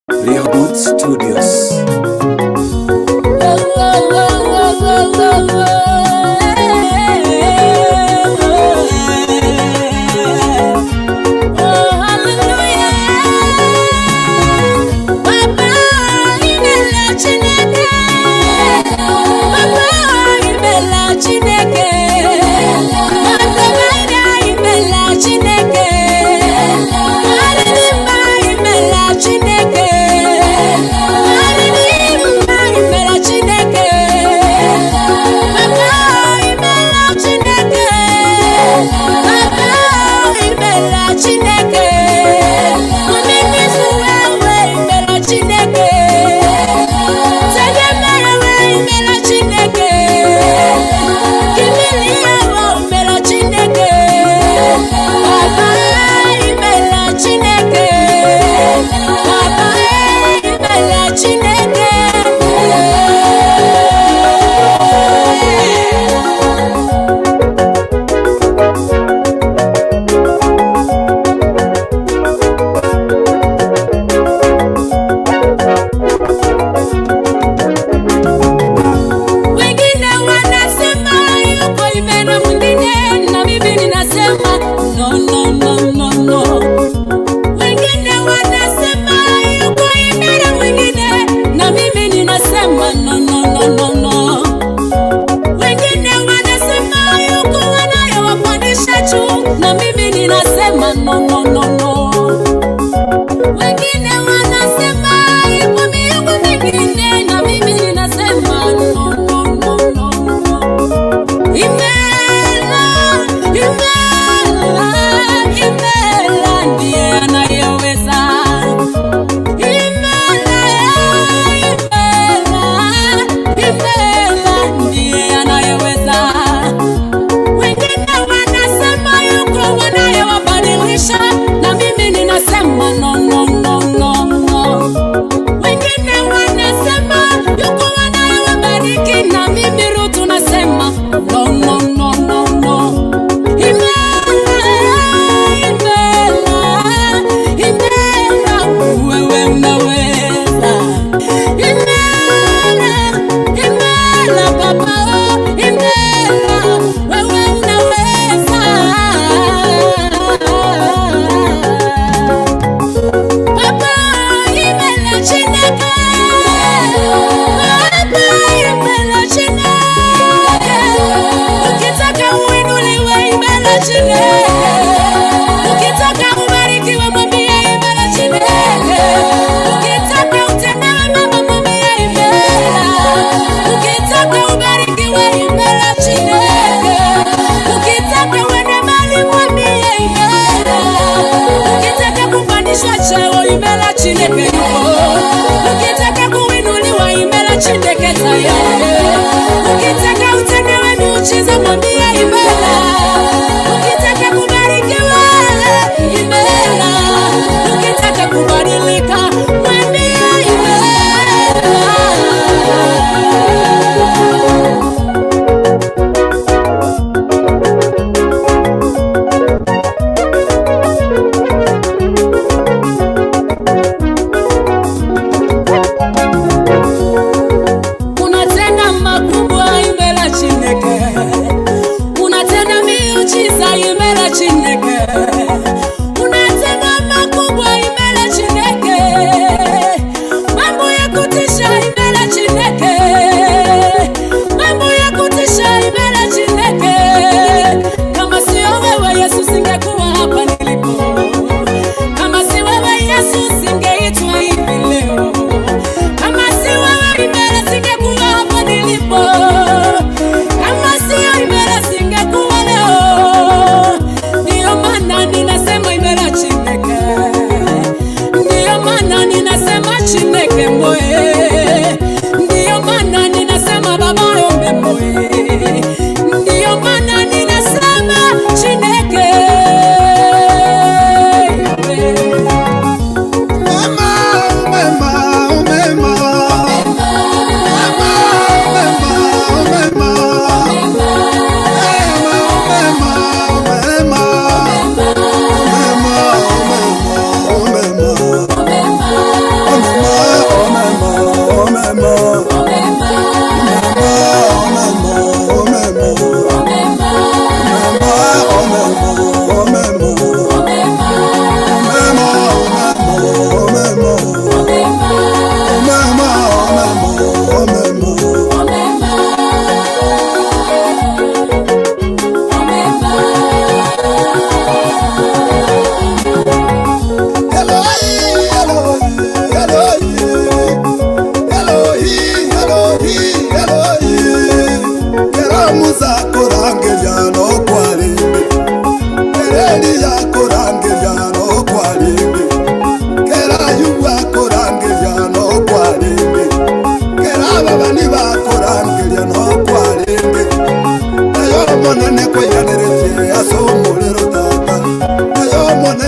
Rehoboth Studios. Wengine wanasema yuko imara, mwingine na mimi ninasema no, no, no, no, no. Wengine wanasema yuko imara, mwingine na mimi ninasema no, no, no, no, no. Wengine wanasema yuko wanayowapandisha juu, na mimi ninasema no, no, no, no. Wengine wanasema ipo miungu mingine, na mimi ninasema no, no, no, no, no. Imela, imela, imela ndiye anayeweza. Imela, imela, imela ndiye anayeweza. Wengine wanasema yuko wanayewabadilisha, na mimi ninasema no, no, no, no, no. Wengine wanasema yuko wanayewabariki, na mimi Rutu nasema no, no, no, no, no. Imela, imela, imela, wewe unaweza. Imela, imela, Baba, oh, imela, wewe unaweza. Papa, imela Chineke. Papa, imela Chineke. Ukitaka uinuliwe, imela Chineke. Ukitaka ubarikiwe, mwambie imela Chineke. Ukitaka utendewe mema, mwambie imela. Ukitaka ubarikiwe, imela Chineke. Ukitaka uende mbali, mwambie imela. Ukitaka kupandishwa cheo, imela Chineke yupo. Ukitaka kuinuliwa, imela Chineke tayari. Ukitaka utendewe miujiza, mwambie imela. Ukitaka kubarikiwa, imela. Ukitaka kubadilika, mwambie imela. Unatenda makubwa, imela Chineke. Unatenda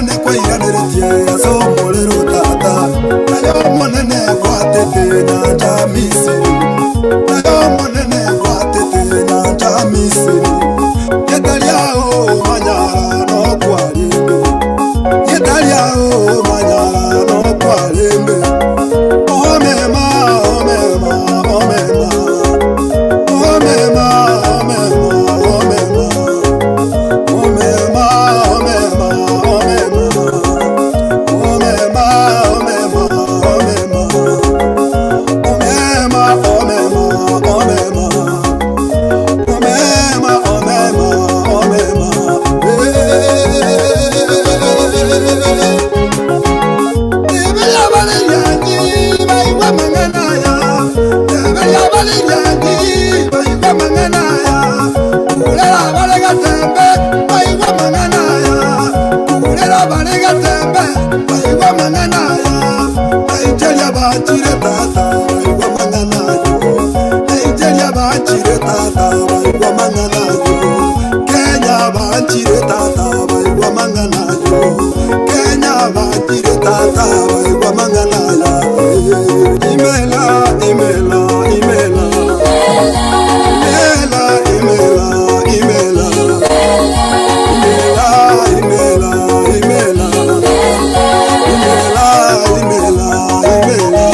Monene kwairanĩrĩtie acomũrĩrwo tata nayo monene gwatĩtĩ nyanja Misiri nayo monene gwatĩtĩ nyanja Misiri gĩtaria ũ manyara no kwarĩmbe gĩtaria ũ manyara no kwarĩmbe omema omema omema omema omema omema omema omema omema omema omema omema omema omema omema omema omema Kenya banchire tata baigwa mangana yo Kenya banchire tata baigwa mangana yo Imela imela imela imela imela imela imela imela imela imela imela imela.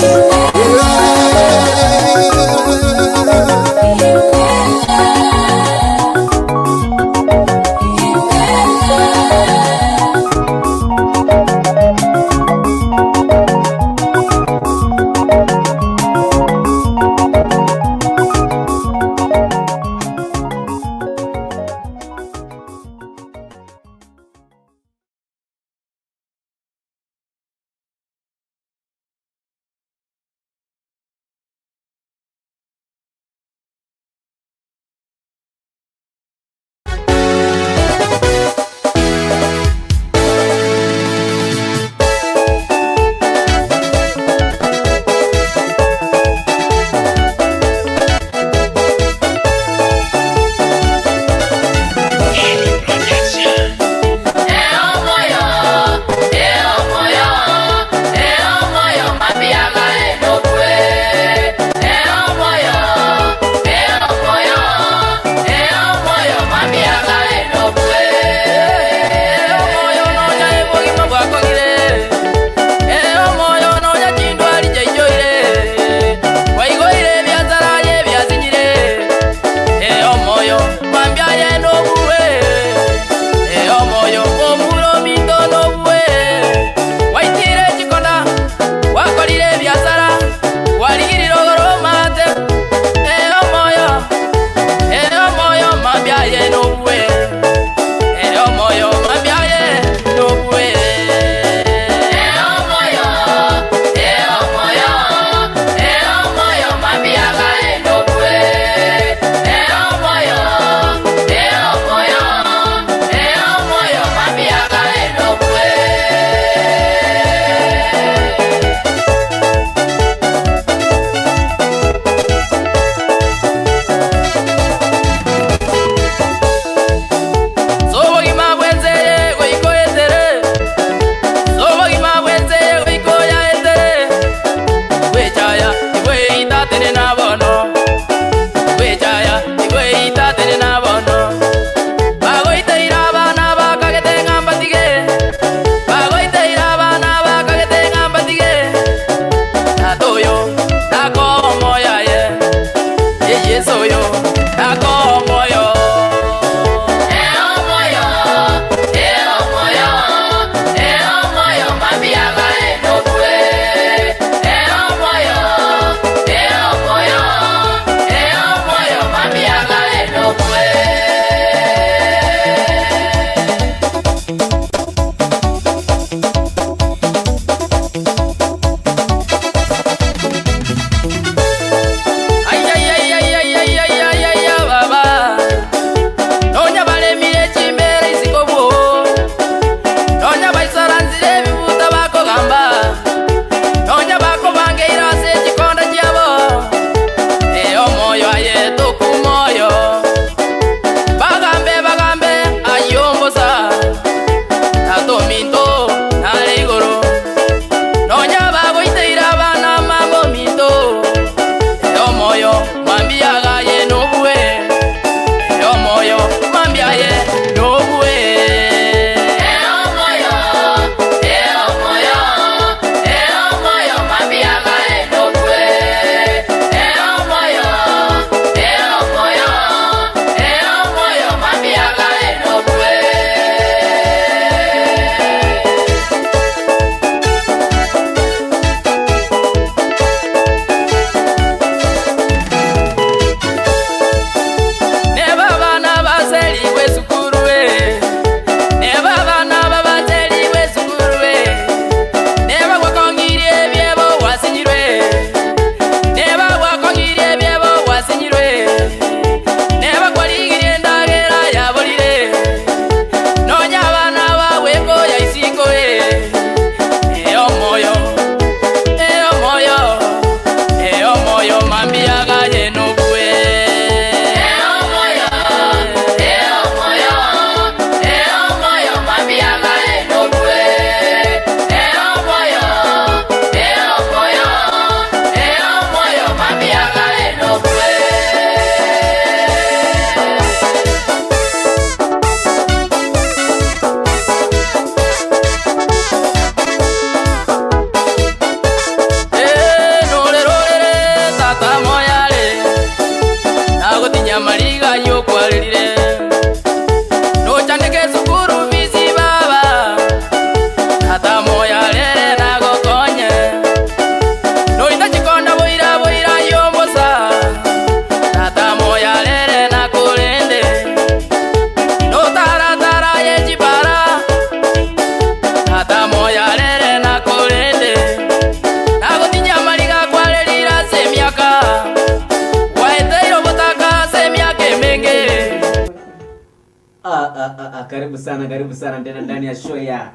Karibu sana, karibu sana tena ndani ya show ya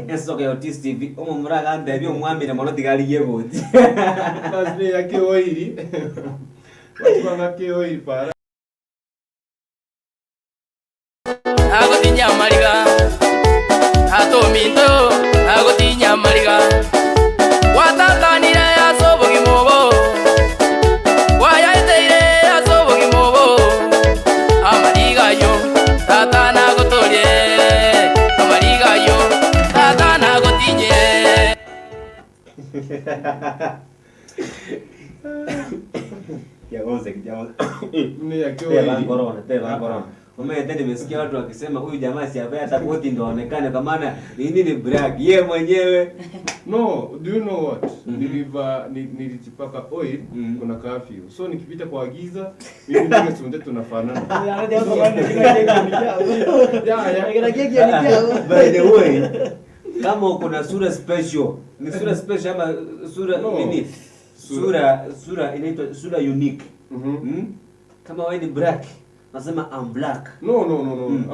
esoka ya Otis TV. Omo muraga ndebi omwamire mono tigarigie goti. Kazi ya kioiri. Watu wana kioiri para. Agotinya mariga atominto agotinya mariga watatanire asobogimobo wayaiteire asobogimobo amariga yo tata nagotorie amariga yo tata nagotinye. Yagoze kijaoze. Ni ya Teba kioiri. corona, teba corona. Umeenda nimesikia watu wakisema huyu jamaa si ambaye hata koti ndo aonekane kwa maana ni nini brag yeye mwenyewe. No, do you know what? Niliva nilijipaka oil, kuna curfew. So nikipita kwa giza, mimi ndio tunde tunafanana. Yeah. By the way, kama uko na sura special, ni sura special ama sura No. nini? Sura inaitwa sura unique. Kama wewe ni black, nasema I'm black. No.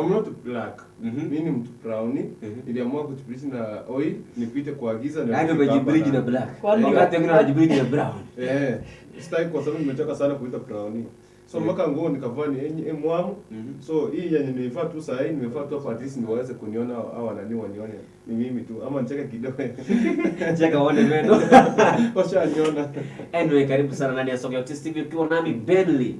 I'm not black. Mimi ni mtu brown. Niliamua kujibridge na oil, nipite kwa giza na Yaani nifike umejibridge hapa na black. Kwani- Wakati wengine wanajibridge na brown. Sitaki kwa sababu nimechoka sana kuita brown. So mpaka nguo nikavaa ni yenye mwamu. So hii yenye nimevaa tu saa hii nimevaa tu hapa at least niweze kuniona au nani wanione. Ni mimi tu ama nicheke kidogo. Cheka uone meno. Washaniona. Anyway, karibu sana ndani ya Soka ya Otis TV ukiwa nami Benly.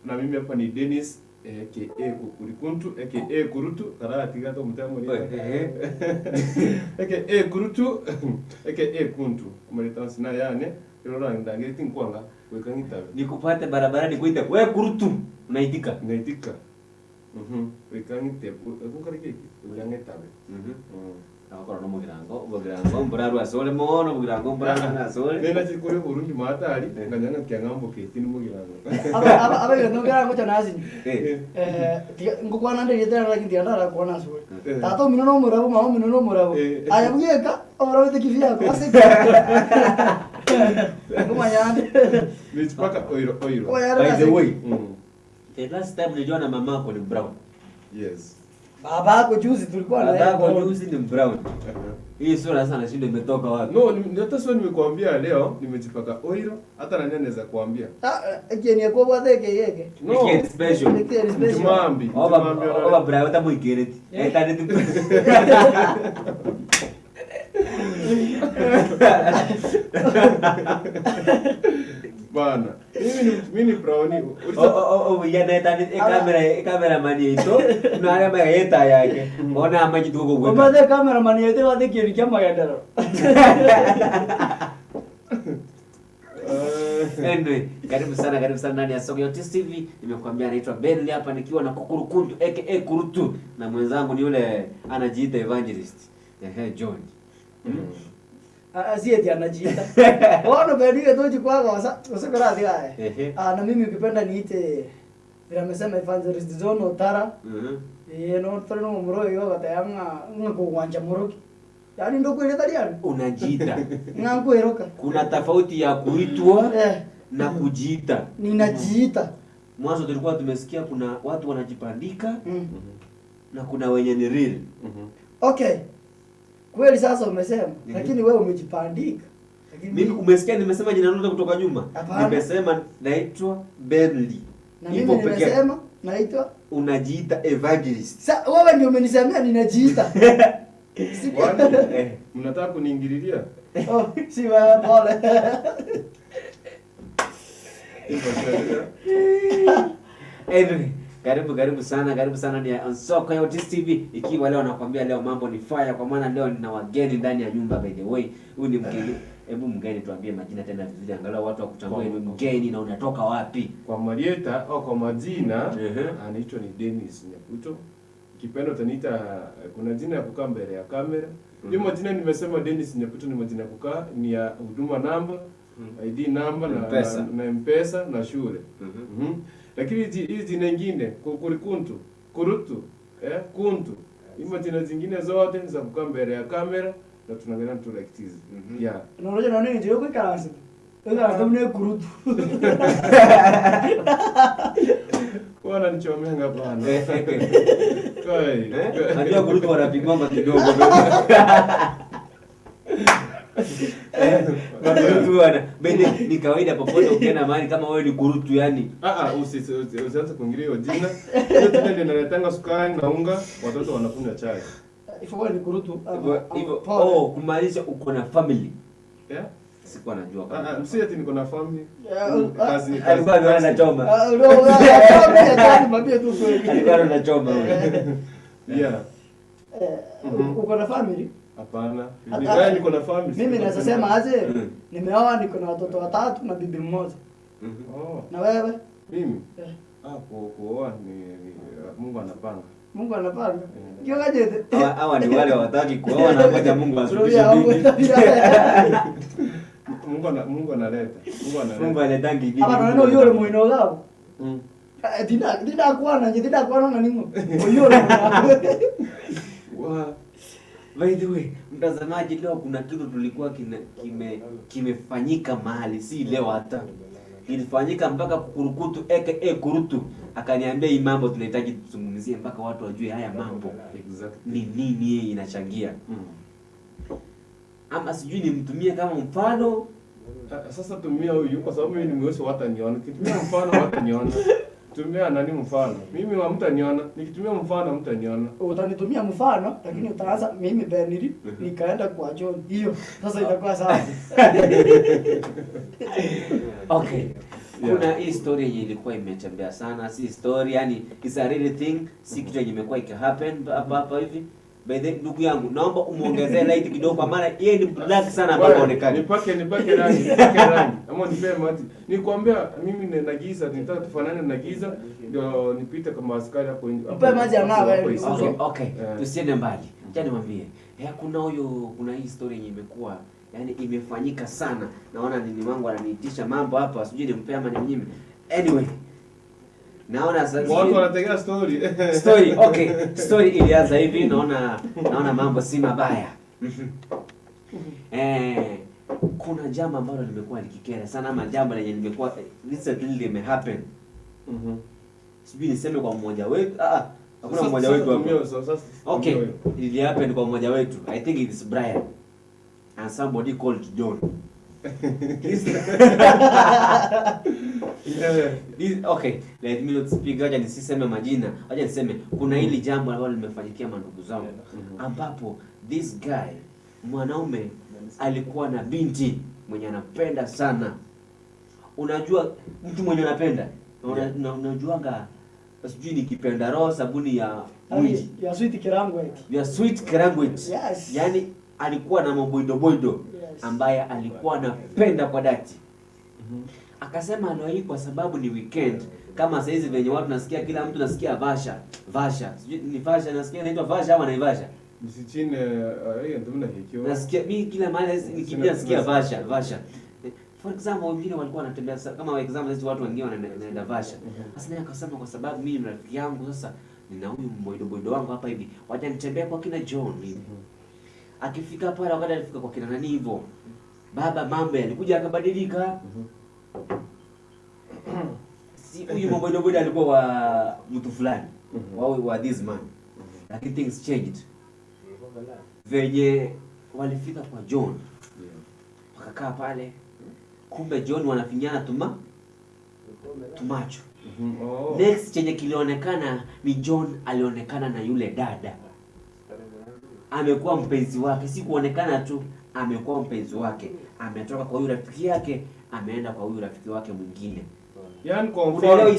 Na mimi hapa ni Dennis aka Kukurikuntu aka Kurutu karara tigato mutamo ni aka Kurutu aka Kuntu amaleta sina yane rora ndangire tinkwanga weka ngitabe Nikupate barabarani kuite we Kurutu, unaitika. Naitika. Weka ngitabe kukarike weka ngitabe. Akora no mugirango, mugirango mburaru asole mono, mugirango mburaru asole. Nena chikuri burungi matari nganyana kyangambo kiti ni mugirango. Abagira ngocha nasi. Ngukwana ndiri lakini ndiandara kuona sura. Tata umino no murabo, mama umino no murabo. Aya bweka, omurabo tekivyako. Ase. Ngumanyande. Nichipaka oiro oiro. By the way, the last time niliona mamako ni brown. Yes. Babako juzi tulikuwa na Babako juzi ni brown. Hii sura sasa nashinda imetoka wapi? No, hata sio nimekuambia leo nimejipaka oiro, hata nani anaweza kuambia? Ni kwa bwa yeke yeke. No. Ni special. Ni special. Mjumambi. Oba brown hata muigereti. Eta ni Bana. Mimi ni brownie. O yana eta ni kamera mani ito. No ara ma eta yake. Ona amaji tuko kwa. Oba de camera mani yete wa de kieni kya magendero. Anyway, karibu sana ndani ya Soka ya Otis TV. Nimekuambia naitwa Benly hapa nikiwa na Kukurukuntu aka Kurutu na mwenzangu ni yule anajiita Evangelist. John. Si eti anajiita. Ono Benly toji kwa kwa usakora ati. Na mimi ukipenda niite vile amesema Evangelist John Otara. No tore no muro yo gatayanga ngakugwanja muroki. Yaani ndo kweli taliani. Unajiita. Ngankueroka. Kuna tofauti ya kuitwa na kujiita. Ninajiita. Mwanzo tulikuwa tumesikia kuna watu wanajipandika na kuna wenye ni real. Okay. Kweli sasa umesema, lakini wewe umejipandika. Lakini mimi umesikia nimesema jina langu kutoka nyuma. Nimesema naitwa Benly. Na mimi nimesema naitwa unajiita Evangelist. Sasa wewe ndio umenisemea ninajiita. Mnataka kuniingililia? Oh, si wewe pole. Anyway, karibu sana ni Soka ya Otis TV. Ikiwa leo nakwambia leo mambo ni fire kwa maana leo nina wageni ndani ya nyumba. By the way, huyu ni mgeni. Hebu mgeni tuambie majina tena vizuri angalau watu wakutambue ni mgeni na unatoka wapi. Kwa Marieta au kwa majina anaitwa ni Dennis Nyakuto. Kipendo utaniita kuna jina ya kukaa mbele ya kamera. Hiyo majina nimesema Dennis Nyakuto ni majina ya kukaa, ni ya huduma namba, ID namba na M-Pesa na shule. Lakini hizi jina nyingine Kukurikuntu, Kurutu, Kuntu. Hizi majina zingine zote za kukaa mbele ya kamera na tunaangalia tu like this. Yeah. Unaona na nini ndio kwa karansi. Ikaransi mne Kurutu. Bwana nichomenga bwana. Kai. Eh? Najua kurutu wanapigwanga kidogo. Makurutu wana bende ni kawaida popote ukienda mahali kama wewe ni kurutu yani. Usianze kuingilia hiyo jina. Hiyo jina ndio inaletanga sukari na unga, watoto wanakunywa chai. Ifo wewe ni kurutu Hivyo oh, kumaanisha uko na family. Yeah? Sikuwa najua kama. Msi ati niko na family. Kazi. Alikuwa anaona choma. Mwambie tu kweli. Alikuwa anaona choma huyo. Yeah. Uko na family? Hapana. Ni niko na family. Mimi naweza sema aje? Nimeoa, niko na watoto watatu na bibi mmoja. Oh. Na wewe? Mimi? Kuoa ni Mungu anapanga. Mungu anapanga. Kiokaje? Hawa ni wale hawataki kuoa na ngoja Mungu ashutishe bibi. Mungu analeta. Mungu aletangi bibi. Hapa naona yule muino gao. Dina kuana, dina kuana na ningo. Yule. Wa By the way, mtazamaji, leo kuna kitu tulikuwa kimefanyika mahali, si leo hata. Ilifanyika mpaka kukurukutu aka kurutu akaniambia hii mambo tunahitaji tuzungumzie mpaka watu wajue haya mambo. Exactly. Ni nini inachangia. Ama sijui nimtumie kama mfano. Sasa tumia huyu kwa sababu mimi ni mweusi wataniona. Nikitumia mfano wataniona. Tumia nani mfano? Mimi hamtaniona. Nikitumia mfano hamtaniona. Utanitumia mfano lakini utaanza mimi Beniri nikaenda kwa John. Hiyo sasa itakuwa sawa. Okay. Kuna hii story yenye ilikuwa imetembea sana, si story yani it's a real thing, si kitu yenye imekuwa ikihappen hapa hivi. By the ndugu yangu, naomba umuongezee light kidogo kwa maana yeye ni black sana hapa haonekani. Nipake rangi, nipake rangi. Ama nipe maji. Nikwambia mimi na giza, nitaka tufanane na giza ndio nipite kama askari hapo nje. Nipe maji ya mawe. Okay. Tusiende mbali. Acha niwaambie. Kuna huyo, kuna hii story yenye imekuwa yani imefanyika sana. Naona nini wangu ananiitisha mambo hapa, sijui nimpe ama nimnyime. Anyway, naona sasa watu wanategea story. Story, okay. Story ilianza hivi, naona mambo si mabaya. Kuna jambo ambalo limekuwa likikera sana ama jambo lenye limekuwa recently limehappen. Sijui niseme kwa mmoja wetu. Hakuna mmoja wetu hapo. Okay, it happened kwa mmoja wetu. I think it's Brian and somebody called John. This, okay, let me not speak. Acha nisiseme majina. Acha niseme kuna hili jambo ambalo limefanyikia mandugu zangu ambapo this guy mwanaume alikuwa na binti mwenye anapenda sana. Unajua mtu mwenye anapenda, unajuanga sijui nikipenda roho sabuni ya mwili ya sweet kirangwet. Ya sweet kirangwet. Yes. Yaani alikuwa na maboidoboido, yes, ambaye alikuwa anapenda kwa dhati. Akasema leo hii kwa sababu ni weekend, kama saa hizi venye watu nasikia kila mtu nasikia Vasha, Vasha. Sijui ni Vasha nasikia inaitwa Vasha ama Naivasha. Msichine hiyo ndio mna hikyo. Nasikia mimi kila mahali nikimbia nasikia Vasha, Vasha. For example wengine walikuwa wanatembea kama example hizi watu wengine wanaenda Vasha. Sasa naye akasema kwa sababu mimi ni rafiki yangu sasa nina huyu mboidoboido wangu hapa hivi, wacha nitembee kwa kina John hivi. Akifika pale wakati alifika kwa kina nani hivyo, baba mambo yalikuja akabadilika. Si huyu mboidoboido alikuwa wa mtu fulani, wa this man. Lakini things changed. Venye walifika kwa John, wakakaa pale, kumbe John wanafinyana tumacho. Next chenye kilionekana ni John alionekana na yule dada. Amekuwa mpenzi wake, si kuonekana tu, amekuwa mpenzi wake. Ametoka kwa huyu rafiki yake, ameenda kwa huyu rafiki wake mwingine. Yaani kwa mfano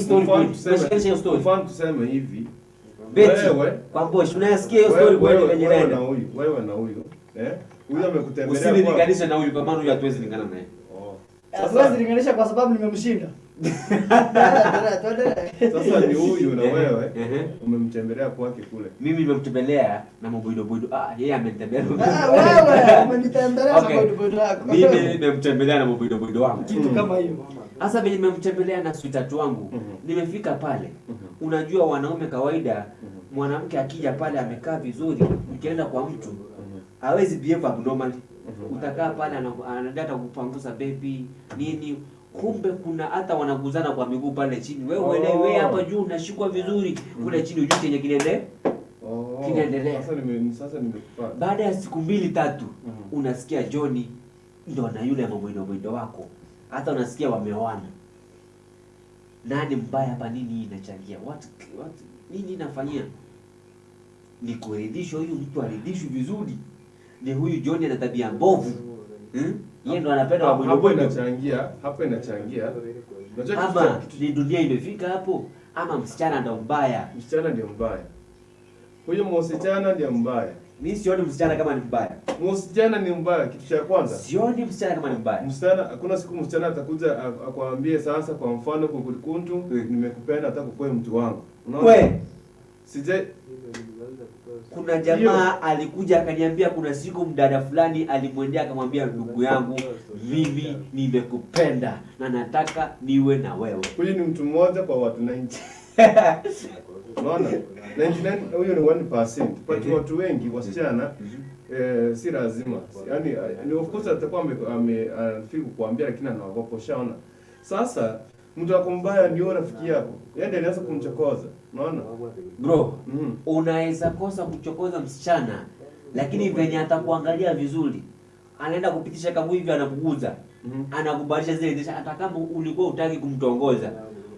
tuseme hivi. Beti, kwa Bosch, unasikia hiyo story kweli venye inaenda? Wewe na huyu. Huyu amekutembelea. Usinilinganishe na huyu kwa maana huyu hatuwezi lingana naye. Hatuwezi linganisha kwa sababu nimemshinda. Sasa ni huyu na wewe umemtembelea kwake kule. Mimi nimemtembelea na maboidoboido. Yeye amenitembelea. Wewe umenitembelea na maboidoboido yako. Mimi nimemtembelea na maboidoboido wangu. Kitu kama hiyo. Sasa vile nimemtembelea na sweetheart wangu, nimefika pale. Unajua wanaume kawaida, mwanamke akija pale amekaa vizuri, ukienda kwa mtu hawezi behave abnormally. Utakaa pale anataka kupangusa baby nini, kumbe kuna hata wanaguzana kwa miguu pale chini. Wewe wewe hapa juu unashikwa vizuri, kule chini ujui chenye kinaendelea. Oh, Kinaendelea. Sasa nimekupata. Baada ya siku mbili tatu, unasikia Johnny ndo na yule mamwindo mwindo wako, hata unasikia wameoana. Nani mbaya hapa? Nini hii inachangia? What nini inafanyia? Ni kuridhishwa huyu mtu aridhishwi vizuri? Ni huyu Johnny ana tabia mbovu, Yeye ndo anapenda Hapo wamwindo mwindo. inachangia, hapo inachangia. Unajua kitu Ama ni dunia imefika hapo, ama msichana ndo mbaya? Msichana ndio mbaya. Huyo msichana ndio mbaya. Mi sioni msichana kama ni mbaya. Msichana ni mbaya, kitu cha kwanza. Sioni msichana kama ni mbaya. Msichana, hakuna siku msichana atakuja akwambie sasa, kwa mfano kukuntu, nimekupenda, nataka kukuwe mtu wangu. Unaona? We, Sije kuna jamaa alikuja akaniambia kuna siku mdada fulani alimwendea akamwambia, ndugu yangu, mimi nimekupenda na nataka niwe na wewe. Huyu ni mtu mmoja kwa watu 90. Unaona? 99 huyo ni 1%. But watu wengi wasichana si lazima. Yaani ni of course atakuwa ame kukuambia, lakini anaogopa, ushaona. Sasa mtu ako mbaya ndio rafiki yako. Yeye ndiye anaanza kumchokoza. Unaona? Bro, unaweza kosa kuchokoza msichana, lakini venye atakuangalia vizuri, anaenda kupitisha kama hivi, anakuguza. Anakubalisha zile dirisha, hata kama ulikuwa hutaki kumtongoza.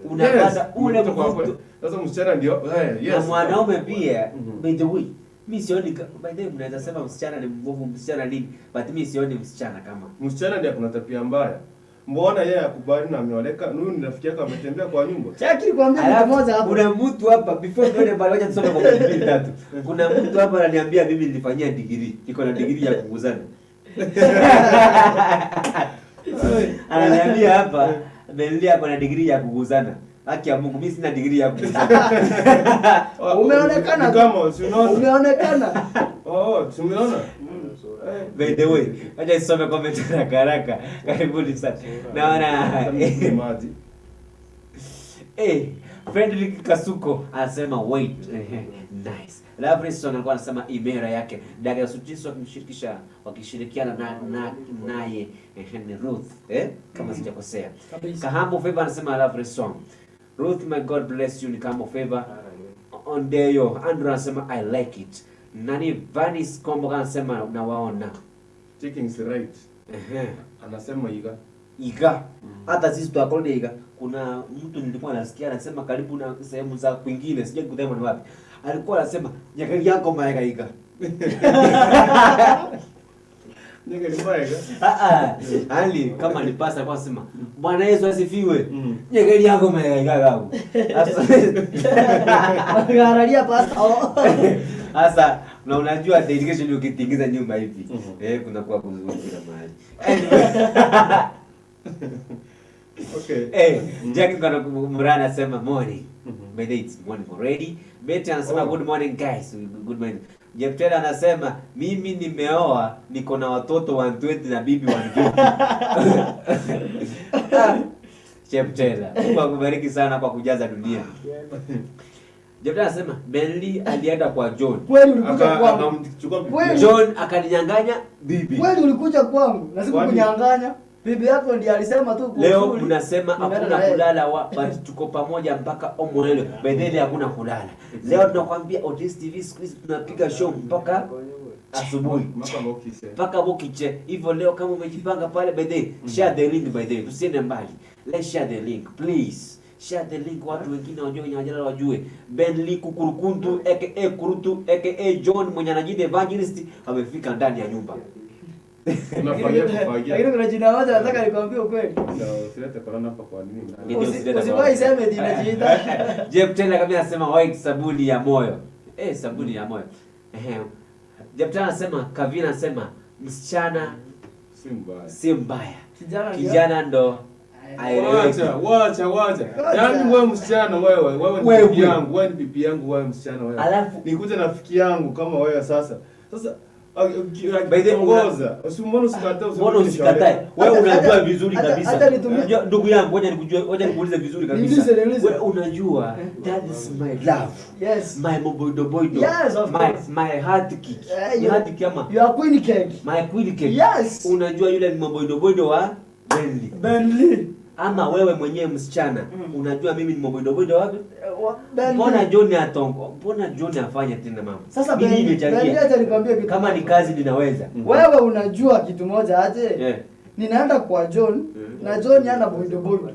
Unapata ule Mtu kwa mvuto. hapo. Sasa msichana ndio yes. Na mwanaume pia, by the way, mi sioni by the way, mnaweza sema msichana ni mbovu, msichana nini, but mi sioni msichana kama Msichana ndiye kuna tabia mbaya. Mbona yeye akubali na ameoleka? Huyu ni rafiki yako ametembea kwa nyumba. Chaki nikwambia kitu Alafu, moja hapo. kuna mtu hapa before tuende mbali, wacha tusome kwa mbili tatu. Kuna mtu hapa ananiambia mimi nilifanyia degree, niko na degree ya kuguzana. Ananiambia hapa Belia ako na degree ya kuguzana. Haki ya Mungu, mimi sina degree ya kuguzana. Umeonekana. Ni kama si unaona? Umeonekana. Oh, si umeona? By the way, wacha nisome comment haraka haraka. Karibuni sana. Naona Maji. Frederick Kasuko anasema wait. Nice. Lavrisson alikuwa anasema imera yake. Daga Sutiso wakimshirikisha wakishirikiana na naye ni Ruth, kama sijakosea. Kabisa. Kahambo Favor anasema Lavrisson. Ruth, my God bless you, ni Kahambo Favor. Ondeyo Andrew anasema I like it. Nani Vanis Kombo anasema nawaona. Taking is right. Anasema iga. Iga. Hata sisi tuakolde iga. Kuna mtu nilikuwa nasikia anasema karibu na sehemu za kwingine, sijui kusema ni wapi. Alikuwa anasema nyakali yako maega iga. Nyakali maega. Ali kama ni pasa alikuwa anasema Bwana Yesu asifiwe. Nyakali yako maega iga gabu. Gararia pasta. Sasa na unajua dedication ukitingiza nyumba hivi. Kuna kuwa kuzuri kila mahali. Okay. Jackie kana Murana anasema morning. By the way, it's morning already. Betty anasema good morning guys. Good morning. Jeff Taylor anasema mimi nimeoa, niko na watoto 120 na bibi 150. Jeff Taylor, Mungu akubariki sana kwa kujaza dunia. Jeff Taylor anasema Benly alienda kwa John. Kweli ulikuja kwangu. Akamchukua bibi. Kweli. John akaninyang'anya bibi. Kweli ulikuja kwangu na sikukunyang'anya. Bibi yako ndiye alisema tu Leo kuuzuri. mnasema Nimeenda hakuna na yeye. kulala but tuko pamoja mpaka omwelo. Bedeli hakuna kulala. Leo tunakwambia Otis TV siku hizi tunapiga show mpaka asubuhi. Mpaka bokiche. Mpaka bokiche. Hivyo leo kama umejipanga pale by the share the link by the tusiende mbali. Let's share the link please. Share the link watu wengine wajue, wenye wajala wajue. Benly Kukurukuntu aka Kurutu aka John mwenye anajiita evangelist amefika ndani ya nyumba. Unafagia kufagia. Lakini kuna jina moja nataka nikwambie ukweli. Ndio usilete corona hapa kwa nini? Ndio usilete Usiwahi corona. sema eti najiita. Jeff Taylor kabisa anasema white sabuni ya moyo. Sabuni ya moyo. Jeff Taylor anasema Kavina anasema msichana si mbaya. Si mbaya. Kijana ndio. Kijana ndo aeleweke. Wacha, wacha, wacha. Yaani wewe msichana wewe, wewe ni Wewe. bibi yangu, wewe ni bibi yangu, wewe msichana wewe. Alafu nikuja na rafiki yangu kama wewe sasa. Sasa By the way, ongoza. Usimwone usikatae, Mbona usikatae? Wewe unajua vizuri kabisa. Hata nitumie. Unajua ndugu yangu, ngoja nikujue, ngoja nikuulize vizuri kabisa. Niulize, niulize. Wewe unajua that is my love. Yes. My moboido boido. Yes, of course. My heart kick. Ni heart kick ama? You are queen cake. My queen cake. Yes. Unajua yule ni moboido boido wa Benly. Benly. Ama wewe mwenyewe msichana unajua mimi ni mboidoboido wapi? Ben Mbona Lee. John atongo? Mbona John afanye tena mambo? Sasa Mimi Ben Ben Lee, nimechangia. acha nikwambie kitu. Kama ni kazi ninaweza. Wewe unajua kitu moja aje? Yeah. Ninaenda kwa John na John ana boido boido.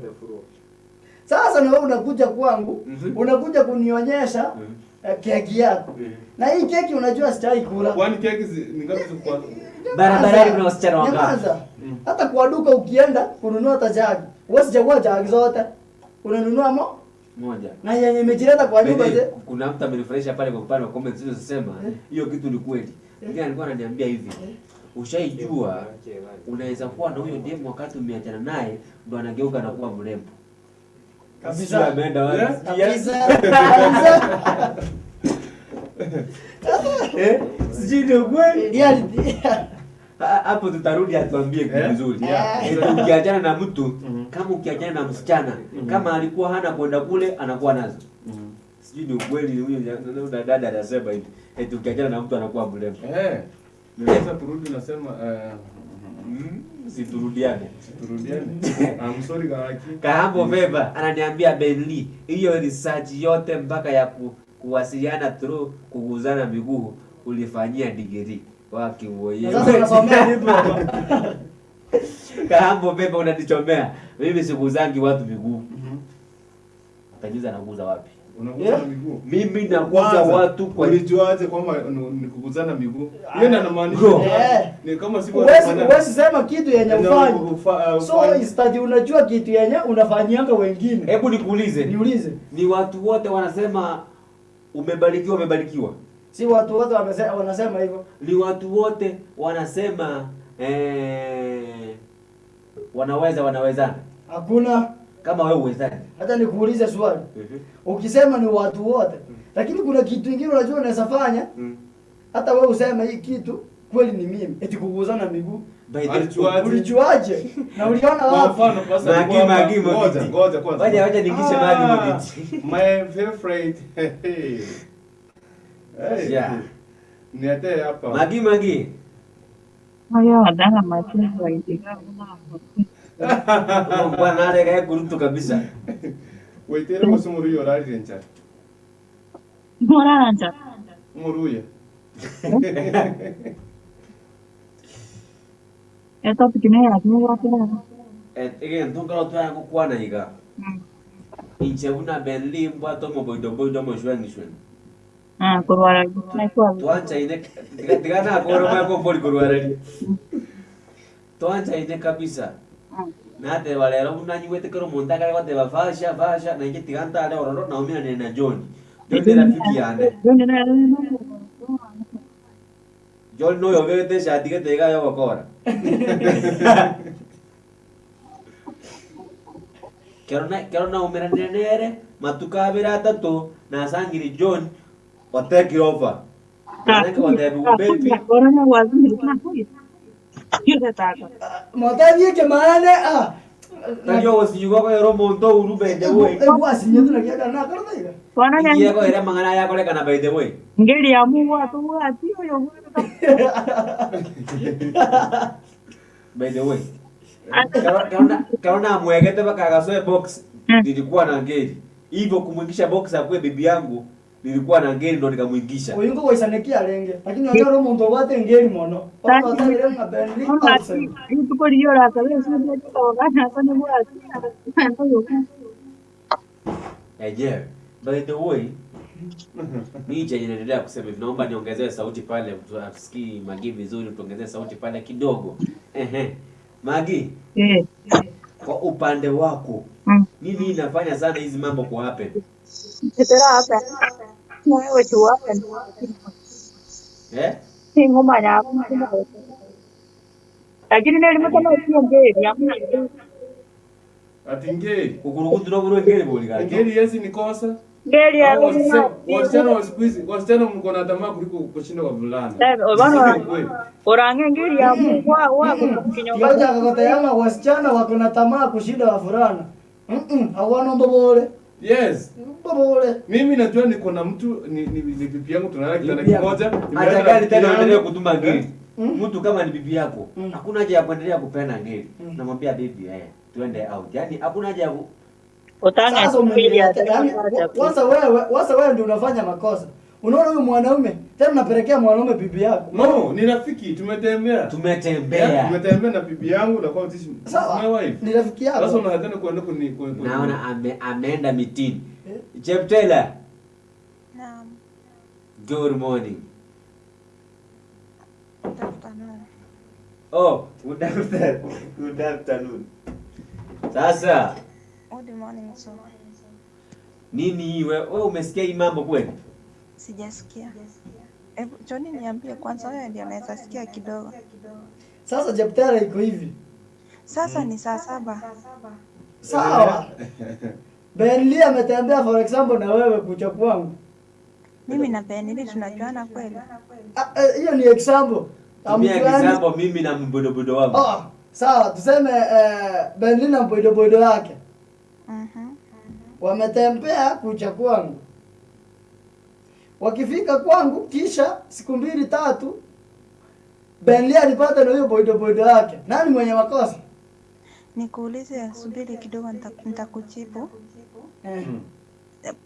Sasa na wewe unakuja kwangu, unakuja kunionyesha keki yako. Na hii keki unajua sitaki kula. Kwani keki ni ngapi ziko kwa? Barabarani kuna wasichana wangapi? Nyamaza. Hata kwa duka ukienda kununua hata jagi. Wewe sichagua jagi zote. Unanunua mo Moja. na yenye imejileta kwa nyumba Bene, ze. kuna mtu amenifurahisha pale kwa upande wa comments zilizosema hiyo kitu ni kweli. Mwingine alikuwa ananiambia hivi, ushaijua unaweza kuwa na huyo demu wakati umeachana naye ndo anageuka na kuwa mrembo. Kabisa. Sijui ameenda wapi. Kabisa. Kabisa. Sijui ni ukweli. Reality. Hapo tutarudi atuambie kitu vizuri. Yeah. Eti ukiachana na mtu, kama ukiachana na msichana, kama alikuwa hana kwenda kule anakuwa nazo. Sijui ni ukweli huyo dada anasema hivi. Eti ukiachana na mtu anakuwa mrembo. Naweza kurudi nasema Siturudiane. turudiane. I'm sorry Kawaki. Kahambo Veba ananiambia Benli, hiyo research yote mpaka ya kuwasiliana through kuguzana miguu ulifanyia degree wakiwoye. Sasa unasomea diploma. Kahambo Veba unanichomea. Mimi sikuzangi watu miguu. Utajiuliza naguza wapi? Unaguza miguu. Mimi naguza watu kwa ulijuaje kwamba ni kuguzana miguu? Hiyo ndio inamaanisha. Bro. Ni kama siku Huwezi sema kitu yenye ufanye. So instead unajua kitu yenye unafanyianga wengine. Hebu nikuulize. Niulize. Ni watu wote wanasema umebarikiwa, umebarikiwa. Si watu wote wanasema hivyo. Ni watu wote wanasema wanaweza, wanawezana. Hakuna. Kama wewe uwezani. Hata nikuulize swali. Ukisema ni watu wote, lakini kuna kitu kingine unajua unaweza fanya. Hata wewe useme hii kitu kweli ni mimi. Eti kuguzana miguu. Alijuaje? Ulijuaje? Na uliona Kwa wapi? mfano basi Magi, magi, ngoja magi. ngoja kwanza. Wacha niingishe maji mabiti. My favorite. Hey. Yeah. Niletee hapa. Magi, magi. Haya wadala machezo aitika. Bwana ale kae kurutu kabisa. Waitere musumu orarire nchara. Morara nja. Umuruya. Eto pikine ya kimu kwa. Ege ntunga otwa gukwana iga. Inche una Berlin bwato mo boido boido mo shwengi shwengi. Ah, kurwara na kwa. Twancha ine tigana akoro mwa ko poli kurwara ri. Twancha ine kabisa. Nate valero unanyiwete kero monta kare kwate bafasha fasha na inche tiganta ale ororo na umina na John. John ni rafiki yane. John na John no yobete shati ke tega yo bakora. Kero na umira nere matuka abira atatu na sangiri John oteki over. Anake otebi ubepi. Corona wazuri na kwa. Yo tata. Motavie ke maana ah. Tayo osinyugo ko ero monto uru by the way. Ebu asinye tunakiaga na karta iga. Kwana Iye ko era mangana ya kore kana by the way. Ngeli ya Mungu atu ati oyo. By the way. Karona mwegete bakagasoe box nilikuwa na ngeli. Hivyo kumwingisha box akuwe bibi yangu nilikuwa na ngeli ndo nikamuingisha. Oyingo goisanekia renge. Lakini onyoro omuntu obwate ngeli mono. Ototagire ng'a Bentley outside. Tuko liyo la kabisa ndio tukawagana kwa ni bora. Eje. By the way, mimi chenye naendelea kusema hivi, naomba niongezee sauti pale, tusikii Magi vizuri, tuongezee sauti pale kidogo. Ehe. Magi, kwa upande wako, nini inafanya sana hizi mambo kwa happen? Tetera hapa. Wewe tu hapa. Eh? Ngoma ya lakini nilimuka sio ngeli hamna. Ati ngeli. Kukurukutu buru ngeli boli gacho. Ngeli yesi ni kosa. Ngeli ya wasichana wa siku hizi, wasichana mko na tamaa kuliko kushinda kwa vulana. Bwana orange ngeli ya Mungu wa kinyonga. Ngoja akakotayama wasichana wako na tamaa kushinda wavulana. Hawana mbobole. Yes. Mbobole. Mimi najua niko na mtu ni bibi yangu tunalala kitanda kimoja. Acha gari tena endelee kutuma ngeli. Mtu kama ni bibi yako, hakuna haja ya kuendelea kupeana ngeli. Namwambia bibi, tuende out. Yaani hakuna haja ya Sasa umeniletea yaani, kwanza wewe ndio unafanya makosa. Unaona huyu mwanaume tena unapelekea mwanaume bibi yako. No, ni rafiki, tumetembea. Tumetembea. Tumetembea na bibi yangu na kwa this my wife. Ni rafiki yako. Sasa unataka kuenda kuni naona ameenda mitini. Cheptela. Naam. Good morning. Good afternoon. Oh, good afternoon. Good afternoon. Sasa. Good morning sir. Nini hii wewe umesikia hii mambo kweli? Sijasikia. Hebu Johnny niambie kwanza, wewe ndio unaweza sikia kidogo. Sasa Cheptela iko hivi. Sasa ni saa 7. Sawa. Benli ametembea for example na wewe kucha kwangu. Mimi na Benli tunajuana kweli? Hiyo ni example. Tumia example mimi na mbodobodo wangu. Oh, sawa tuseme Benli na mbodobodo wake. Wametembea kucha kwangu. Wakifika kwangu kisha siku 2 3 Benli alipata na huyo bodobodo wake. Nani mwenye makosa? Nikuulize, subiri kidogo nitakujibu.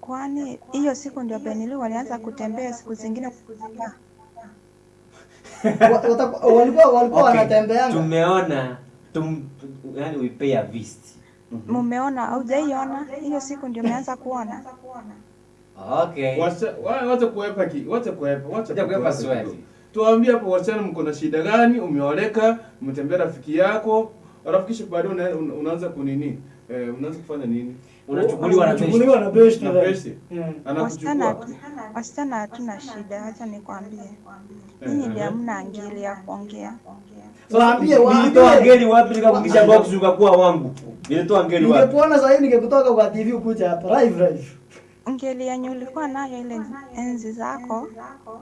Kwani hiyo siku ndio Benli walianza kutembea, siku zingine walikuwa wanatembeanga. Tumeona yani we pay a visit. Mumeona au hujaiona? Hiyo siku ndio umeanza kuona. Okay. Wacha kuepa swali. Tuambie hapo wasichana mko na shida gani? Umeoleka, umetembea rafiki yako, alafu kisha baadaye unaanza kunini? Unaanza kufanya nini? Unachukuliwa na best. Na best. Anakuchukua. Wasichana hatuna shida, acha nikwambie. Ninyi ndio hamna angeli ya kuongea. Waambie nilitoa ngeli wapi nikakuingisha box ukakuwa wangu? Nilitoa ngeli wapi? Ningekuona sasa hivi ningekutoka kwa TV ukuja hapa live. Ngeli yenye ulikuwa nayo ile enzi zako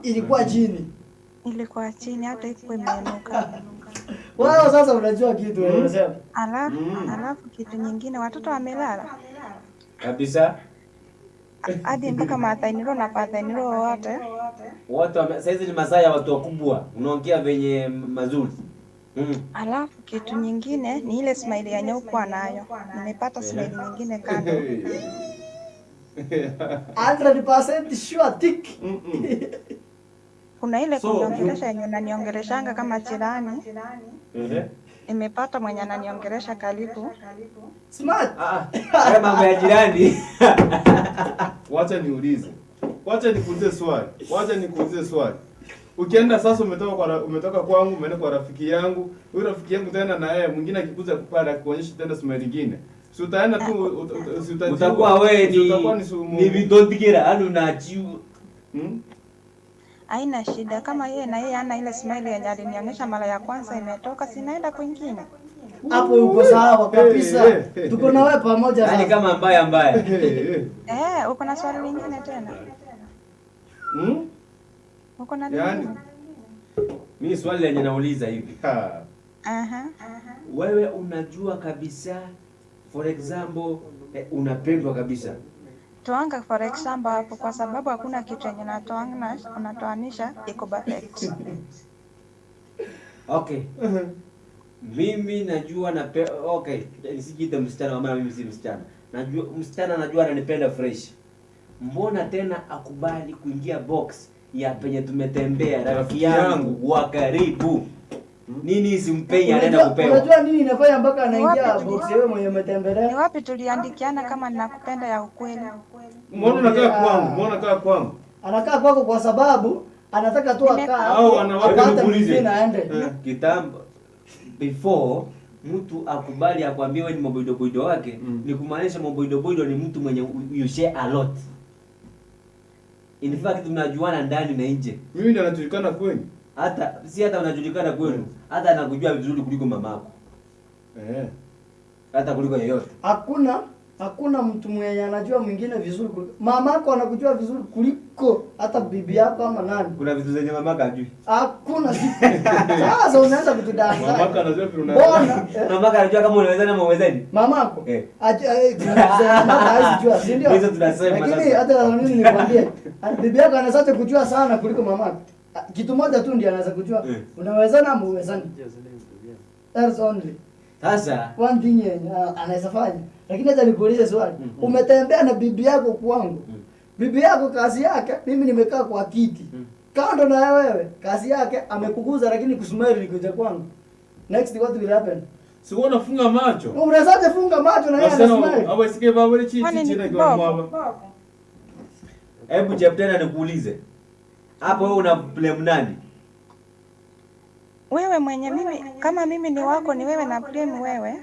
ilikuwa chini. Ilikuwa chini hata iko imeinuka. Wao sasa unajua kitu wewe unasema. Alafu kitu nyingine watoto wamelala. Kabisa. Hadi mpaka mathainiro na pathainiro wote. Wote saizi ni masaa ya watu wakubwa. Unaongea venye mazuri. Alafu kitu nyingine ni ile smile yenye uko nayo. Nimepata smile nyingine kando. 100% sure tick. Kuna ile kuniongelesha yenye unaniongeleshanga kama jirani. Nimepata mwenye ananiongelesha karibu. Smart. Haya mambo ya jirani. Wacha niulize. Wacha nikuulize swali. Ukienda sasa umetoka kwangu umeenda kwa rafiki yangu. Huyu rafiki yangu tena na yeye mwingine akikuza kupanda kuonyesha tena smile nyingine. Si utaenda tu utakuwa wewe ni vidondigera yani unachiu. Haina shida kama yeye na yeye ana ile smile yenye alinionyesha mara ya kwanza imetoka, sinaenda kwingine. Hapo uko sawa kabisa. Tuko na wewe pamoja sasa. Yaani kama mbaya. Uko na swali lingine tena? Uko na yaani mimi swali lenye nauliza hivi. Wewe unajua kabisa for example unapendwa kabisa. Tuanga for example hapo kwa sababu hakuna kitu yenye unatoanisha iko perfect. Okay. Mimi najua na okay, nisijiite msichana maana mimi si msichana. Najua msichana najua ananipenda fresh. Mbona tena akubali kuingia box ya penye tumetembea rafiki yangu wa karibu? Nini simpei anaenda kupewa? Unajua nini inafanya mpaka anaingia box wewe mwenye umetembelea? Ni wapi tuliandikiana kama ninakupenda ya ukweli? Mbona unakaa kwangu? Anakaa kwako kwa sababu anataka tu akaa. Au anawapa mwingine aende. Kitambo before mtu akubali akwambie wewe ni mboidoboido wake, ni kumaanisha mboidoboido ni mtu mwenye you share a lot. In fact mnajuana ndani na nje. Mimi ndio najulikana kwenu. Hata si hata unajulikana kwenu, hata anakujua vizuri kuliko mamako. Hata kuliko yeyote. Hakuna mtu mwenye anajua mwingine vizuri kuliko mamako anakujua vizuri kuliko hata bibi yako ama nani. Kuna vitu zenye mamako hajui. Hakuna siku. Sasa unaanza kutudanganya. Mamako anajua vile unaweza. Mamako anajua kama unaweza na mwezeni. Mamako. Mamako hajui, si ndio? Hizo tunasema sasa. Lakini hata mimi nikwambie, bibi yako anaanza kujua sana kuliko mamako. Kitu moja tu ndiye anaweza kujua unawezana ama huwezani. That's only. Sasa one thing yenye anaweza fanya. Lakini acha nikuulize swali. Umetembea na bibi yako kwangu. Bibi yako kazi yake, mimi nimekaa kwa kiti. Kando na wewe, kazi yake amekuguza lakini kusmile kuja kwangu. Next what will happen? Si wewe unafunga macho. Unawezaje funga macho na yeye anasmile? Au sikie baba ile chichi Kwani ni chini kwa kiboko? mwaba. Hebu Cheptena nikuulize. Hapo wewe una blame nani? Wewe mwenye mimi kama mimi ni wako ni wewe na blame wewe.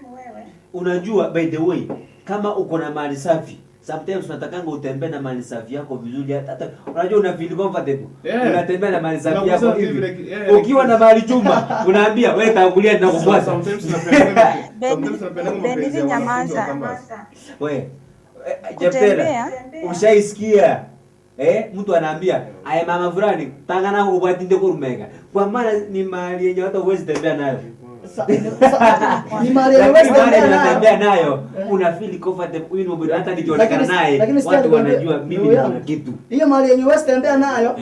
Unajua by the way, kama uko na mali safi, sometimes unatakanga utembee na mali safi yako vizuri, hata unajua una feel comfortable. Yeah. Unatembea na mali safi yako hivi. Ukiwa Ukiwa na mali chuma, unaambia wewe tangulia nitakufuata. Sometimes tunapenda mapenzi Benili ya wanafunzi wa nyamaza. campus. Wewe Cheptena, ushaisikia mtu anaambia aye mama fulani tangana ubwatinde kurumega. Kwa maana ni mali yenye hata huwezi tembea nayo. Ni mali yenye huwezi Lakini mali tembea nayo. unatembea nayo una feel comfortable, huyu ni hata nikionekana naye watu wanajua mimi niko na kitu. Hiyo mali yenye huwezi tembea nayo,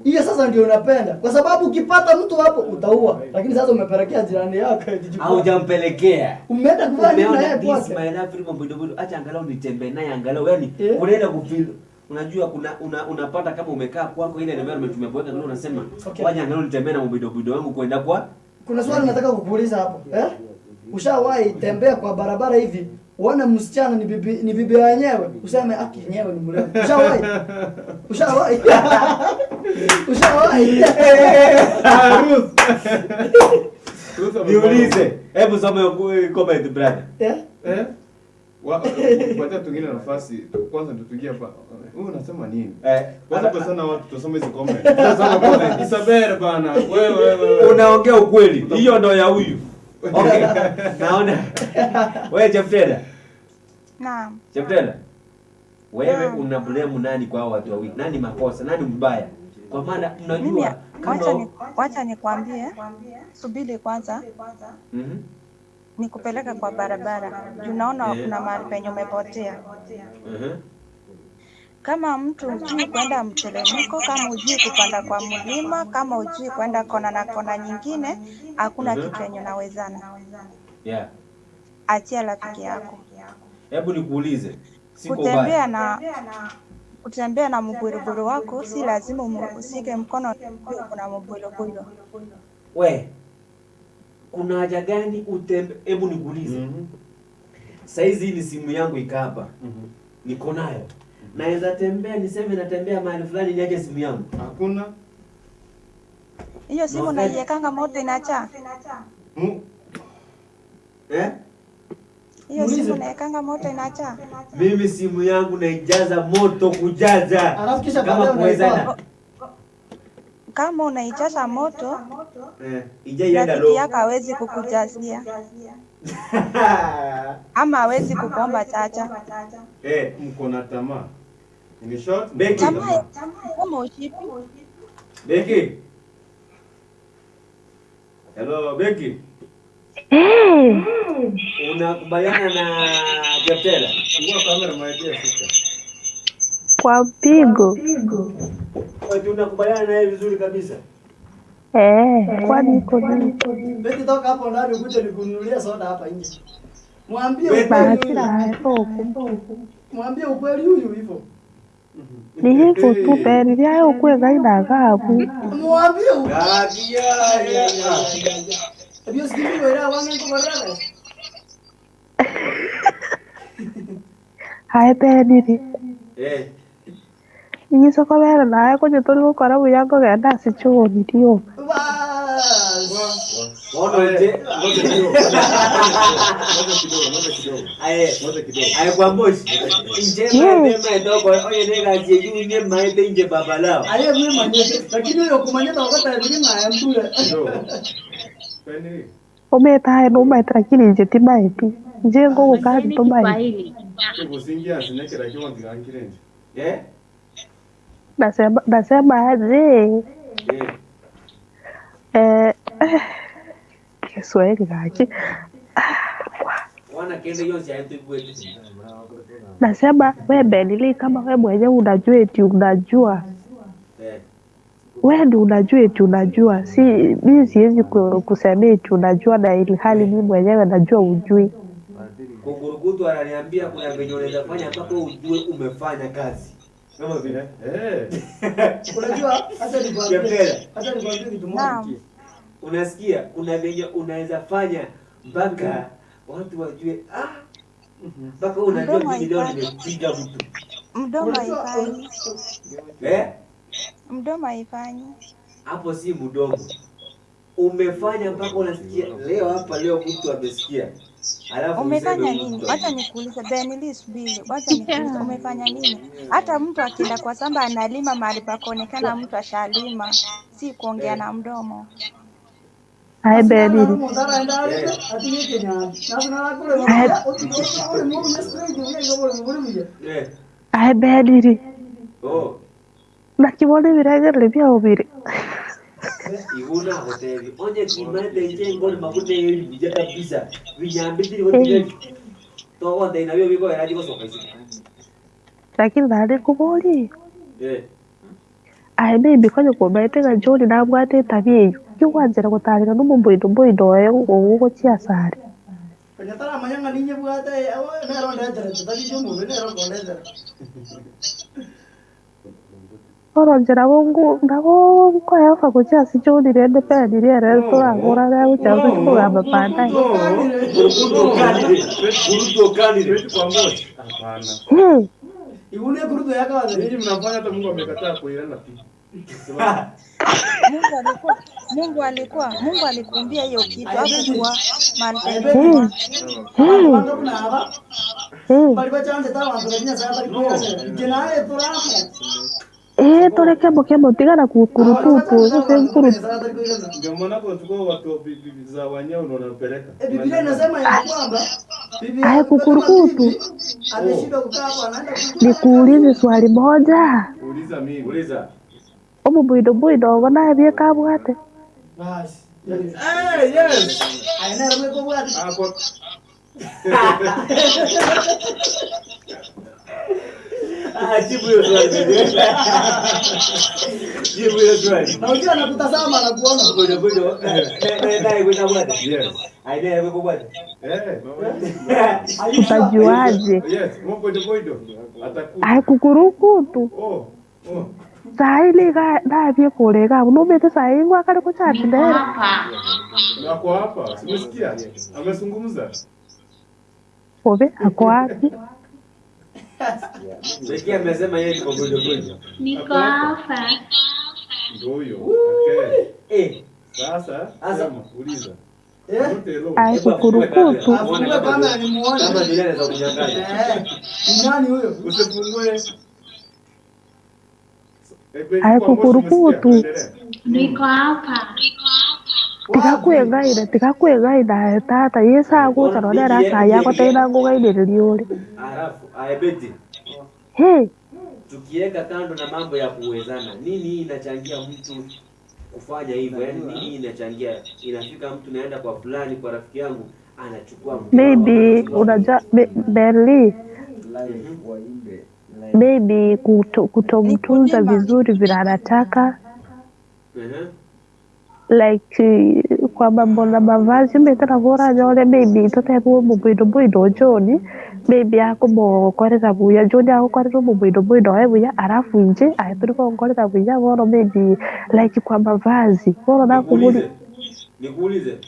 hiyo sasa ndio unapenda. Kwa sababu ukipata mtu hapo utaua. Lakini sasa umepelekea jirani yako eti Au hujampelekea. Umeenda kufanya nini na yeye Umeona this kwake? my life mambo ndogo, acha angalau nitembee naye angalau, yani unaenda kufeel. Unajua kuna unapata kama umekaa kwako ile environment umeboeka, ndio unasema wacha angalau nitembee na mbidobido wangu kwenda kwa. Kuna swali nataka kukuuliza hapo. Ushawahi tembea kwa barabara hivi uone msichana ni bibi ni bibi yenyewe, useme aki yenyewe ni mrembo? Ushawahi? Ushawahi? Ushawahi? Ruth. Niulize, hebu soma comment brother. Wacha tungine nafasi kwanza ndio tuingie hapa. Wewe unasema nini? Kwanza kwa sana watu tusome hizo comment. Tusome comment. Isabel bana, wewe. Unaongea ukweli. Hiyo ndo ya huyu. Okay. Naona. Wewe Cheptena. Naam. Cheptena. Wewe una blame nani kwa hao watu wawili? Nani makosa? Nani mbaya? Kwa maana unajua kama wacha nikwambie. Subiri kwanza. Nikupeleka kwa barabara. Unaona kuna mahali penye umepotea. Kama mtu hujui kwenda mteremko, kama hujui kupanda kwa mlima, kama hujui kwenda kona na kona nyingine, hakuna kitu yenye unawezana. Yeah. Achia rafiki yako. Hebu nikuulize. Siko Kutembea na mburuburu wako si lazima usike mkono kuna mburuburu. We, kuna haja gani utembe? Hebu nikuulize. Saizi ni simu yangu ika hapa. Niko nayo. Naweza tembea niseme natembea mahali fulani niache simu yangu? Hakuna. Hiyo simu naiwekanga moto inacha. Hiyo simu naekanga moto inacha. Mimi simu yangu naijaza moto kujaza. Alafu kisha kama kuwezana. Kama unaijaza moto, ijaienda rafiki yako hawezi kukujazia. Ama hawezi kukuomba chacha. Mko na tamaa. In short, Beki. Tamaa kama ushipi. Beki. Hello Beki. Unakubaliana na Cheptela? Fungua kamera my dear sister. Kwa mpigo. Unakubaliana naye vizuri kabisa? Kwani iko nini? Beti, toka hapo ndani ukuje nikununulie soda hapa nje. Mwambie ukweli huyu. Mwambie ukweli huyu hivyo. Ni hivyo tu Beni, hayo ukweli haina adhabu. Mwambie ukweli. Ebyo sikimi wera wange nkobarara. Hae Beni. Iso kobera naye konye tori gukora buya nkogenda ase choni rioba. Ometae nomaete lakini inche timaeti inche ngogokathi tomaeti. Nasema aje? Kiswahili gaki. Nasema we Benili, kama we mwenyewe unajua eti unajua Wewe ndio unajua eti unajua. Si mimi siwezi kusema eti unajua na ilhali mimi mwenyewe najua ujui. Kukurukutu ananiambia kuna venye unaweza fanya mpaka ujue umefanya kazi. Kama vile Unajua hata nikwambie, Cheptela. hata nikwambie kitu moja. Naam. Unasikia kuna venye unaweza fanya mpaka watu wajue mpaka unajua Mdomo mimi leo haifanyi. nimepiga mtu. Mdomo Unajua haifanyi. Mdomo haifanyi. Hapo si mdomo. Umefanya mpaka unasikia leo hapa leo mtu amesikia. Alafu Umefanya useme nini? mtu Wacha nikuulize Benili, subiri. Wacha nikuulize umefanya nini? Hata mtu akienda kwa shamba analima mahali pa kuonekana mtu ashalima, si kuongea na mdomo. Aye Benili. Aye Benili. Oh, Nakibona ebiragiro byabo biri. Iguna hotevi. Onye kimete nje ngol mabune yeri bija kabisa. Vinyambi tiri hotevi. Todo de nabio biko era digo soka isi. Lakini nare kubori. Aye maybe kwanya kumaete nga John nabwate tabia eyo. Kigwanjera gutarira n'omumboido mboido oyo ogogochia asare. Kanyatara manyanga ninye bwate nero ndetera tutari jomu nero ndetera. Oro njera bongu nabo nkoyafa gochia ase John rende peni riere toragora ria gochia kugamba baadaye. Hapana. Igune kurudu yaka wazi. Ninyi mnafanya hata Mungu amekataa kuilana tu. Mungu alikuumbia hiyo kitu hakukuwa mahali penye Bantu kuna hapa. Bali bachanze ta bantu bakinya sa bali kuya. Jina turamo. Tore kemo kemo tigana kurututu gose nkurutu. Ndio maana kunachukua watu wa bibi za wanyama ndio wanapeleka. Biblia inasema ya kwamba bibi Aye kukurukutu. ameshindwa kukaa hapo anaenda Nikuulize swali moja. Uliza mimi. Uliza. Omumboido mboido ogo naye kabwate. Basi. Eh, yes. Aina rwe kwa bwate. Ah, kwa Jibu hiyo swali. Jibu hiyo swali. Na unajua anakutazama anakuona. Ngoja ngoja. Na na bwate. Yes. Aina rwe kwa bwate. Eh. Utajuaje? Yes, mboido mboido. Atakuja. Aye kukurukutu. Oh. Oh. Sai liga nabie kurega numite sai ngwakari kuchatindera. Na kwa hapa, simesikia? Amezungumza. Obe ako wapi? Sikia amesema yeye ni mboido mboido. Niko hapa. Ndio huyo. Okay. Sasa Sasa uliza. Aye kukurukutu. Afungue kama nimuone. Kama vile anaweza kunyang'anya. Ni nani huyo? Usifungue. Aye kukurukutu. Niko hapa. Tigakwĩgaĩra tigakwĩgaĩra tata yĩcagũca none aracaya gũteitha ngũgainĩrĩria ũrĩ. Alafu aebeti. Hey, Tukiweka kando na mambo ya kuwezana, nini hii inachangia mtu kufanya hivyo? Yaani nini hii inachangia? Inafika mtu naenda kwa fulani, kwa rafiki yangu anachukua mke wao, maybe anachukua unajua Berli maybe kutomtunza vizuri vile anataka like kwa mambo na mavazi metara bora nyore maybe totebwo mumboido mboido John maybe akumukorera buya John agukorera mumboido mboido e buya alafu nje aeturi konkorera buya bono maybe like kwa mavazi bono nakuburi Nikuulize.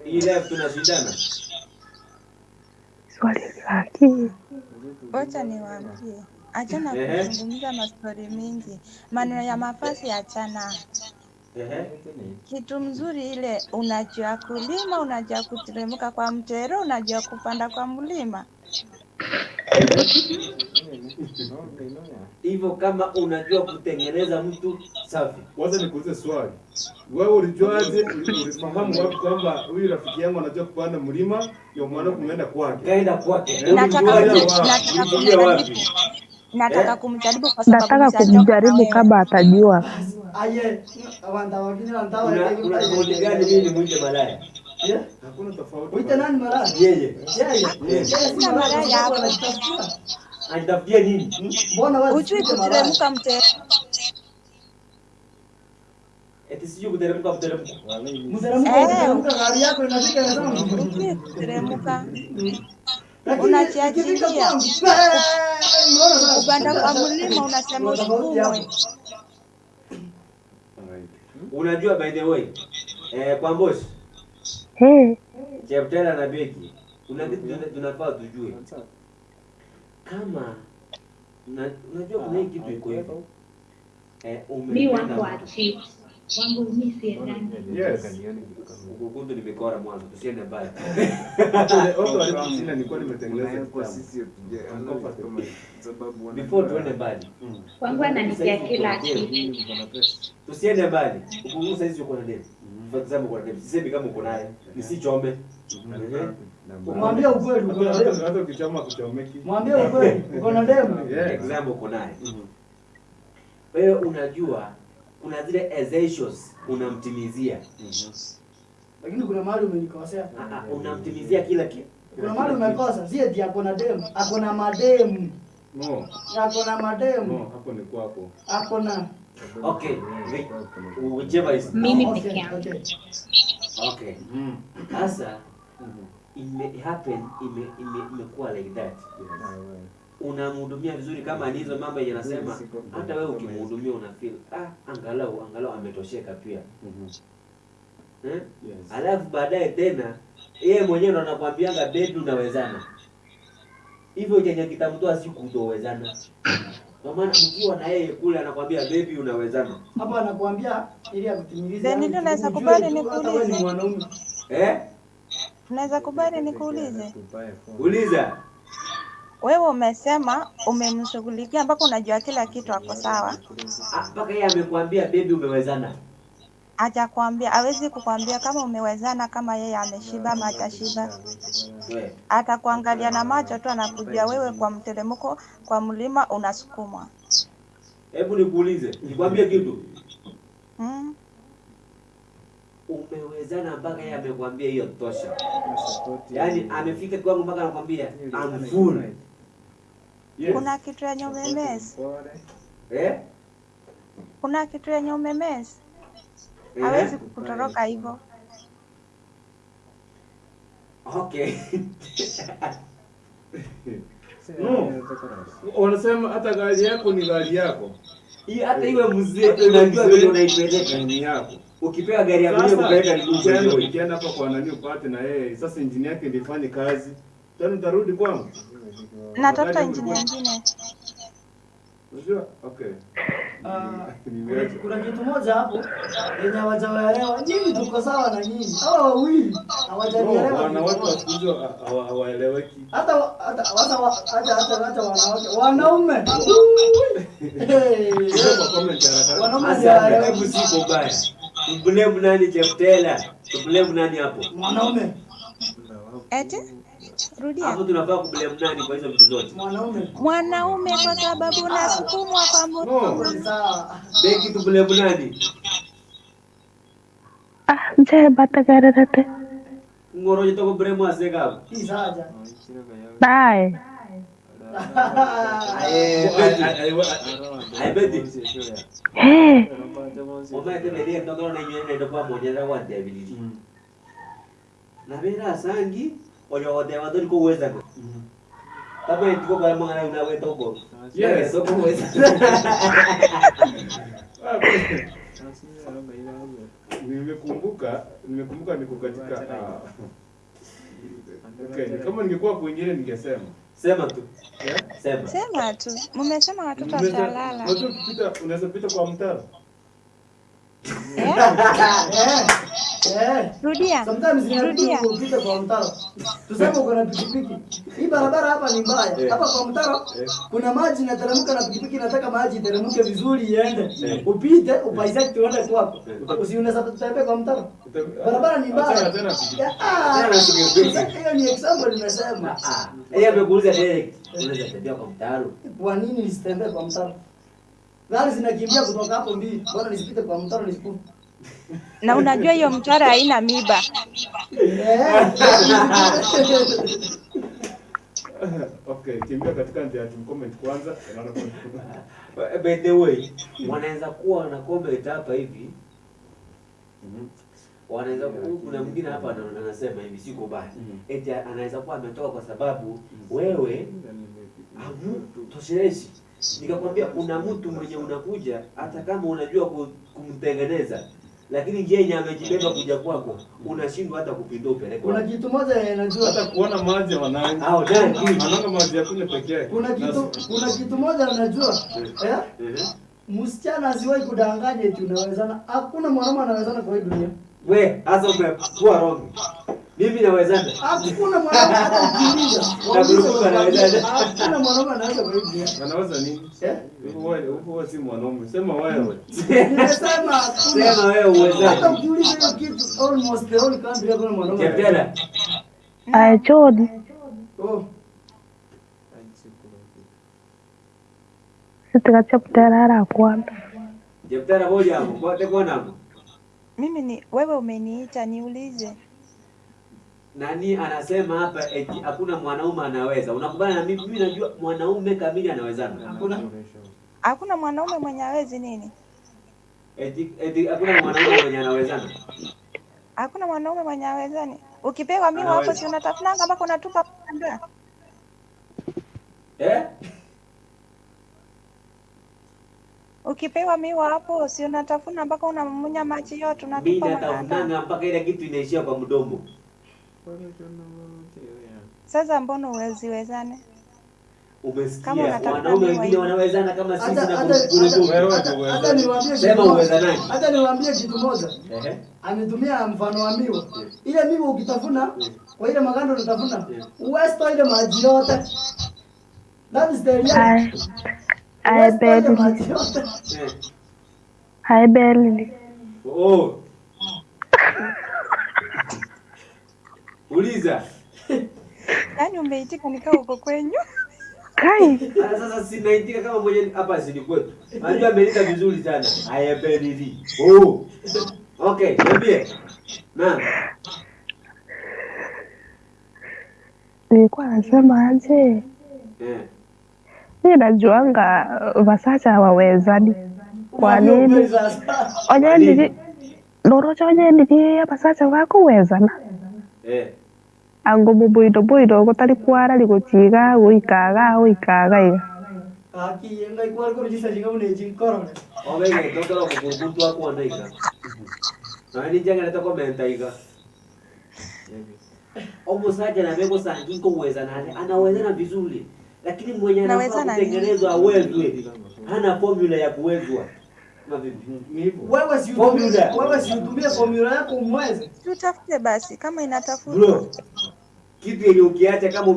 Hii live tunashindana. Swali laki. Wacha niwaambie, achana Ehe. kuzungumza mastori mingi, maneno ya mafasi achana. Kitu mzuri ile, unajua kulima, unajua kuteremka kwa mtero, unajua kupanda kwa mlima. Hivyo kama unajua kutengeneza mtu safi. Kwanza nikuulize swali. Wewe ulijuaje, ulifahamu wapi kwamba huyu rafiki yangu anajua kupanda mlima ya mwana kumeenda kwake? Kaenda kwake. Nataka kumjaribu kwa sababu Nataka nishachoka na kumjaribu wewe. kama atajua. Aye, awanta wakini wanta Kuna tofauti gani mimi nimuite malaya? Hakuna tofauti. Uite nani malaya? Yeye. Yeye. Yeye. Yeye si Hakuna malaya kwa malaya sababu hapo. anajitafutia. Anitafutie nini? Mbona wewe Hujui usipige malaya? kuteremka mte Eti sijui kuteremka mteremko. Mteremko Eh. ukiteremka gari yako inafika inasema hujui kuteremka. Lakini Unajiachilia. ikifika kwangu, unaona sasa? Kupanda kwa mlima unasema Kuna tofauti hapo. usukumwe. Unajua by the way, kwa Mboshi, Hey, Cheptela na Beki, kuna kitu tunafaa tujue. Kama unajua kuna hii kitu iko hivi. Mi Umempenda wangu wa mtu. chips. Wangu mi siendangi. Yes. Ukukundu nimekora mwanzo, tusiende mbali. Watu walipo chini nilikuwa nimetengeneza kitambo. Before tuende mbali. Wangu ananipea kila kitu. Tusiende mbali. Ukungu saizi uko na demu. For example uko na demu. Sisemi kama uko naye. Nisichome. Mwambie ukweli uko na demu. Hata ukichoma kuchomeki. Mwambie ukweli uko na demu. Yeah. Example uko naye. Wewe unajua kuna zile essentials unamtimizia. Lakini kuna mahali umenikosea. Unamtimizia kila kitu. Kuna mahali umekosa, si eti ako na demu, ako na mademu. No. Ako na mademu. No, hapo ni kwako. Ako na Okay. Whichever is Mimi Okay, peke yangu. okay. Okay. Sasa ime happen imekuwa like that. Unamhudumia vizuri kama ni hizo mambo yenye nasema, hata wewe ukimhudumia una feel angalau ametosheka pia. Eh? Yes. Alafu baadaye tena yeye mwenyewe ndo anakuambianga baby unawezana. Hivyo chenye kitamtoa si kutowezana. Kwa maana mkiwa na yeye kule anakwambia baby unawezana. Hapa anakuambia ili akutimilize. Then yani unaweza ujue kubali tu hata wewe ni nikuulize? mwanaume. Eh? Unaweza kubali nikuulize? Uliza. Wewe umesema umemshughulikia mpaka unajua kila kitu ako sawa. Mpaka yeye amekwambia baby umewezana. Hajakwambia, hawezi kukwambia kama umewezana, kama yeye ameshiba ama hajashiba. We. Atakuangalia na macho tu, anakujua wewe kwa mteremko, kwa mlima unasukumwa. Hebu nikuulize, nikwambie kitu. Umewezana mpaka yeye amekwambia hiyo tosha. Yaani amefika kiwango mpaka anakwambia I'm full. Yes. Kuna kitu yenye umemess, Eh? kuna kitu yenye umemess, hawezi kukutoroka hivyo. Okay. No. Wanasema hata gari yako ni gari yako. Hii hata iwe mzee Hata iwe unajua mzee, vile unaipeleka. ni yako. Ukipewa gari ya mwenyewe Sasa kupeleka ni ngumu kweli. ukienda hapa kwa nani upate na yeye sasa injini yake ndio ifanye kazi. Tena utarudi kwangu. Natafuta injini nyingine. Unajua? Okay. Nimeacha. Kuna kitu moja hapo yenye hawajawaelewa. Nyinyi tuko sawa na nyinyi. Hawa wawili No, hawajanielewa. wanawake wa siku hizi hawaeleweki. Hata hata hata hata hata hata wanawake wanaume. Hey. Kwa comment haraka haraka. Wanaume ndio Sasa hawaeleweki. hebu siko baya. Tublame nani Cheptela? Tublame nani hapo? Mwanaume, Eti rudia. Hapo tunafaa kublame nani kwa hizo vitu zote? mwanaume. Mwanaume kwa sababu unasukumwa kwa No. mlima. Sawa. Beki tublame nani? nje batagarerete. Ngoroje toko blame aseka hapo. Hii saja. Bye. Ai Beti. Hey, Omete berie ndogoro na inywe nendo kwa monyera wa devilili. Na bera sangi oyo odewa tori kuweza. Tama itiko kwa mangana unawe toko. Yes. Toko kuweza. Nimekumbuka niko katika okay, kama ningekuwa kwingine ningesema. Sema tu. Yeah? Sema. Sema tu, mmesema watoto Unaweza- watalala. Unajua ukipita unaweza pita kwa mtaro. Eh? Eh. Eh. Rudia. Sometimes inabidi Rudia. upite kwa mtaro. Tuseme uko na pikipiki. Hii barabara hapa ni mbaya. Eh. Hapa kwa mtaro Eh. kuna maji inateremka na pikipiki inataka maji iteremke vizuri iende. Eh. Upite upaisaki tuende kwako. Eh. Usi unaweza kutembea kwa mtaro. Barabara ni mbaya. Achana tena pikipiki. Ya, ah. Tena pikipiki. Hiyo ni example nimesema. Ah, yeye amekuuliza direct. Unaweza tembea kwa mtaro. Kwa nini nisitembee kwa mtaro? Gari zinakimbia kutoka hapo mbili. Bora nisipite kwa mtaro nisikufe. Na unajua hiyo mtaro haina miba. Eh. Okay, kimbia katika njia ya comment kwanza. Unaona By the way, wanaweza kuwa na comment hapa hivi. Wanaweza kuna mwingine hapa anasema hivi, siko baya. Eti anaweza kuwa ametoka kwa sababu wewe hamtoshelezi. Nikakwambia kuna mtu mwenye unakuja hata kama unajua kumtengeneza, lakini yeye amejibeba kuja kwako, unashindwa hata kupindua upeleke. Kuna kitu moja yenye najua. Hata kuona maji wanangu. Au ndani. Anaona maji ya kunywa peke yake. Kuna kitu moja najua. Eh? Msichana asiwahi kudanganya eti unawezana. Hakuna mwanaume anawezana kwa hii dunia. We, hasa umekuwa wrong. Mimi nawezana. Hakuna mwanaume hata ukiuliza. Na kurupuka nawezana. Hakuna mwanaume anaweza kwa hii dunia. Anaweza nini? Eh? Wewe si mwanaume. Sema wewe. Nimesema hakuna. Sema wewe uwezani. Hata ukiuliza hiyo kitu almost the whole country hakuna mwanaume. Cheptela. Aye John. Oh. Sitiga Cheptela arakwana. Cheptela moja hapo. Kwa tekwa nako. Mimi ni wewe umeniita niulize. Nani anasema hapa eti hakuna mwanaume anaweza? Unakubana na mimi? Mimi najua mwanaume kamili anawezana. Hakuna. Hakuna mwanaume mwenye hawezi nini? Eti hakuna mwanaume mwenye anawezana. Hakuna mwanaume mwenye hawezani. Ukipewa miwa hapo Anaweza. si unatafunanga mpaka unatupa kanda. Eh? Ukipewa miwa hapo si unatafuna mpaka unamumunya maji yote Mimi unatupa maganda. natafunanga mpaka ile kitu inaishia kwa mdomo. Sasa mbona uweziwezane? Umesikia? Kama unatafuta Wanaume miwa wengine hivi. wanawezana kama sisi Hata na hata kurupuka. hata niwaambie Sema kitu moja. uwezanaje? Hata niwaambie kitu moja. Ehe. Ametumia mfano wa miwa. Ile miwa ukitafuna kwa ile maganda unatafuna, uwezi toa ile maji yote. That is the reality. Aye. Aye Uwezi toa ile Belili. maji yote. Eh. Aye Belili. Oh. Uliza. Yaani umeitika nikaa uko kwenyu. Kai. Sasa sinaitika kama mwenye hapa si ni kwetu. Najua amelita vizuri sana. Ayebelili. Oh. Okay, niambie. Na Nilikuwa nasema aje? eh. Mimi najuanga vasacha hawawezani. Kwa Mwambie nini? ukweli sasa. Onye norocha onye ndiri abasacha bakuwezana. Eh. Ango mubuido buido gutari kwara riguchiga guikaga guikaga iga. Aki yenga ikwari kurujisa jinga mune jinkorone. Obege tokero kukurukutu akwana iga. Na ni jenga leta komenta iga. Omusacha na mego sanginko uwezanane, anawezana vizuri. Lakini mwenye anafaa Nawezana nini? kutengenezwa awezwe. Hana formula ya kuwezwa. Kama vipi? Ni hivyo. Wewe si utumie, Formula. wewe si utumie formula yako umweze. Tutafute basi kama inatafutwa. Bro, kitu yenye ukiacha kama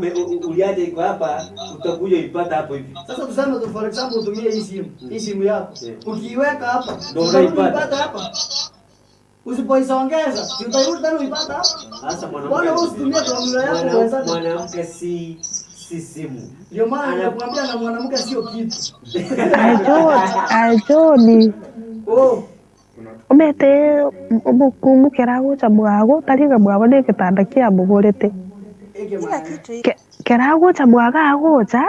uliacha iko hapa, utakuja ipata hapo hivi. Sasa tuseme tu for example utumie hii simu, hii simu yako. Ukiiweka hapa, Ndio utarudi unaipata. uipate hapa. Usipoisongeza, si utairudi tena uipate hapa. Sasa Bwana mwanamke wewe usitumie formula yako uwezane. mwanamke si simu. Ndio maana ninakwambia na mwanamke sio kitu. Aye John, aye John. Oh, Umete umukungu keragucha mwago tariga mwago ni gitanda kia mugurite. eke Kila maana. kitu iko. Keragucha mwaga agucha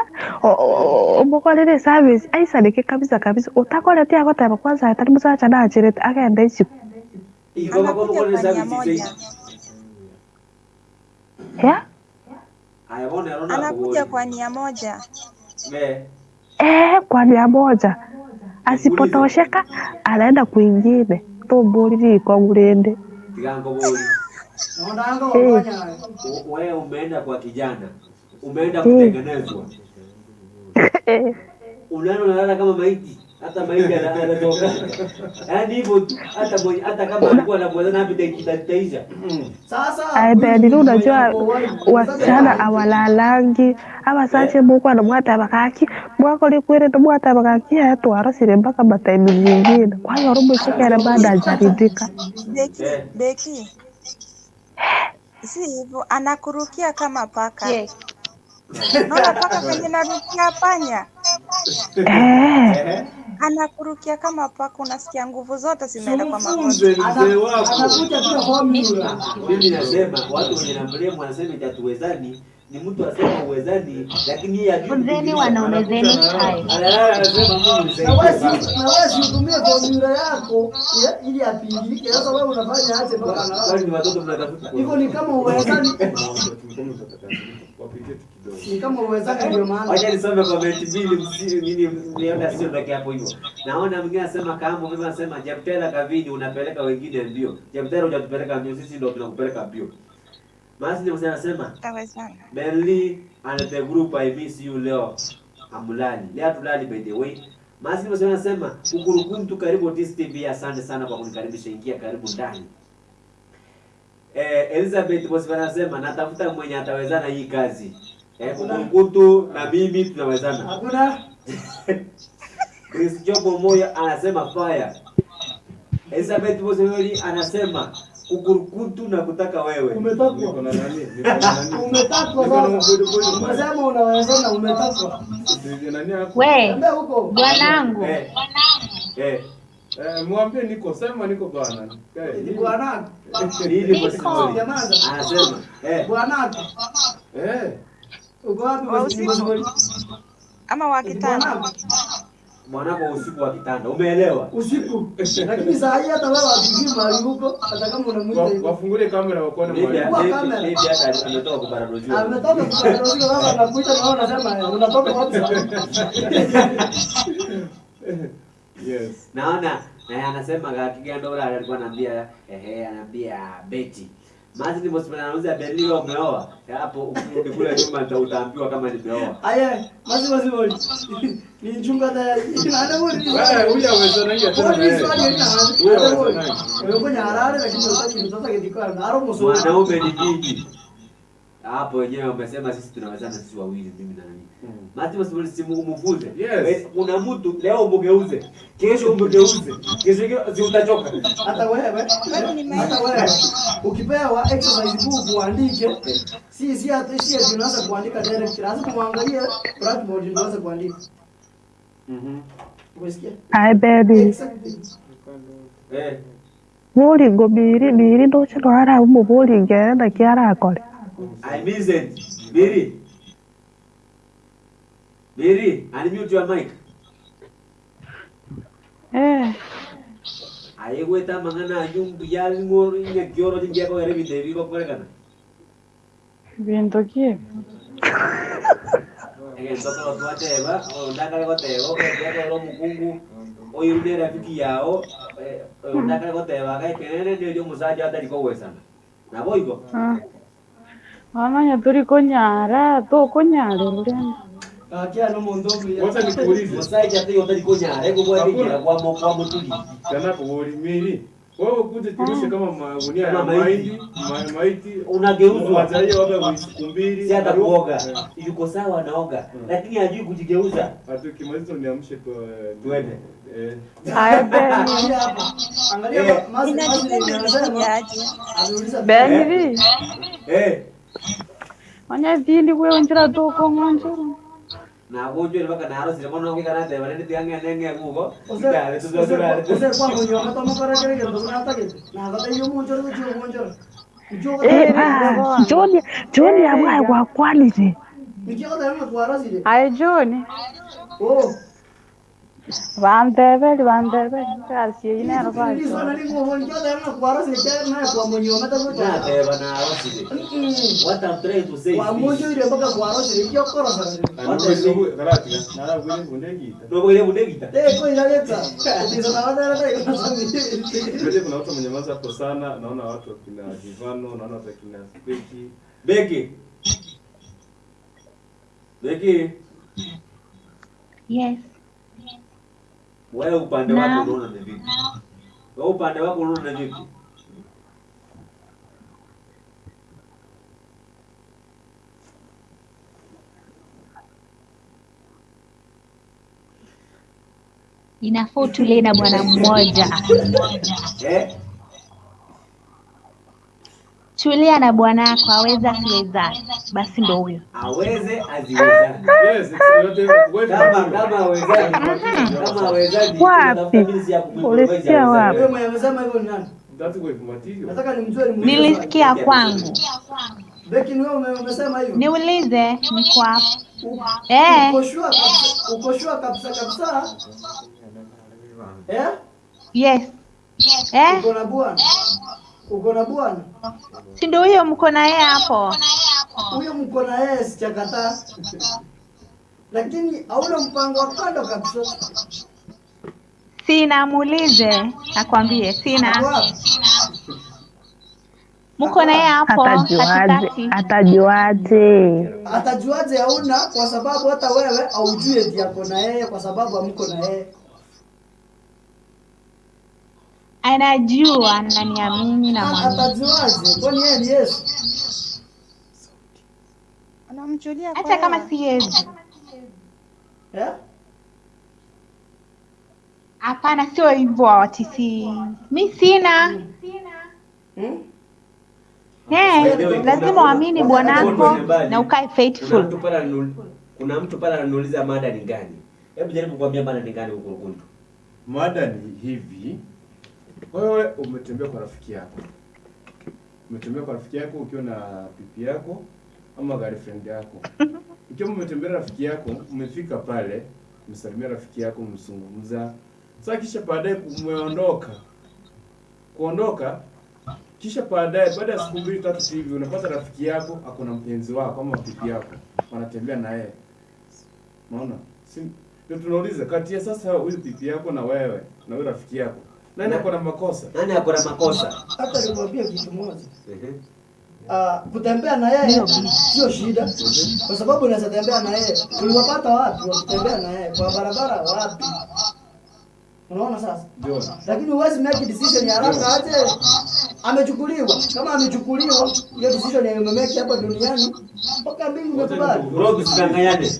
umukorere service aicanike kabisa kabisa utakorete agoteba kwanza atari musacha nachirite agenda icio Iko kwa Anakuja kwa kwa nia service moja. sasa. ya Aya bona rona Anakuja kwa nia moja. Me. eh kwa mia moja asipotosheka anaenda kwingine tumbũrire ikongurinde Tigango boli. Naona anga wafanya hayo. Wewe umeenda kwa kijana. Umeenda kutengenezwa. Unaenda unalala kama maiti. Hata maiti anatoka. Yaani hivyo tu hata mwenye hata kama alikuwa anakuwezana hapo itaisha. Sasa Aye huyu Belili ni mwenye unajua ako wide. wasichana awalalangi abasache mukwana mwateba kaki mwakolikwirite mwateba kaki etwara ciri mpaka mataimu zingine kwanza urumuicikere bado hajaridhika Beki, Eh. Beki. Si hivyo anakurukia kama paka. Unaona paka venye narukia panya? eh Anakurukia kama paka, unasikia nguvu zote zimeenda kwa magoti. Mfunze mzee wako. Anakuja bila formula. Mimi nasema watu wenye namlemu wanasema itatuwezani. Ni mtu asema uwezani lakini yeye hajui. Funzeni wanaume zenu time. Analala anasema Mungu nisaidie. Na wewe si utumie formula yako ili apingike. Sasa wewe unafanya aje mpaka analala? Kwani ni watoto mnatafuta? Hivyo ni kama uwezani. Ni kama uwezani ndio maana. Wacha nisome comment mbili msi nini niona sio ndoke hapo hivyo. Naona mwingine anasema kama mwingine anasema Japtela Kavini unapeleka wengine mbio. Japtela hujatupeleka mbio, sisi ndio tunakupeleka mbio. Basi ndio anasema Tawezana. Benly and the group I miss you leo. Amulali. Leo tulali by the way. Basi ndio anasema Ukurukuntu karibu Otis TV, asante sana kwa kunikaribisha, ingia karibu ndani. Elizabeth Bosman anasema natafuta mwenye atawezana hii kazi. Ukurukuntu na mimi tunawezana. Hakuna. Chris Jobo Moyo anasema fire. Elizabeth Bosman anasema Ukurukuntu na kutaka wewe. Umetakwa. Umetakwa sasa. Umesema unawezana, umetakwa. We, bwanangu. Mwambie niko, sema niko bwana. Ni bwanangu. Niko. Anasema Bwanangu. Uko wapi? Wa usiku ama wa kitanda? Mwanako usiku wa kitanda. Umeelewa? Usiku. Lakini saa hii hata wewe hatujui mahali huko, hata kama unamuita hivyo. Wafungulie kamera wakuone Maybe mahali. maybe hata ametoka kubaradojua. Ametoka kubaradojua sasa anakuita na wewe unasema unatoka wapi sasa? Yes. Naona na anasema Kigando ule alikuwa anaambia anaambia Betty. Mazi ni Bosman anauza Benly wewe umeoa. Hapo ukirudi kule nyuma utaambiwa kama nimeoa. Aye, mazi mazi boli. Ni njunga da ina boli. Wewe huyu awezana hiyo tena. Boli swali ina. Huyu awezana. Wewe kwenye harare lakini unataka mtoto akidikwa na haro msomo. Mwanaume ni nyingi. Hapo wenyewe wamesema sisi tunawezana sisi wawili mimi na nani. Mazi Bosman si mumufunze. Yes. Kuna mtu leo umgeuze, kesho umgeuze, kesho si utachoka. Hata wewe, hata wewe ukipewa exercise book uandike, si hata si unaanza kuandika direct, lazima muangalie blackboard ndio uanze kuandika. Umesikia? Ai Benny. Exactly. Muringo biri biri ndochero ara umuburinge na kiarakore. I miss it. Biri. Biri, unmute your mic. Ayegweta mangana ayumbu yalingoro nyakioro jingiako ere bitebi gokorekana. Bintu ki? Egento twateba, ondakare goteba, ogeteba ro mukungu oyu ne rafiki yao, ondakare goteba gaekenene ndio musaja atari kogwesana. Nabo igo. Wamanya turi konyara, tokonyara rurenda. Akia no mundu. Wacha nikuulize. Musaja ati otari konyara, egobwatikira kwa kwa mutuli. Tena kuulimili. Wewe ukuje turushe kama magunia ya mahindi, maiti unageuzwa. Wajalie waga siku mbili. Si hata kuoga. Yuko sawa anaoga, lakini hajui kujigeuza. Hata ukimaliza uniamshe kwa twende. Haya Benny. Angalia mazi mazi Benny. Onya thindi gwe njira toko ngonjera. Na gonjwe baka naro sire mono ngikana teba nende tiange nenge gugo. Ose kwa munyo kata mukora kere kere ata kete. Na kata iyo munjoro ko chiyo munjoro. John John yabwaye gwakwanire. Nikio kata mwa sire. Aye John. Oh. Bandeberi bandeberi kasi inero ba. Ni sona ni ngo nikio kata mwa sire kere na kwa munyo mata ko. Na teba na sire. What I'm trying to say. Kwa munyo ile mpaka kwa sire nikio kora sire. Kuna watu wamenyamaza hapo sana, naona watu wakina Divano, naona watu wakina Beki. Beki. Beki. Yes. Wewe upande wako unaona ni vipi? Wewe upande wako unaona ni vipi? Inafaa utulie na bwana mmoja. Tulia na bwanako, aweza asiweza, basi ndo huyo. Aweze aziwezane. Yes, kama awezani, kama awezani. Wapi? Ulisikia wapi? Wewe mwenye amesema hivyo ni nani? That's way material. Nataka nimjue ni Nilisikia kwangu. Beki ni wewe umesema hivyo? Niulize, niko hapa. Eh. Uko sure kabisa, uko sure kabisa kabisa? Eh? Yes. Eh? Uko na bwana? Uko na bwana? Si ndio huyo mko na yeye hapo? Huyo mko na yeye sijakataa. Lakini hauna mpango wa kando kabisa. Sina, muulize akwambie sina. Mko na yeye hapo katikati. Atajuaje? Atajuaje hauna? Kwa sababu hata wewe haujui eti yako na yeye, kwa sababu hamko na yeye. Anajua, ananiamini na mwamini. Atajuaje? Kwani yeye ni Yesu? Anamjulia Hata kama si Yesu. Eh? Hapana, sio hivyo watisi. Mi sina. Lazima uamini bwanako na ukae faithful. Kuna mtu pale ananiuliza mada ni gani? Hebu jaribu kuambia mada ni gani huko Kuntu. Mada ni hivi. Wewe umetembea kwa rafiki yako. Umetembea kwa rafiki yako ukiwa na pipi yako ama girlfriend yako. Ikiwa umetembea rafiki yako, umefika pale, msalimia rafiki yako, mzungumza. Sasa kisha baadaye umeondoka. Kuondoka kisha baadaye, baada ya siku 2 3 hivi unapata rafiki yako ako na mpenzi wako ama pipi yako. Wanatembea na yeye. Unaona? Si ndio tunauliza kati ya sasa huyu pipi yako na wewe na huyu rafiki yako. Nani ako na makosa? Nani ako na makosa? Hata nikwambie kitu moja. Kutembea na yeye sio shida. Kwa sababu unaweza tembea na yeye. Uliwapata wapi wakitembea na yeye? Kwa barabara wapi? Unaona sasa? Ndio. Lakini huwezi make decision ya haraka aje amechukuliwa. Kama amechukuliwa, hiyo decision ya umemake hapa duniani mpaka mbingu imekubali. Bro, tusidanganyane.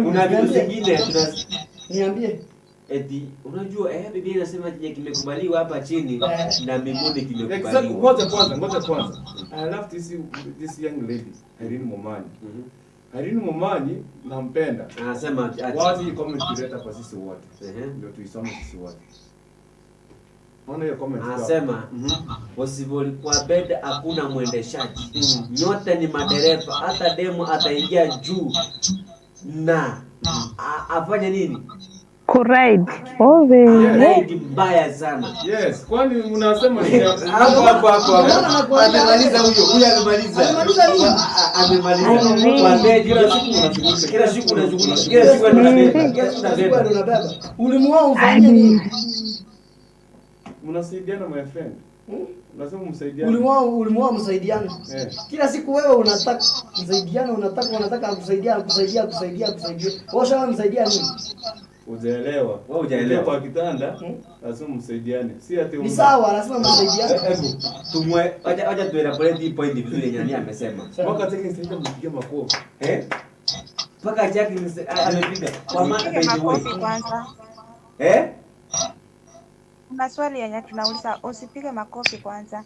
Kuna vitu zingine niambie. Eti unajua Biblia inasema chenye kimekubaliwa hapa chini na mbinguni kimekubaliwa. Exactly. Ngoja kwanza. I love this young lady, Irene Momanyi. Irene Momanyi nampenda. Anasema wazi comment kuleta kwa sisi wote. Ndio tuisome sisi wote. Ona hiyo comment. Anasema possible kwa bed hakuna mwendeshaji. Nyote ni madereva, hata demo ataingia juu na afanye nini? Kuride. Owe. Kuride mbaya sana. Yes, kwani unasema ni hapo hapo hapo. Amemaliza huyo. Huyo amemaliza. Amemaliza. Kwa bed kila siku unashughulika. Kila siku unabeba. Kila siku unabeba. Ulimuoa ufanye nini? Mnasaidiana my friend. Lazima msaidiane. Ulimuoa msaidiane. Kila siku wewe unataka msaidiane, unataka akusaidia, akusaidia, akusaidia, akusaidia. Wewe ushamsaidia nini? Hujaelewa. Wewe hujaelewa. Kwa kitanda lazima msaidiane. Si ati ni sawa, lazima msaidiane. Hebu tumwe acha tu elaborate hii point vizuri yenye nani amesema. Mpaka Jackie sasa mpigie makofi. Mpaka Jackie amepiga. Kwa maana by the way. Kwanza. Kuna swali yenye tunauliza, usipige makofi kwanza.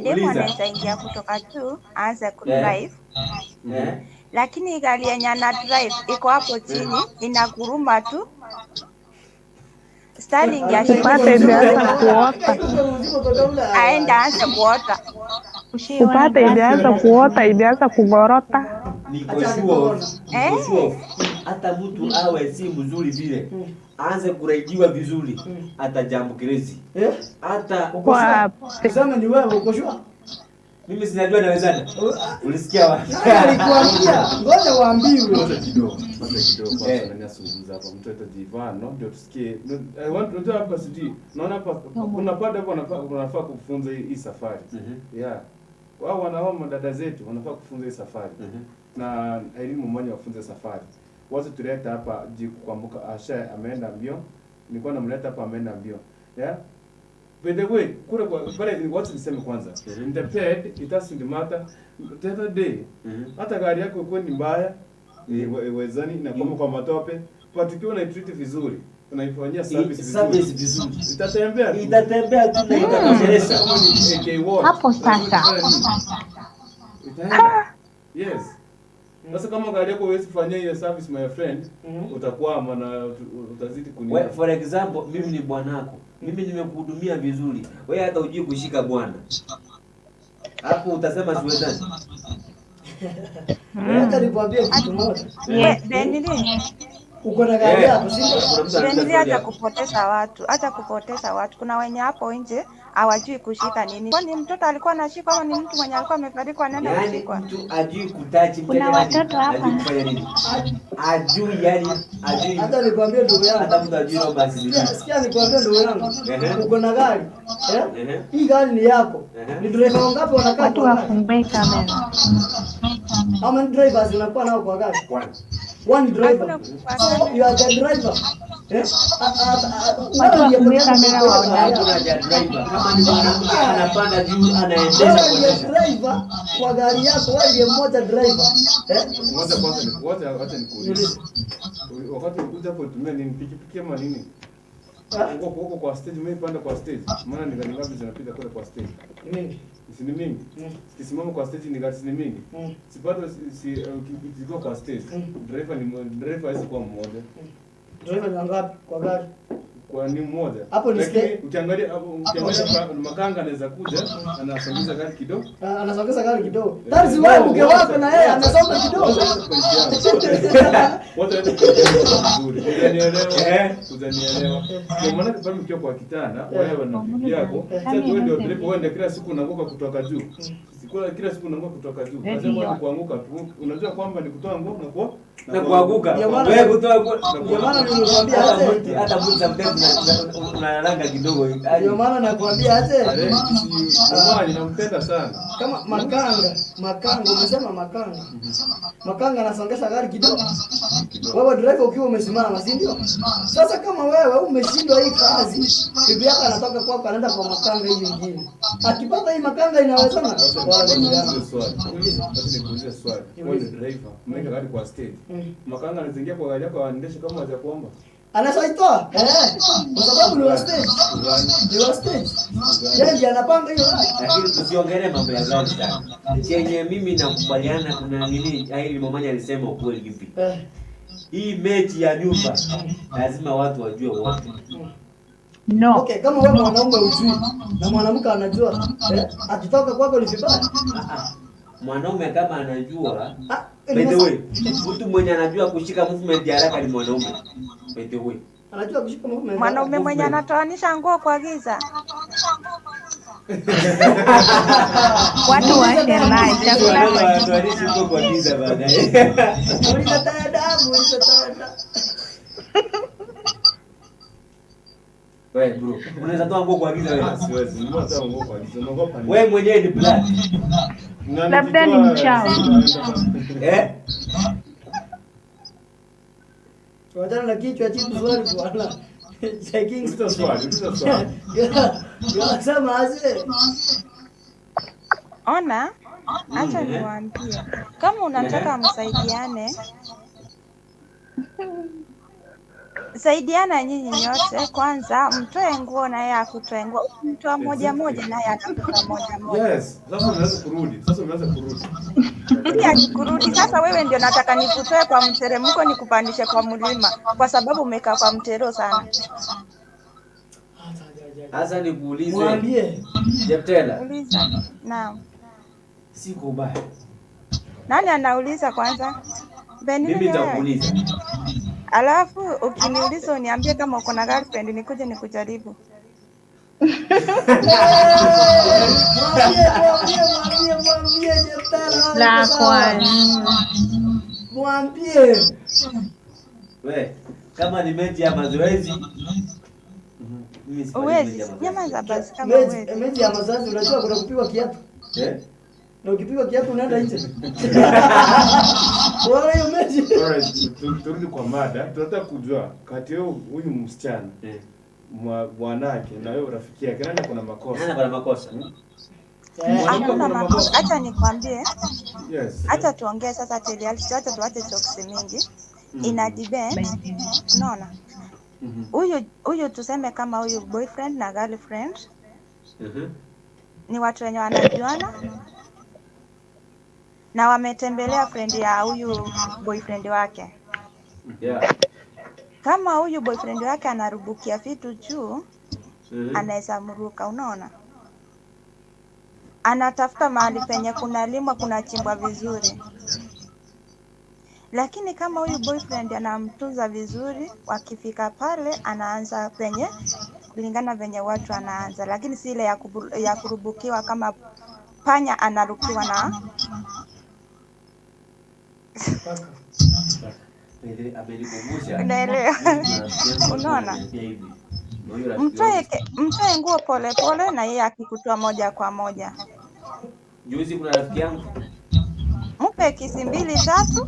Demu anaweza ingia kutoka juu aanze kudrive. Lakini gari yenye ana drive iko hapo chini inaguruma tu. Sterling ya Upate imeanza kuota. Aenda aanze kuota. Upate imeanza kuota, imeanza kugorota. Niko sure. Hata mtu awe si mzuri vile. Aanze kuraidiwa vizuri atajambukirizi. Hata kusema ni wewe uko sure? Mimi sinajua nawezana. Ulisikia wapi? Nani alikuambia? Ngoja waambiwe. Ngoja kidogo. Kwanza nani azungumza hapa? Mtu atajivano ndio tusikie. I want to hapa sijui. Naona hapa kuna pande hapo wanafaa kufunza hii safari. Yeah. Wao wanaoma dada zetu wanafaa kufunza hii safari. Na elimu mmoja wafunze safari. Wazo tuleta hapa kuambuka Asha ameenda mbio. Nilikuwa namleta hapa ameenda mbio. Yeah. By the way, kule kwa pale wacha niseme kwanza. In the bed it doesn't matter. The other day hata gari yako iko ni mbaya, iwezani inakwama kwa matope, but ukiwa unaitreat vizuri, unaifanyia service vizuri. Itatembea tu. Itatembea tu na itakosheleza. Hapo sasa. Itaenda. Yes. Sasa kama gari yako huwezi kufanyia hiyo service my friend, utakwama na utazidi kuni. For example, mimi ni bwanako. Mimi nimekuhudumia vizuri. Wewe hata hujui kushika bwana. Hapo utasema siwezani. Acha nikwambie kitu moja. We, Benili. Uko na gari yako, si ndio? Benili, acha kupoteza watu, acha kupoteza watu. Kuna wenye hapo nje hawajui kushika nini. Kwani mtoto alikuwa anashikwa ama ni mtu mwenye alikuwa amefariki anaenda Yaani kushikwa? mtu ajui kutachi Kuna mteja hadi watoto hapa. ajui kufanya nini. Ajui yani ajui. Hata nikwambie ndugu yangu. Hata mtu ajui romance ni nini. Sikia nikwambie ndugu yangu. Ehe. Uko na gari. Eh? Ehe. Hii gari ni yako. Ehe. Ni driver wangapi wanakaa Watu kwa gari? wafungue kamera. How many drivers unakuwa nao kwa gari? One. One driver. So you are the driver. Eh? Watu Wewe ndiye wafungue peke yako kamera uko waonane. Hakuna haja driver. Kama ni mwanamke anapanda juu anaendesha Wewe ndiye kuendesha. driver kwa gari yako, wewe ndiye mmoja driver. Eh? Ngoja kwanza ni ngoja acha nikuulize. Wakati ulikuja hapo ulitumia nini? Pikipiki ama nini? Uko kwa stage, mimi panda kwa stage. Maana ni gari ngapi zinapita kule kwa stage? Mingi. Si ni mingi? Sikisimama kwa stage ni gari si ni mingi? Si bado si ukiwa kwa stage. Driver ni driver hawezi kuwa mmoja. Driver ni wangapi kwa gari? Kwa ni mmoja. Hapo ni Lakini stage. ukiangalia makanga anaweza kuja anasongesha gari kidogo. Anasongeza gari kidogo. That is why mke wako na yeye anasonga kidogo. Utanielewa. Kwa maana pale mkiwa kwa kitanda, wewe na bibi yako, sasa wewe ndio dereva, wewe ndio kila siku unaanguka kutoka juu. Kila siku unaanguka kutoka juu. Unasema ni kuanguka tu. Unajua kwamba ni kutoa nguo na Na kuanguka. Wewe kutoa nguo. Ndio maana nilikwambia Hata aje. mti hata mti sometimes unalanga kidogo. Ndio maana nakwambia aje. Mama ninampenda sana. Kama makanga umesema makanga. Makanga anasongesha gari kidogo. Wewe driver ukiwa umesimama, si ndio? Sasa kama wewe umeshindwa hii kazi, bibi yako anatoka kwako anaenda kwa makanga hii nyingine. Akipata hii makanga inawezana. Wala ndugu yangu. Sasa nikuulize swali. Wewe ni driver, umeweka gari kwa stage. Makanga anaingia kwa gari yako aendeshe kama hajakuomba. Anasaitoa kwa sababu ni wa stage. Ni wa stage. Yeye ndiye anapanga hiyo gari. Lakini tusiongelee mambo ya gari sana. Chenye mimi nakubaliana kuna nini, Aili Momanya alisema ukweli hivi. Hii mechi ya nyumba lazima watu wajue wote. No. Okay, kama wewe mwanaume hujui na mwanamke anajua, akitoka kwako ni vibaya. Mwanaume kama anajua, by the way, mtu mwenye anajua kushika movement ya haraka ni mwanaume. By the way. Anajua kushika movement. Mwanaume mwenye anatoanisha nguo kwa giza. Watu washe live, chakula Mwanaume kwa anatoanisha nguo kwa giza baadaye. Uliza dada, uliza dada. Wewe bro, unaweza toa nguo kwa giza wewe? Siwezi. Mbona toa nguo kwa giza? Unaogopa nini? Wewe mwenyewe ni black. Na Labda ni nikitoa- mchawi. Eh? Wachana na kichwa chipu swali bwana. Checking. Uliza swali, uliza swali. Sema aje. Ona, acha niwaambie, kama unataka msaidiane, saidiana nyinyi nyote kwanza, mtoe nguo na yeye akutoe nguo. Mtoa moja moja naye atatoa moja moja. Yes, sasa umeanza kurudi. Sasa umeanza kurudi. Ili akikurudi sasa, wewe ndio nataka nikutoe kwa mteremko nikupandishe kwa mlima, kwa sababu umekaa kwa mtero sana. Sasa nikuulize. Mwambie. Jeptela, Uliza. Naam. siko ubaya. Nani anauliza kwanza? Benini Mimi ni wewe? nitakuuliza. Alafu ukiniuliza uniambie kama uko na girlfriend nikuje nikujaribu. Mwambie, mwambie, mwambie, mwambie Jeptela. La kwanza. Mwambie. We, kama ni mechi ya mazoezi, mimi sifanyi mechi Uwezi, ya mazoezi. nyamaza basi kama Mechi, uwezi. mechi ya mazoezi unajua kuna kupigwa kiatu. Eh? Na ukipigwa kiatu unaenda nje. Wala hiyo mechi. Alright, turudi kwa mada. Tunataka kujua kati ya huyu msichana bwanake na wewe rafiki yake, nani kuna makosa? Nani kuna makosa? Hakuna makosa. Acha nikwambie. Yes. Acha tuongee sasa reality, acha tuache jokes mingi. Ina depend. Unaona? Huyu tuseme kama huyu boyfriend na girlfriend ni watu wenye wanajuana na wametembelea friend ya huyu boyfriend wake. Yeah. Kama huyu boyfriend wake anarubukia vitu juu, anaweza mruka, unaona? Anatafuta mahali penye kunalimwa kunachimbwa vizuri. Lakini kama huyu boyfriend anamtunza vizuri, wakifika pale anaanza penye kulingana venye watu anaanza, lakini si ile ya kurubukiwa kama panya anarukiwa na Amenikumbusha. Unaelewa? Mimi kuna rafiki yangu alikuwa Unaona? ananiambia hivi. Na huyo rafiki wangu Mtoe nguo polepole na yeye akikutoa moja kwa moja. Juzi kuna rafiki yangu Mpe kisi mbili tatu,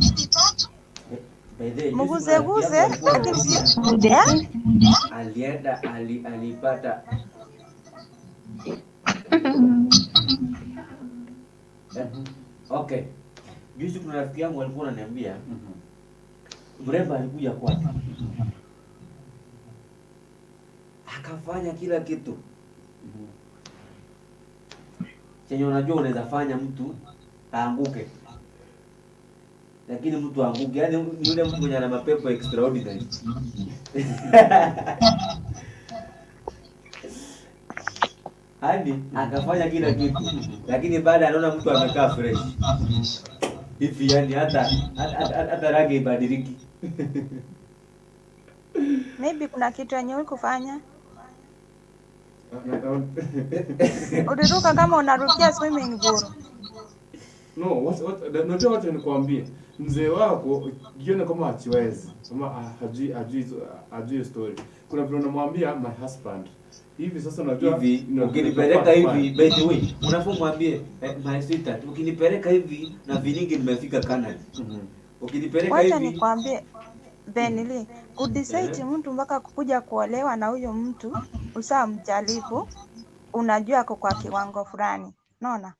by the way, juzi kuna rafiki yangu mguzeguze, alikuwa lakini si ananiambia eh? alienda alipata okay. Juzi kuna rafiki yangu alikuwa ananiambia mrembo alikuja kwake akafanya kila kitu chenye unajua unaweza fanya mtu aanguke, lakini mtu aanguke, yani ni yule mtu mwenye ana mapepo extraordinary. Yaani akafanya kila kitu, lakini baada anaona mtu amekaa fresh hivi, yani hata rangi ibadiliki. Maybe kuna kitu yenye hukufanya. Uliruka kama unarukia swimming pool. No, unajua wacha nikwambie, mzee wako jione kama hachiwezi, kama hajui story. Kuna vile unamwambia my husband. Hivi sasa unajua hivi ukinipeleka hivi, by the way, unafaa mwambie my sweetheart, ukinipeleka hivi na vilingi nimefika Canada. Ukinipeleka Wacha hivi nikwambie Benili, kudecide mtu mpaka kukuja kuolewa na huyo mtu usamjaribu, unajua ako kwa kiwango fulani, unaona?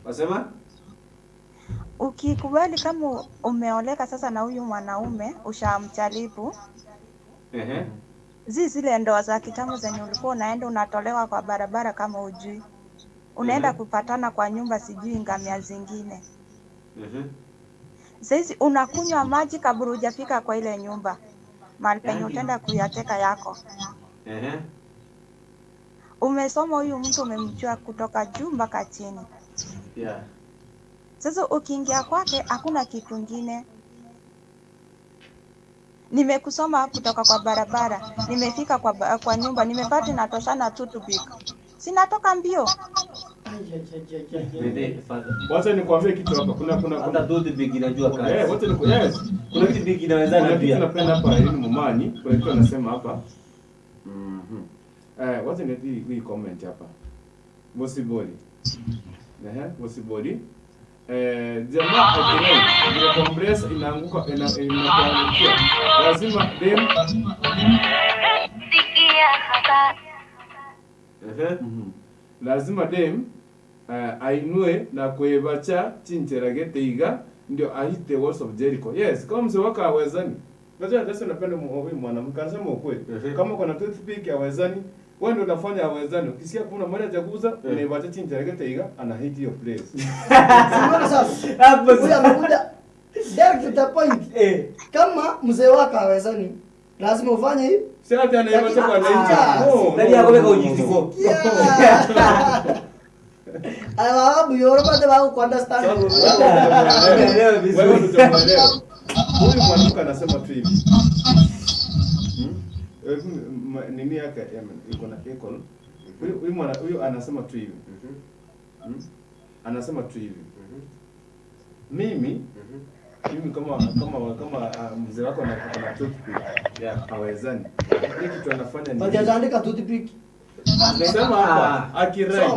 Wasema Ukikubali kama umeoleka sasa na huyu mwanaume ushamjaribu, zile ndoa za kitambo zenye ulikuwa unaenda unatolewa kwa barabara kama ujui, unaenda kupatana kwa nyumba sijui ngamia zingine. Saizi unakunywa maji kabla hujafika kwa ile nyumba mahali penye utaenda kuyateka yako. Umesoma huyu mtu umemjua kutoka juu mpaka chini. Yeah. Sasa ukiingia kwake hakuna kitu kingine. Nimekusoma kutoka kwa barabara, nimefika kwa nyumba, nimepata inatoshana tu tubik. Sinatoka mbio. Wacha nikwambie kitu hapa. Kuna hata toothpick inajua kazi. Wacha niku yes. Kuna toothpick inawezana kuna pia. Kitu napenda hapa Irene Mumani, kuna kitu anasema hapa. Wacha ni hii comment hapa. Bosibori. Bosibori. Jamaa akirei, ile compress inaanguka inaangukia. Lazima dem lazima dem ainue na kuebacha chincherage iga ndio ahite walls of Jericho. Yes, kama mzee wako hawezani. Unajua sasa unapenda huyu mwanamke anasema ukweli. Kama kuna toothpick hawezani, wewe ndio unafanya hawezani. Ukisikia kuna mmoja hajaguza, unaibacha chincherage iga ana hit your place. Unaona sasa? Hapo huyu amekuja direct to the point. Kama mzee wako hawezani, lazima ufanye hivi. Sasa hata anaibacha kwa ananchi. No. Ndani yako weka ujiziko. Alafu Yoruba ndio wao kuunderstand. Unaelewa vizuri. Wewe utamuelewa. Huyu mwanamke anasema tu hivi. Nini yake iko na econ. Huyu huyu anasema tu hivi. Anasema tu hivi. Mimi kama mzee wako ana toothpick. Yeah, hawezani. Hiki kitu anafanya ni. Hajaandika toothpick. Amesema hapa akirai.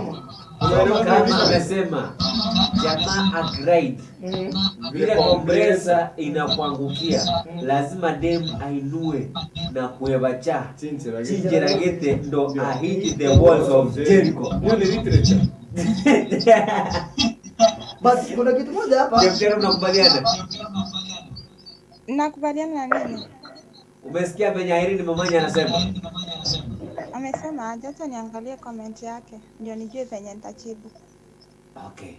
Kama amesema jamaa agride vile compressor inakuangukia, lazima dem ainue na kuebacha chinjeragete ndo ahit the walls of Jericho. Hiyo ni literature. But kuna kitu moja hapa. Daktari, unakubaliana? Nakubaliana na nini? Umesikia venye Irene Mamanya anasema? Amesema aje? Acha niangalie comment yake ndio nijue venye nitajibu. Okay.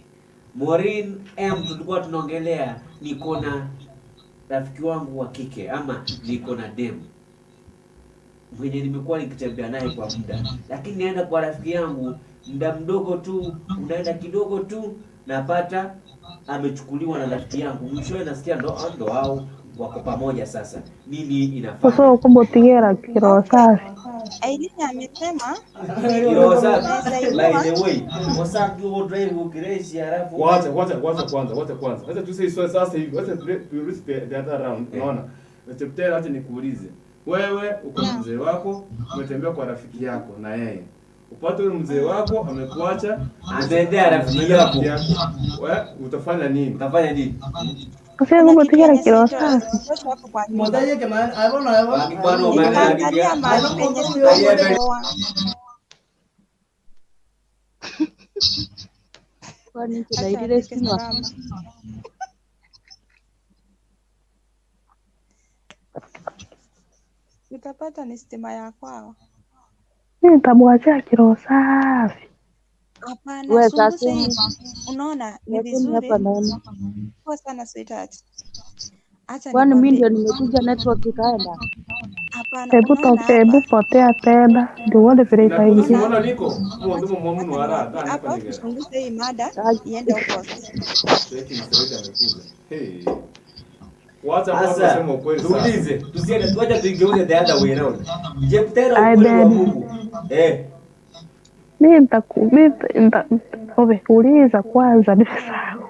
Maureen M, tulikuwa tunaongelea niko na rafiki wangu wa kike ama niko na dem. mwenye nimekuwa nikitembea naye kwa muda, lakini naenda kwa rafiki yangu muda mdogo tu, unaenda kidogo tu, napata amechukuliwa na rafiki yangu, mwishowe nasikia ndo ndo hao wako pamoja sasa. Nini inafanya? Uso kubotigera kiroho safi. Aileen amesema Kiroho safi. unaweza By the inua way, Osaki huo drive ukireshi halafu Wacha wacha wacha kwanza, wacha kwanza. Wacha tuse swali sasa hivi. Wacha tu reach the other round. Unaona? Cheptera, acha nikuulize. Wewe uko na mzee wako, umetembea kwa rafiki yako na yeye. Upate huyo mzee wako amekuacha, ameendea rafiki ameendea yako. rafiki yako. Wewe utafanya nini? Utafanya nini? Uso kuna kitu kubotigera yenye kiroho sicho safi. sitoshi hapo kwa nyumba. Motaye ke man I don't know Waki bwana umeenda rafiki Nitaangalia yako. mahali I penye don't sitakuoa. Kwani Acha tunairire nifike stima? salama. Utapata ni stima ya kwao. Mimi nitamwachia kiroho safi. Hapana, We sunguse hii. saseni, Unaona ni saseni hapa vizuri. naona. Poa sana sweetheart. Acha Kwani mi nikwambie. ndio nimekuja network ikaenda? Hapana, Hebu unaona toke, hebu hapa. potea tena ndio uone vile Nakuza itaingia. simuona niko. Mwanzo mwamu Acha wala nikwambie hata hapa niko nigera. tusunguze hii mada Sasa iende huko. Cheki msaidi amekuja. Hey. Wacha watu Sasa waseme ukweli sasa. tuulize, tusiende tuache tuigeuze the other way round. Jeptera, Ai ukweli wa Ben, Mungu. Eh, mimi nitaku mimi nita obe uliza kwanza nimesahau.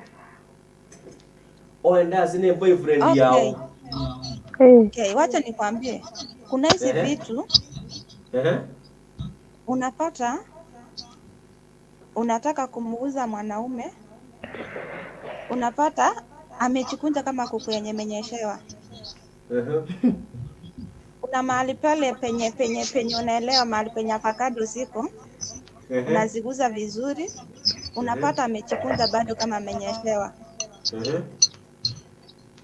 oenda sine boyfriend Okay. yao. Eh, Okay, wacha nikwambie. Kuna hizi Ehe. vitu Ehe. unapata unataka kumuuza mwanaume, unapata amechikunja kama kuku yenye imenyeshewa. Ehe. Kuna mahali pale penye penye penye unaelewa mahali penye avocado ziko, Ehe. unaziguza vizuri, Ehe. unapata amechikunja bado kama amenyeshewa. Ehe.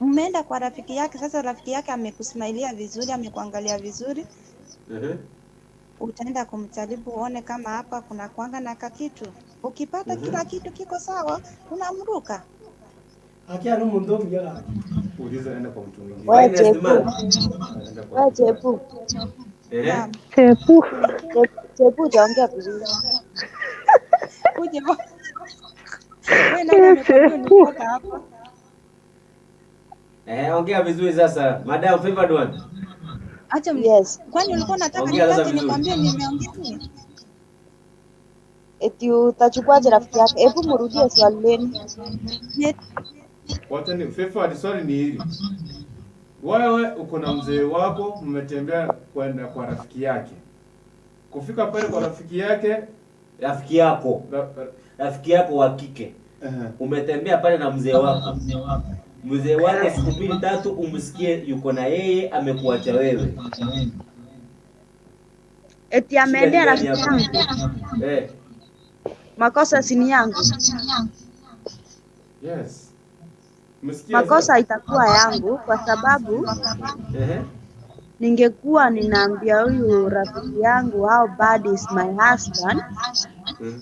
Mmeenda kwa rafiki yake, sasa rafiki yake amekusmailia vizuri, amekuangalia vizuri, Ehe. utaenda kumjaribu uone kama hapa kuna kwanga na kakitu. Ukipata Ehe. kila kitu kiko sawa, unamruka. Akia no mundo mbiaga. Uliza enda kwa mtu mwingine. We Finest Chepu, man. Enda kwa we mtu mwingine. Chepu, Ehe. Naam. chepu. Chepu utaongea vizuri. Uje wewe, nani Eh, amekwambia chepu. unifuata hapa? Eh, ongea vizuri sasa. Madam favored one. Acha Yes. kwani ulikuwa unataka Ongea sasa nikate vizuri. nikwambie nimeongea nini? Eti utachukuaje rafiki yake? Hebu mrudie swali lenu. Wacha ni Favored, swali ni hili. Wewe uko na mzee wako, mmetembea kwenda kwa rafiki yake. Kufika pale kwa rafiki yake, Rafiki yako, rafiki yako wa kike. Umetembea pale na mzee wako. Mzee wako siku mbili tatu umsikie yuko na yeye amekuacha wewe. Eti Shida ni ameendea gani rafiki hapo? yangu. Eh, Makosa si ni yangu. Yes. Umesikia Makosa sasa? itakuwa yangu kwa sababu ehe. ningekuwa ninaambia huyu rafiki yangu how bad is my husband, Mm.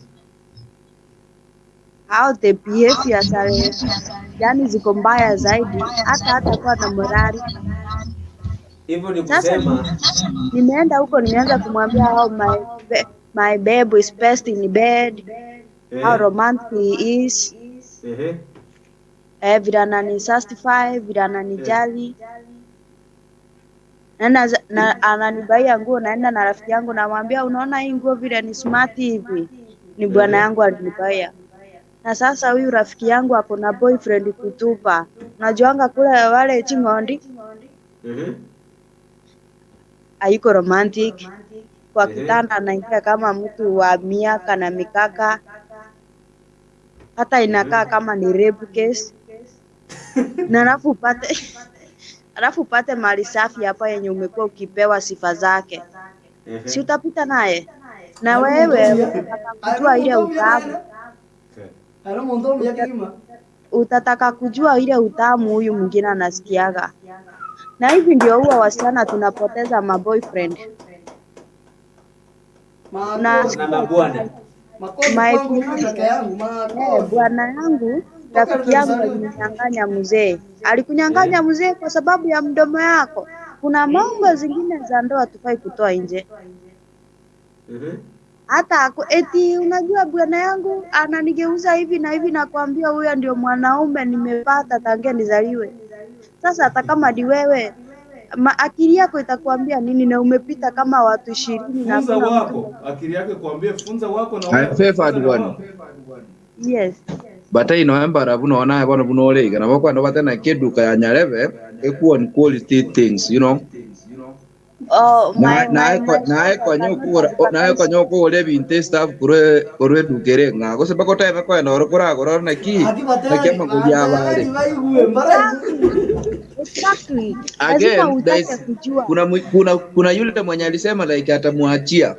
how the behaviors are, yani ziko mbaya zaidi, hata hatakuwa na morali. Hivyo ni Sasa kusema nimeenda huko nimeanza kumwambia how my babe is best in bed, how eh, romantic he is, ehe. eh, vile ananisatisfy, vile Eh. ananijali. Naenda na, ananibaia nguo, naenda na rafiki yangu namwambia, unaona hii nguo vile ni smart hivi, ni bwana Ehe. yangu alinibaia. Na sasa huyu rafiki yangu ako na boyfriend kutupa, unajuanga kule wale ching'ondi Ehe. hayuko romantic kwa Ehe. kitanda anaingia kama mtu wa miaka na mikaka, hata inakaa kama ni rape case. Na alafu upate alafu upate mali safi hapa yenye umekuwa ukipewa sifa zake, si utapita naye? Na wewe utataka kujua ile utamu, utataka kujua ile utamu huyu mwingine anasikiaga. Na hivi ndio huwa wasichana tunapoteza maboyfriend. Na mabwana. My bwana yangu rafiki yangu alininyang'anya mzee, alikunyang'anya mzee kwa sababu ya mdomo yako. Kuna mambo zingine za ndoa tufai kutoa nje. Hata eti unajua bwana yangu ananigeuza hivi na hivi, nakwambia huyo ndio mwanaume nimepata tangia nizaliwe. Sasa hata kama ni wewe, akili yako itakwambia nini? Na umepita kama watu 20 na Funza hakuna wako, mtu. akili yako ikuambie funza wako na I wewe. favored one. Yes. Bata ino embara buno ona bono buno oleiga nabo kwano batena keduka ya nyarebe ekuo ni quality things, you know. Oh, Na my my my nae father konyo cannot kugora nae advertise. konyo kugora ebinto stuff kurwe kurwe edukere ng'a gose bagotebe kwenda oro koragora naki naki amagori abare. Exactly. Exactly. Lazima Again, there utake is kujua. kuna yule mwenye alisema like atamwachia.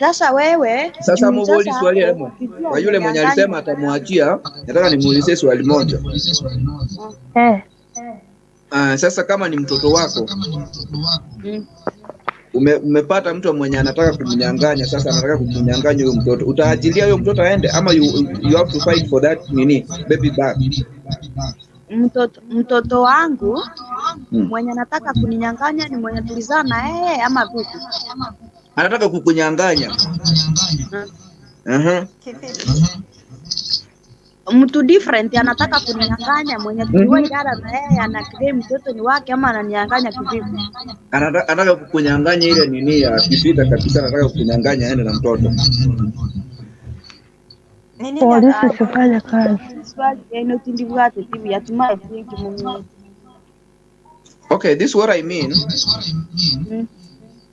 Sasa wewe Sasa juu muboli sasa swali hapo lemo. ukijua Kwa yule mwenye alisema umenyang'anywa. atamwachia, nataka nimuulize swali moja. Sasa kama ni mtoto wako umepata mtu mwenye anataka kumnyang'anya, sasa anataka kumnyang'anya huyo mtoto, utaachilia huyo mtoto aende ama you have to fight for that nini baby back? Mtoto wangu mwenye anataka kuninyang'anya ni mwenye tulizaa na yeye ama vipi? Anataka kukunyang'anya. Mtu different anataka kuninyang'anya, mwenye tuliwahi lala na yeye ana claim mtoto ni wake ama ananinyang'anya kivipi? Anataka kukunyang'anya ile nini ya kivita kabisa, anataka kukunyang'anya aende na mtoto. Polisi sifanye kazi. Swali eno tindibwate tibi yatumai think mumu. Okay, this is what I mean.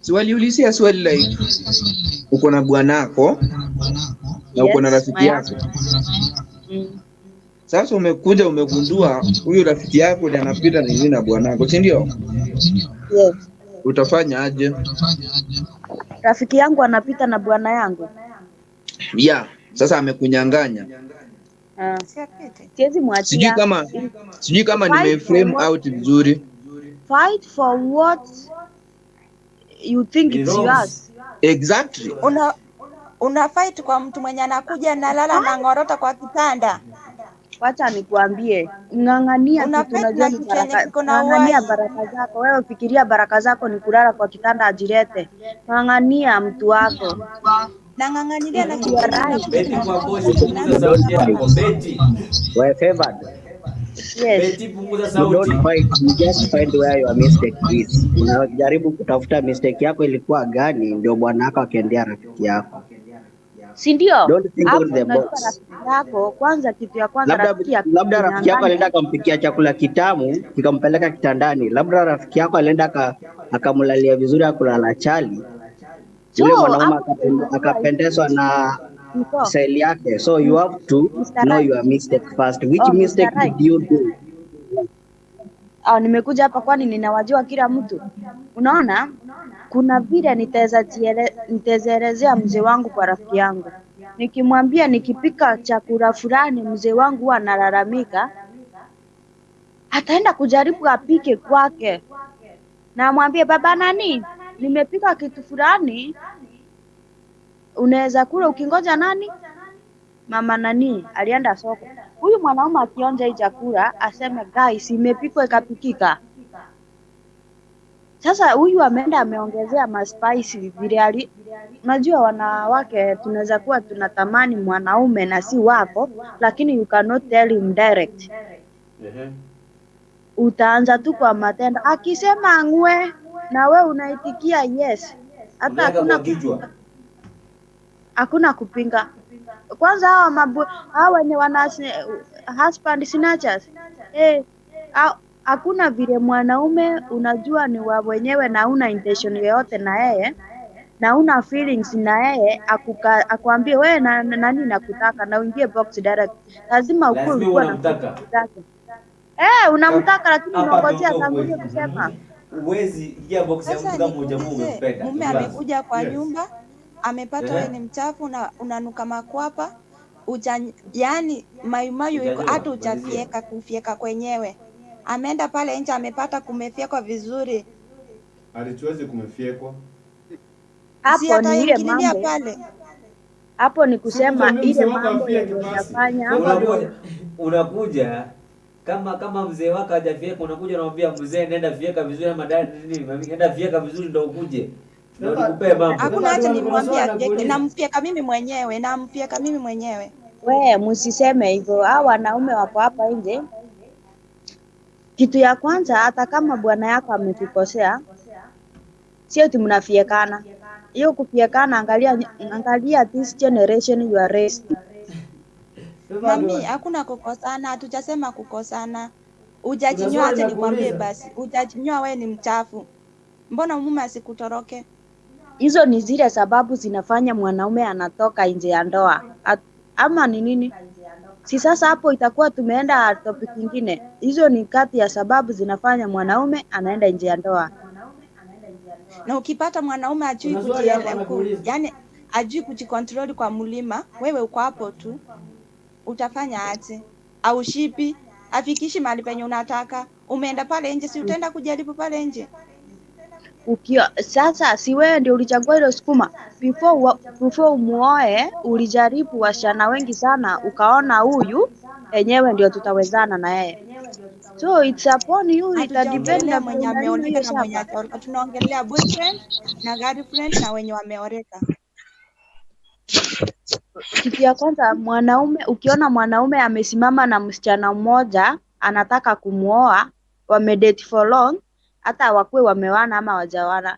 Swali ulisia swali like uko na bwanako na uko na Yes, rafiki my yako. husband. Sasa umekuja umegundua huyu rafiki yako ndiye anapita nini na bwanako, si ndio? Yes. Utafanya aje? Rafiki yangu anapita na bwana yangu. Yeah, sasa amekunyang'anya. Siwezi mwachia. Sijui kama Fight for nimeframe what, out vizuri. fight for what you think it's yours. Exactly. Una fight kwa mtu mwenye anakuja nalala na ngorota kwa kitanda. Wacha nikuambie, ng'ang'ania Una kitu fight unajua na ni kitu yenye baraka. kiko na Ng'ang'ania uhai. baraka zako. Wewe fikiria baraka zako ni kulala kwa kitanda ajilete. Ng'ang'ania mtu wako. Nang'ang'anilia na It's kitu your yenye right. inakuja Beti na kwa ngorota bosi, punguza sauti yako. Beti. We're favored. Yes. Beti, punguza You don't sauti. fight, you just find where your mistake is. Unajaribu kutafuta mistake yako ilikuwa gani, ndio bwana wako akiendea rafiki yako. Si ndio? Don't think Hapo out the unajua box. rafiki yako kwanza, kitu ya kwanza Labda rafiki labda rafiki yako akikunyang'anya alienda akampikia chakula kitamu kikampeleka kitandani. Labda rafiki yako alienda akamlalia vizuri akulala chali, yule so mwanaume hapo ndio unajua akapendezwa na Niko. style yake. So you have to Mr. know Right. your mistake first. Which Oh, Mr. mistake Right. did you do? Au nimekuja hapa kwani ninawajua kila mtu. Unaona, kuna vile nitaelezea mzee wangu kwa rafiki yangu. Nikimwambia nikipika chakula fulani mzee wangu huwa analalamika, ataenda kujaribu apike kwake na amwambie baba nani, nimepika kitu fulani, unaweza kula ukingoja nani? Mama nani alienda soko. Huyu mwanaume akionja hii chakula aseme guys, imepikwa ikapikika. Sasa huyu ameenda ameongezea maspice vile ali. Unajua wanawake tunaweza kuwa tunatamani mwanaume na si wako, lakini you cannot tell him direct. Utaanza tu kwa matendo. Akisema ang'ue na we unaitikia yes, hata Unaweka hakuna kwa kichwa. hakuna kupinga. Kwanza hawa wenye wana husband snatchers hakuna vile mwanaume unajua ni wa wenyewe na una intention yoyote na yeye na una feelings na yeye akwambie wewe nani nakutaka na uingie box direct. Lazima ukuwe Lazima ulikuwa na unamtaka. feelings zake. Unamtaka lakini Hapa unangojea ameongea atangulie ukweli. kusema. Huwezi ingia box ya Sasa mtu kama hujaamua nikuulize, umempenda. mume Kwanza. amekuja kwa nyumba, amepata wewe Ehe. ni mchafu na unanuka makwapa, yaani mayumayu iko Hujanyoa, hata malizia. hujafyeka kufyeka kwenyewe. Ameenda pale nje amepata kumefyekwa vizuri, Alituweze kumefyekwa. si Hapo ni ile ataingililia mambo, pale. hapo ni Si kusema mtu ile mzee wako mambo afyeke yenye basi. unafanya Unakuja unakuja Kama mzee wako hajafieka unakuja unamwambia mzee nenda fieka vizuri ama dad nini, nenda fieka vizuri ndio ukuje. Ndio nikupee mambo. Hakuna haja nimwambie afyeke, namfyeka mimi mwenyewe, namfyeka mimi mwenyewe. We, msiseme hivyo. Hao wanaume wako hapa nje. Kitu ya kwanza, hata kama bwana yako amekukosea, sio ati mnafiekana. Hiyo kufiekana, angalia this generation you are raising. Mami, hakuna kukosana, hatujasema kukosana. Hujajinyoa, acha nikwambie basi, hujajinyoa wewe ni mchafu. Mbona mume asikutoroke? Hizo ni zile sababu zinafanya mwanaume anatoka nje ya ndoa. Ama ni nini? Si sasa hapo itakuwa tumeenda topic nyingine. Hizo ni kati ya sababu zinafanya mwanaume anaenda nje ya ndoa. Na ukipata mwanaume ajui yani ajui kujikontrol kwa mlima, wewe uko hapo tu. Utafanya aje? Au shipi afikishi mahali penye unataka. Umeenda pale nje, si utaenda kujaribu pale nje? Sasa si wewe ndio ulichagua ile sukuma. Before umuoe ulijaribu wasichana wengi sana, ukaona huyu enyewe ndio tutawezana na yeye. So it's upon you, itadepend na mwenye ameoleka na mwenye hajaoleka. Tunaongelea boyfriend na girlfriend na wenye wameoleka. Kitu ya kwanza, mwanaume ukiona mwanaume amesimama na msichana mmoja anataka kumuoa, wamedate for long, hata wakuwe wamewana ama wajawana,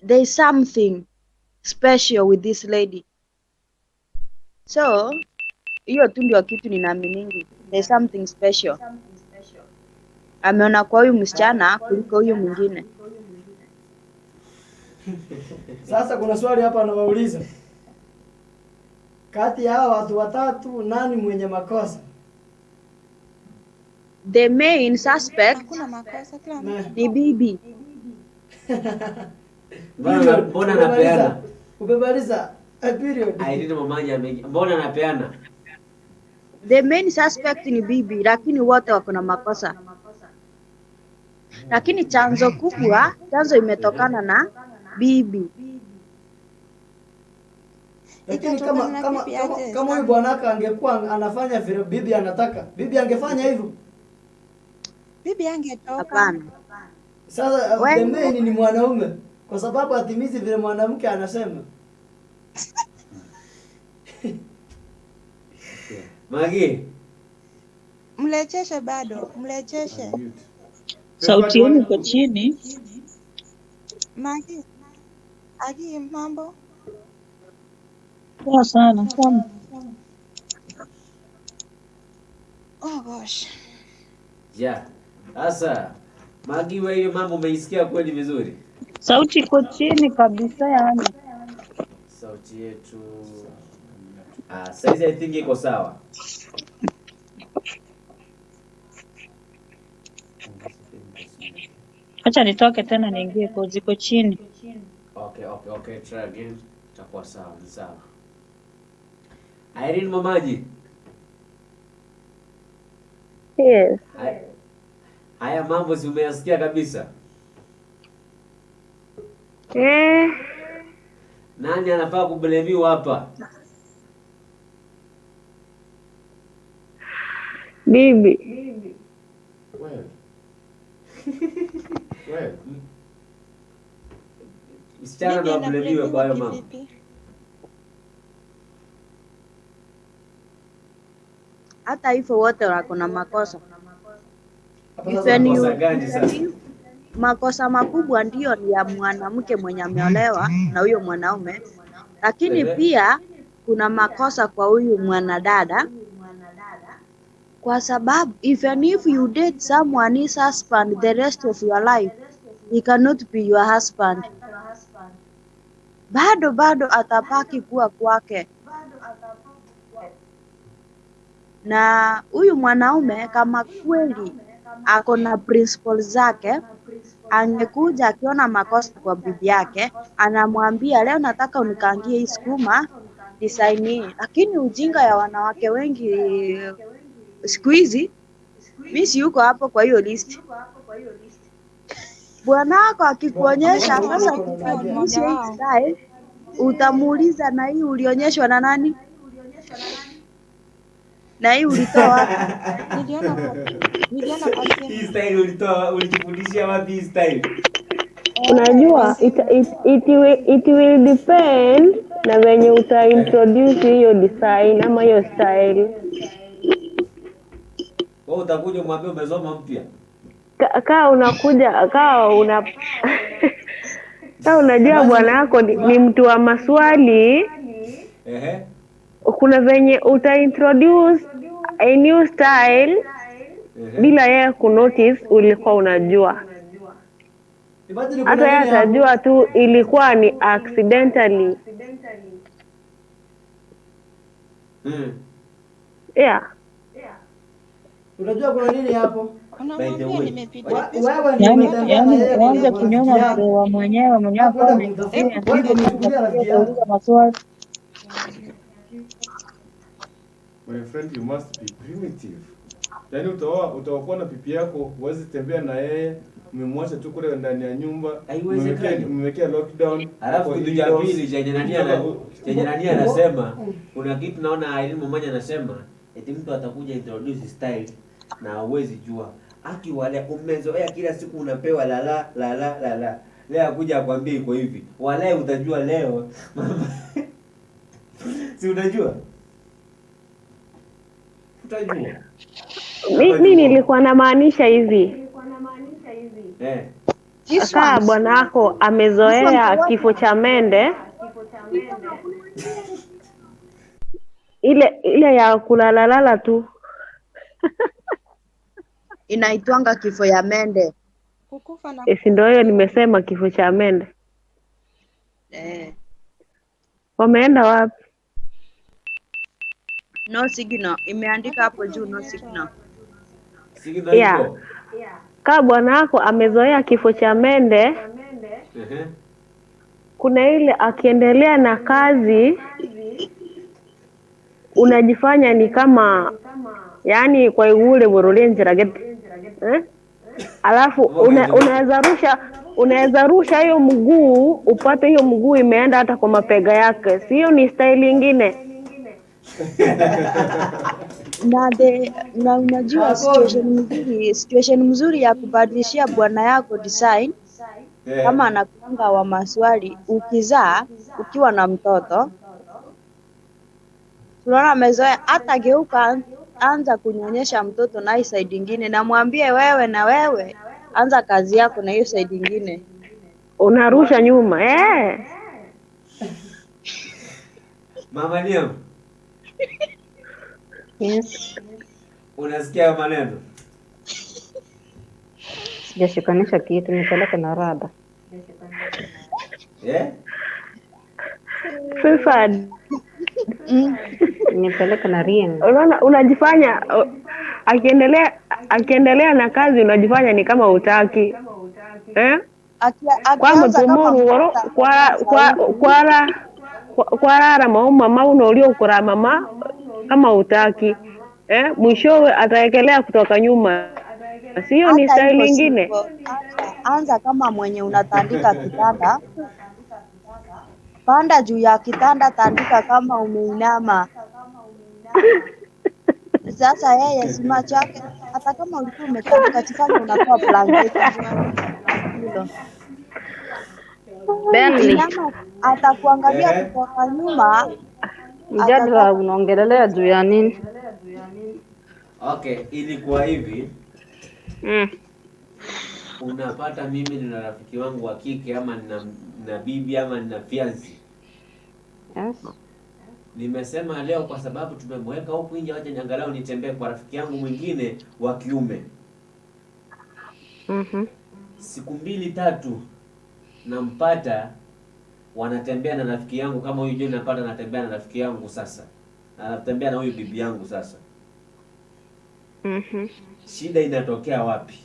there is something special with this lady. So hiyo tu ndio kitu ninaaminingi, there is something special ameona kwa huyu msichana kuliko huyu mwingine. Sasa kuna swali hapa anawauliza, kati ya hawa watu watatu nani mwenye makosa? The main suspect Hakuna makosa, kila mtu ni bibi. Mbona anapeana? Umemaliza period. Irene Mamanya mbona anapeana? The main suspect ni bibi, lakini wote wako na makosa. Lakini chanzo kubwa, chanzo imetokana na bibi. Lakini kama huyu bwanaka angekuwa anafanya vile bibi anataka, bibi angefanya hivyo? Bibi angetoka. Hapana. Sasa the main ni mwanaume kwa sababu atimizi vile mwanamke anasema. Magi, mlecheshe bado, mlecheshe. Sauti yenu iko chini. Magi, Agi, mambo? Poa sana. Oh gosh. Yeah. Sasa Magi, wewe hiyo mambo umeisikia kweli vizuri? Sauti iko chini kabisa yani. Sauti yetu. Saizi I think iko sawa. Acha nitoke tena niingie kwa ziko chini. Okay, try again. Itakuwa sawa, ni sawa. Irene Mamaji. Yes. Haya mambo si umeyasikia kabisa? Nani anafaa kublemiwa hapa? Bibi. Well. Well. Msichana ndo ablemiwe kwa hayo mambo. Hata hivyo wote wako na makosa. Makosa gani sasa? Makosa makubwa ndio ni ya mwanamke mwenye ameolewa na huyo mwanaume, lakini pia kuna makosa kwa huyu mwanadada, kwa sababu even if you date someone his husband the rest of your life, he cannot be your husband. Bado atabaki kuwa kwake. Na huyu mwanaume kama kweli ako na principles zake, angekuja akiona makosa kwa bibi yake, anamwambia leo nataka unikangie hii sukuma design hii. Lakini ujinga ya wanawake wengi siku hizi, mimi si yuko hapo kwa hiyo list. Bwana wako akikuonyesha sasa kubadilisha hii style, utamuuliza na hii ulionyeshwa na nani? Na hii ulitoa wapi? Niliona kwa Hii simu. style ulitoa, ulijifundishia wapi hii style? Unajua it will depend na venye uta introduce hiyo design ama hiyo style. Wewe utakuja umwambie umesoma mpya. Kaa unakuja kaa una kaa unajua bwana yako ni mtu wa maswali. Ehe. Kuna venye uta introduce a new style bila yeye kunotice ulikuwa unajua. Imagine kuna Hata yeye nini hapo? atajua tu ilikuwa ni accidentally. Yeah. Unajua kuna nini hapo? By the way, Wewe ndio Yaani umetembea na yaani yeye kwa uanze kwa rafiki kunyonya mzee yako. wa mwenyewe mwenyewe akawa Hakwenda kumtafuta. ametulia Wewe ndio umechukulia rafiki yako. utauliza maswali. My friend, you must be primitive. Yaani utaoa utakuwa na pipi yako, huwezi tembea na yeye, umemwacha tu kule ndani ya nyumba, Haiwezekani. umemwekea lockdown. Alafu kwa kitu cha indoors. pili chenye nani chenye nani anasema, kuna kitu naona Irene Momanya anasema eti mtu atakuja introduce style na hauwezi jua. Aki wale umezoea kila siku unapewa la la la la la la. Leo akuja akwambie iko hivi. Wale utajua leo. Si unajua? Utajua. Mi nilikuwa namaanisha hivi. Eh. Kaa bwana wako amezoea kifo cha mende ile ile ya kulalalala tu. Inaitwanga kifo ya mende. Kukufa na Si ndio hiyo nimesema kifo cha mende. Eh. Wameenda wapi? No signal. Imeandika hapo juu no signal. Signal Yeah. iko. Kaa bwana wako amezoea kifo cha mende, Ehe. kuna ile akiendelea na kazi unajifanya ni kama yani kwa ule borolenjeragete eh? Alafu unaweza rusha hiyo mguu upate hiyo mguu imeenda hata kwa mapega yake, sio? Ni style ingine. Na unajua situation mzuri ya kubadilishia bwana yako design kama anakuanga wa maswali, ukizaa ukiwa na mtoto tunaona amezoea, hata geuka anza kunyonyesha mtoto na hii side ingine, na mwambie wewe na wewe anza kazi yako na hiyo side ingine. Unarusha nyuma eh. Mama Liam, Yes, unasikia maneno? sijashikanisha kitu, nipeleke na rada. Eh? Filfad. Nipeleke na rien. Unaona, unajifanya akiendelea na kazi unajifanya ni kama utaki eh? Kwamba Akianza kama tumuru woro mtoto kwa kwara kwarara mauma mauno uliokura mama kama utaki eh? Mwishowe ataekelea kutoka nyuma, sio? Ni hata style hivyo ingine. sivyo. Anza kama mwenye unatandika kitanda, panda juu ya kitanda, tandika kama umeinama. Sasa yeye si macho yake, hata kama ulikuwa umetandika, chifanya unatoa blanketi hilo. Benly, Inama, atakuangalia kutoka nyuma, mjadala atataka unaongelelea juu ya nini? Okay, ilikuwa hivi. Mm. Unapata mimi nina rafiki wangu wa kike ama nina bibi ama nina fiancé. Yes. Nimesema leo kwa sababu tumemweka huku nje, wacha niangalau nitembee kwa rafiki yangu mwingine wa kiume. Mhm. Siku mbili tatu nampata wanatembea na rafiki yangu kama huyu John, napata anatembea na rafiki yangu sasa, anatembea na huyu bibi yangu sasa. Mhm. Shida inatokea wapi?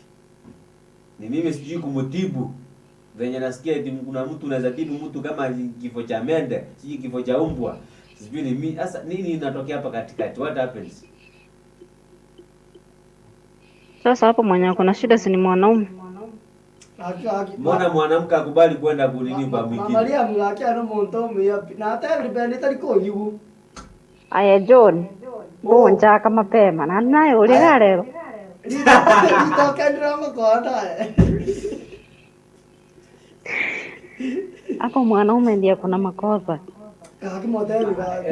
Ni mimi sijui kumtibu venye nasikia eti kuna mtu unaweza tibu mtu kama kifo cha mende, sijui kifo cha umbwa, sijui ni mimi. Sasa nini inatokea hapa katikati? What happens? Sasa hapo mwenye ako na shida si ni mwanaume? Mbona mwanamke akubali kwenda kunini kwa mwingine? Mamalia mgake ano muntu omuya na hata everybody tari koyigu. Aya John, mbonjaka mapema na naye uliga lero. Ritoke ndirongokonda. Hapo mwanaume ndiye kuna makosa. Kaki moteli ka.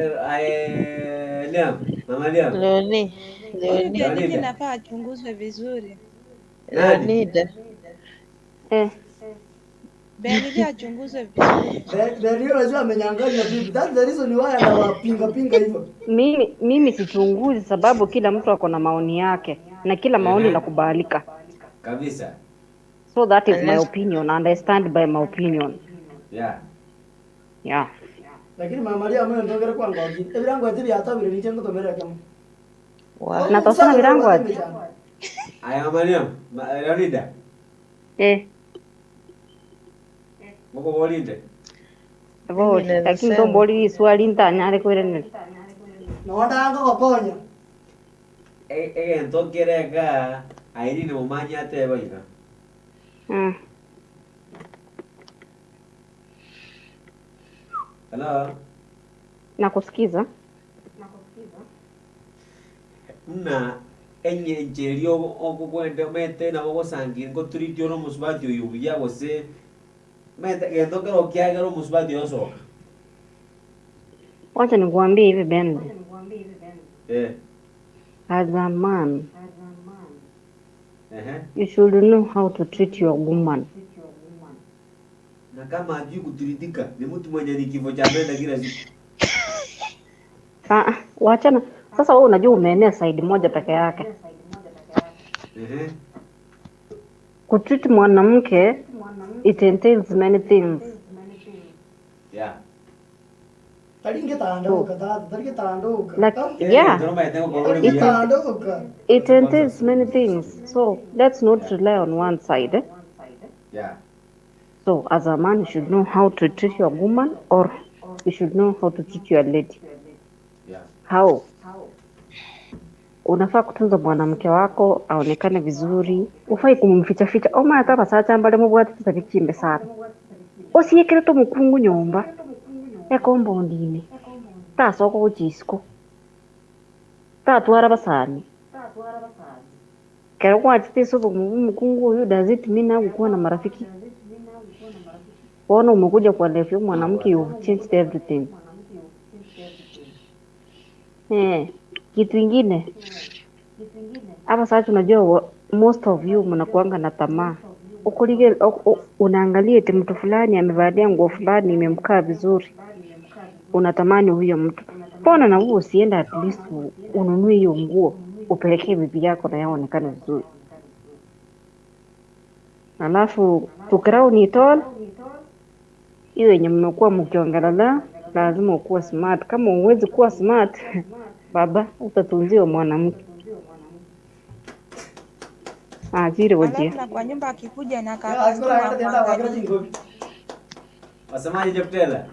Liam, mama Liam. Leoni, Huyu Leoni, Beniki Leonida. nafaa achunguzwe vizuri. Nani? Leonida. Eh, Beniki achunguzwe vizuri. Beniki unajua amenyang'anywa vipi? That's the reason why anawapinga pinga hivyo. mimi sichunguzi sababu kila mtu ako na maoni yake na kila maoni inakubalika. Kabisa. So that is my Unless opinion and I stand by my opinion. Yeah. Yeah. Lakini mama Maria mwe ndongere kwa ngogi. Ebirango eti byatabire nije ngotomerera kama. wa Na tosana birango ati. Aya mama Liam, Leonida. Eh, Moko bolinde. mimi bori naweza lakini sema tombori iswali ntanyare kwirenera. Nonda anga gokonya. Egento kereka Irene mumanya ateba iga. Mm. Hello. Nakusikiza. Na enye encherio ogokwenda mete nabo gosangi ngoturitio no musubati oyo buya gose mete gento kero kiagera omusubati osoka. Wacha nikuambie hivi Ben. Eh. As a man, Ehe. you should know how to treat your woman. Na kama hajui kuturitika ni mtu mwenye ni kifo cha menda kila siku. Ah, wachana. Sasa wewe unajua umeenea side moja peke yake. Ehe. Kutreat mwanamke it entails many things. Yeah. Taringe So, tanduka tata, taringe tanduka. like yeah, Taringe it tanduka. it entails many things. So let's not rely on one side. Eh? Yeah. So as a man, you should know how to treat your woman, or you should know how to treat your lady. Yeah. How? Unafaa kutunza mwanamke wako aonekane vizuri, ufai kumficha ficha oma hata basacha mbale mubwatitisa bichimbe sana osiekere tomukungu nyomba ekombondine tasoka gochisiko tatwara basani kero kwachitisa omukungu uyu does it mean hakukuwa na marafiki? Ona umekuja kwa life ya mwanamke, you've changed everything. Eh, kitu ingine hapa sasa, unajua most of you mnakuanga na tamaa. Ukulige unaangalia eti mtu fulani amevalia nguo fulani imemkaa vizuri, unatamani huyo mtu. Mbona na wewe usiende at least ununue hiyo nguo upelekee bibi yako na yaonekane vizuri? Alafu to crown it all, hiyo yenye mmekuwa mkiongelelea, lazima ukuwe smart. Kama huwezi kuwa smart baba, utatunziwa mwanamke ajiri Alafu wajia. na kwa nyumba akikuja na Ya, kaa akora customer aenda tenda wakira akuangalie. chingobi. Wasemaje Jeftela?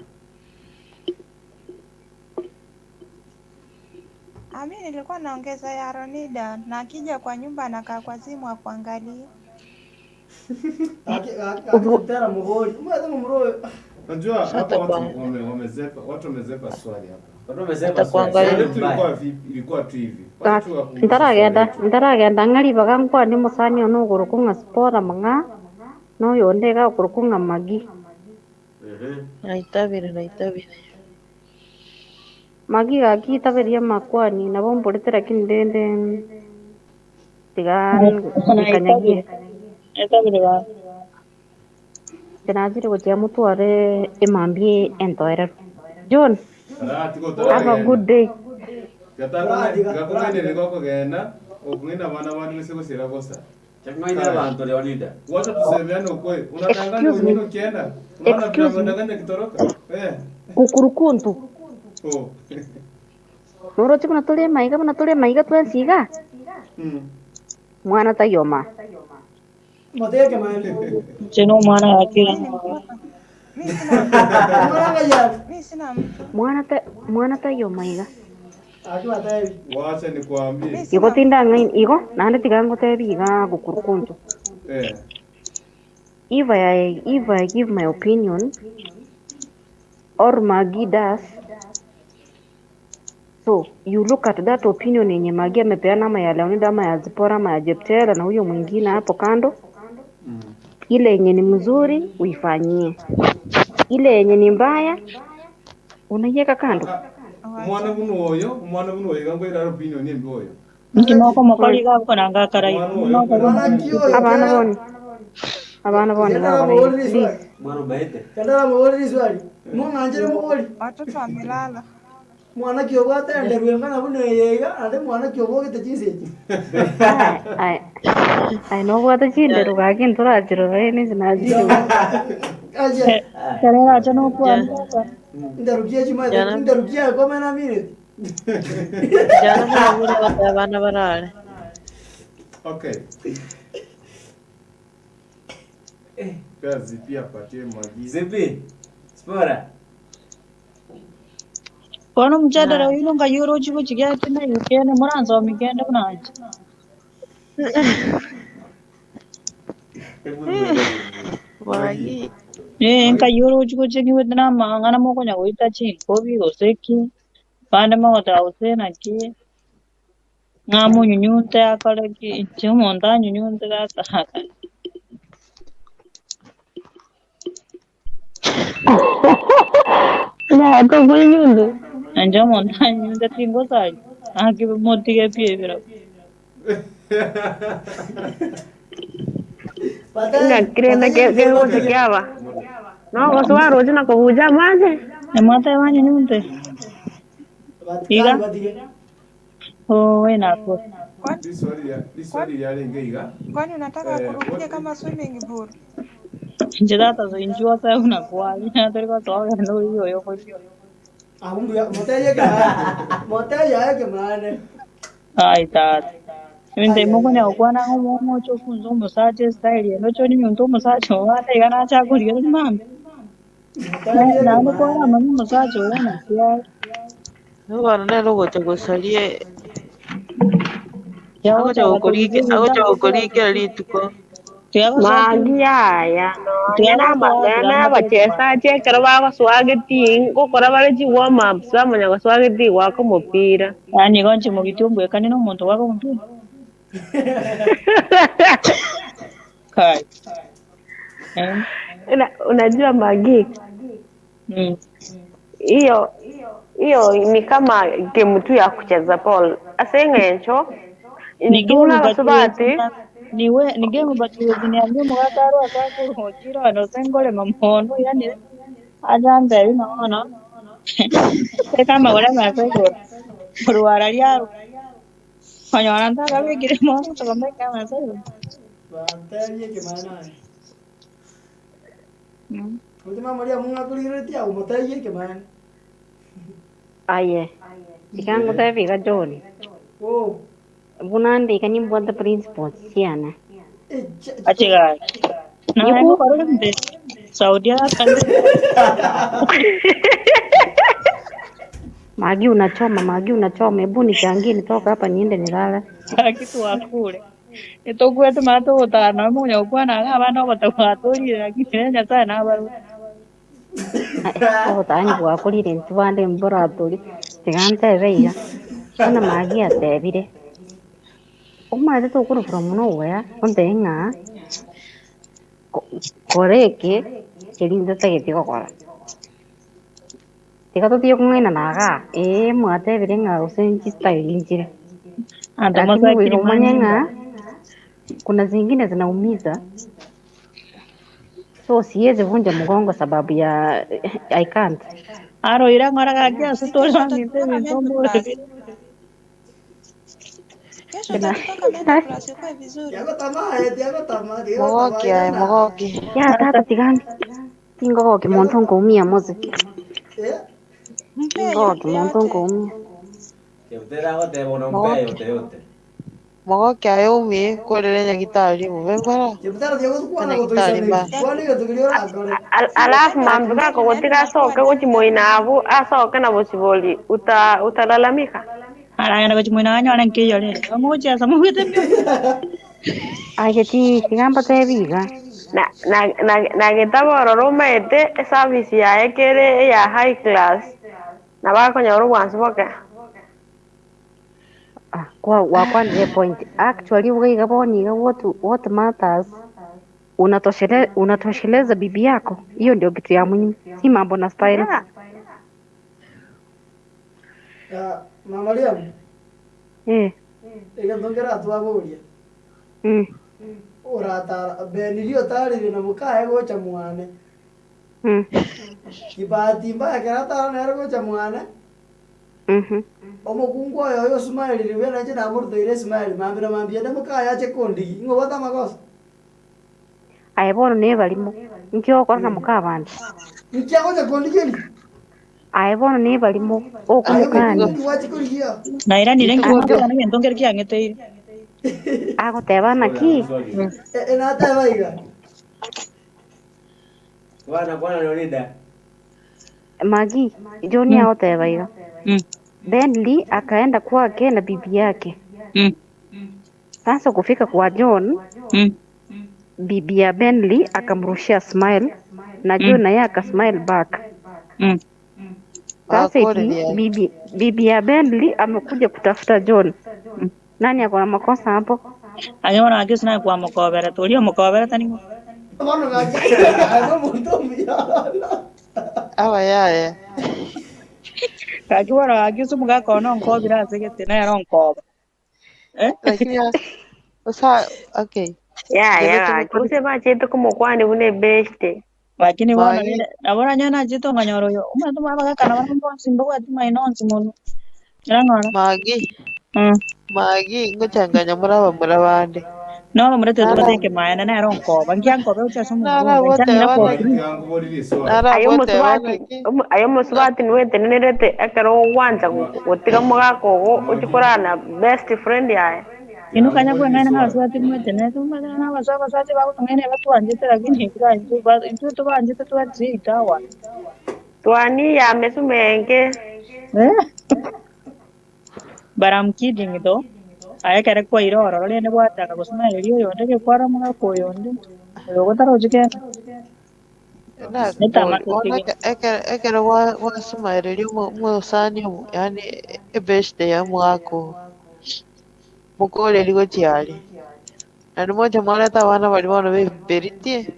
Ami nilikuwa naongeza ya Ronida na akija kwa nyumba anakaa kwa simu akuangalie. Aki aki tera muhori. Mwaza mumroyo. Unajua hapa hata watu kwa wamezepa, watu wamezepa swali hapa. Watu wamezepa hata swali. Swali kuangalia letu ilikuwa vipi? Ilikuwa tu hivi. Wacha tu wakumbushe swali Ntaragenda letu. ntaragenda ng'ari bagankwa musani ono uguru spora mang'a noyo ndega uguru ng'a magi naitabire naitabire magi gakitaberia makwani nabo mburite lakini ndende tiga nikanyagie Naitabire naitabire baba ndinajire gutia mutware imambie entoereru John, Tara tiko have a good taragenda. day. Gatako gakung'ainire gokogenda okung'aina abana bandi gose gosira bosa. Chang'aina Haya. abantu Leonida. Wacha tusemeane ukweli. Unadanganya Excuse wengine me, ukienda. Unaona vile excuse me, unadanganya kitoroka. Eh. kukurukuntu Oh. noroche buna turi maiga buna turi maiga twensiga mwana tayoma Moteke man. Chino mwana yakira Mi ni mtoto. Mi sina mtu. Mwana ya. Mi sina mtu. mwana ta mwana tayoma iga Aki watebi. Wacha nikwambie. Mi igo sina mtu. tinda ng'aini igo naende tiga ngotebi iga gukurukuntu Eh. If I give my opinion or Maggie does, So you look at that opinion yenye Magi amepeana ama ya Leonida ama ya Zipora ama ya Jeptela na huyo mwingine hapo kando, ile yenye ni mzuri uifanyie, ile yenye ni mbaya unaiweka kando. Mwana buno oyo, mwana buno oyo ngwera opinion embi oyo. Nkimoko mokoli gako nanga karai. Abana boni. Abana boni baba. Please. Mwana baete. Kandara mugoli swali. Mung'anjire mugoli. Watoto wamelala. Mwana kiogo atenderwe ngana buno yega ande mwana kiogo gete chinsechi. Ai ai no bwata chinde rugaki nturachirora ni zinajiri. Aje. Karera acha no kwa. Ndarukia chima ndarukia kwa mana minute. Jana mwana kwa bana barale. Okay. Kazi pia patie Magi. Zipi? Spora. Kono mjadala uyu nga yuro chiko chigia tena yukene muranzo mikende munaje. Magi. Nka yuro chiko chiki wetna mangana moko nya goita chi kobi goseki. Pande moko usena ki. Ngamu nyunyunte akale ki chimonda nyunyunte gata. Na to kunyundu. Anja monta nyunyunte tingo sai. Aki moti ke pie bira. Nga krena ke ke gote ke aba. No, goso wa rojo na kubuja maje. Mata wa nyunyunte. Iga. Oh, ena ko. Swali ya lengeiga. Kwani unataka kurukia kama swimming pool? Njidata zo injua sa unakuwa. Ndio kwa ndo hiyo hiyo kwa hiyo. Ahungu ya moteya ke. Moteya ke mane. Ai ta. Minde moko ne okwana ngomo chofunza musache style no choni nyundo musache wata igana cha kuriyo mambe. Na no kwa mama musache wana sia. No bana ne logo chogosalie. Agocha gokorike rituko. Magi aya no bachezaji ekero bagoswageti gokora bare chi warm ups bamanya goswageti gwaka omopira. Yani gonche mugitumbwe kani no omonto gwaka omopira. Kai. Unajua Magi? Hiyo hiyo ni kama game tu ya kucheza ball. Aseng'encho Ni game intula basubati niwe ni game batuwezi niambie mugataro akakuhukira anosengole mamono yani ajambe bino kama gore masego ruwara ryaro kanywana ndakabigire mono tukameka masego Bateye ke mana. Ultima moria munga kuliretia umoteye ke mana. Aye. Ikango tabiga John. Oh. Bunande ikanimbwata principal siana. Achiga. Yuku Saudi Magi unachoma, Magi unachoma. Hebu nichangie nitoka hapa niende nilale. Kitu wakule. Nitokuwa tumato utano munyo kwa na abana batakwatulire lakini nyasaye nabaru. Obotani bwakurire ntibande mboraturi tigantebe iga. Ona Magi atebire. Omanyete tokuru from nowhere ontebe ng'a kora eke keri ntatagete gokora. Tiga totige kong'ainana iga ee mwatebire ng'a gose nchistyle nchire. Ando Lakini masakiri goika omanye ng'a manyinga. kuna zingine zinaumiza, so siwezi vunja mgongo sababu ya I can't. Aro ira ngora gakia sutori Kesho mite utatupeleka Metro mitombo. Plus. Kesho Tena utatupeleka Metro Plus ukae vizuri. Tiago tamaa, tiago tamaa, tiago tamaa Mogoki aye yana. mogoki. ya tata tigani tingogoki muntu nkuumia mose Mpe tingogoki yote muntu yote. nkuumia. Cheptera goteba unampea Mogoki. yote yote. Mogoki aye umie korere nyagitari mube mbara. Cheptera tiago kwana Nyagitari mba. gotoisane. Kwana gotokiriora akore. Alafu mambo gako gotiga asoke gochimoina abu asoke na bosiboli utalalamika. Aragenda gochimoina ganyore nkiyore. Omochesa mugite mbio. Aye ti tigamba tebiga. Na gĩtaboro rũmaĩte service yae kĩrĩ ya high class na bakonyora obwansu boke. Ah, kwa wakwanire point. Actually ugaiga boniga what matters unatosheleza bibi yako. Hiyo ndio kitu ya muhimu. Si mambo na style. Yeah. Ya, Mama Liam, Eh. egentongera atwaboria. Mm. Uratara benirio tarire na mukae gocha mwane. Mm. Kibahati mbaya keratara nere gocha mwane. Mhm. Omokungu oyo oyo smile ribe nache namurtoire smile mambira mambia de mukaya ache kondigi ngobata makosa. Aye bono ne balimo. Nkio okora na mukabandi. Nkiagocha kondigi ni. Aye bono ne balimo Aye okumukani. omokungu wache korigia. Nairanire nkiwa na gento ngeri kiang'eteire. Agoteba naki? Enateba iga. Bwana bwana Leonida. Magi, John agoteba iga. Bentley akaenda kwake na bibi yake. Sasa kufika kwa John, bibi ya Bentley akamrushia smile na John naye akasmile back. Sasa eti bibi ya Bentley amekuja kutafuta John. Nani ako na makosa hapo? Anyona gaki sina kwa mukobera turi mukobera tani. Bono gaki. Aye muntu mbiya. Aba yaya. Gaki bono gaki sumuga kono nkobira ase gete na yaro nkoba. Eh? Lakini o sea, okay. Ya, Debe ya, tener gose bachete komokwane buna ebeste. Lakini bono Magi. nabona nyona chito nganyoro yo. Umuntu mabagakana barambo mbwa ati mainonsi mono. Ngirang'ora. Magi. Magi ngochanganya muraba murabande. No murete Nara tubateke maana na yaro nkoba. Ngiankoba ucha sumu nara ngombe. bote Njanira bana nara Aye bote bana omusubati, aye omusubati niwe etenenerete ekero ogwancha gotiga omogaka ogo ochikorana best friend yaye. Inu kanya kweng'aina n'abasubati mwete nete umagana n'abaswa abasubati bagotong'aina batwanjete lakini intwe tubanjete twatwitawa. Twani ya mesu menge. Eh? But I'm kidding though. Aye kere kwa iroro rende gwataka gusoma erio yonde gekwara omogaka oyonde oyo gotarochikene na netama ona tutige. ekero wa wasumaereria omusani yani ebeste ya mwako mukoreri gochiari na nimoche mwareta abana bari bono beberitie.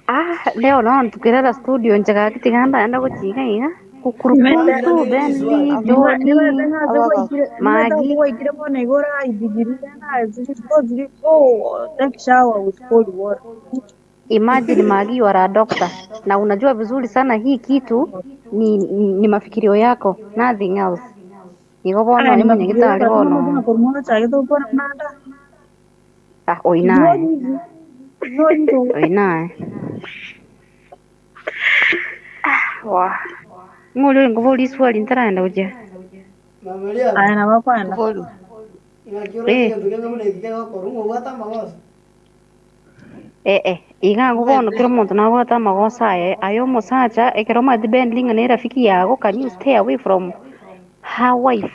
Ah, leo naona tukirara studio njega kitiganda enda guchiga iga kukurukuntu Bentley Johnny Magi waikire bono igoro aithigiri na ziri go take shower with cold water. Imagine Magi you are a doctor na unajua vizuri sana hii kitu ni mafikirio yako nothing else. Igo bono Aya ni ni mwenye mafikirio gitari yako bono. lakini kurumwa chake to bora mnanda. Ah, oinae. Oinae. Wa. Ng'ori ngobori swali ntaraenda gochia. Mama Liam. Aya na bakwenda. Ng'aki oroche Eh. gento kenge buna eki kegokora ng'obwate amagoso. Eh, iga bono kero omonto nabwate amagoso aye aye omosacha ekero omanyete Bentley ng'a ne erafiki yago can you stay away from her wife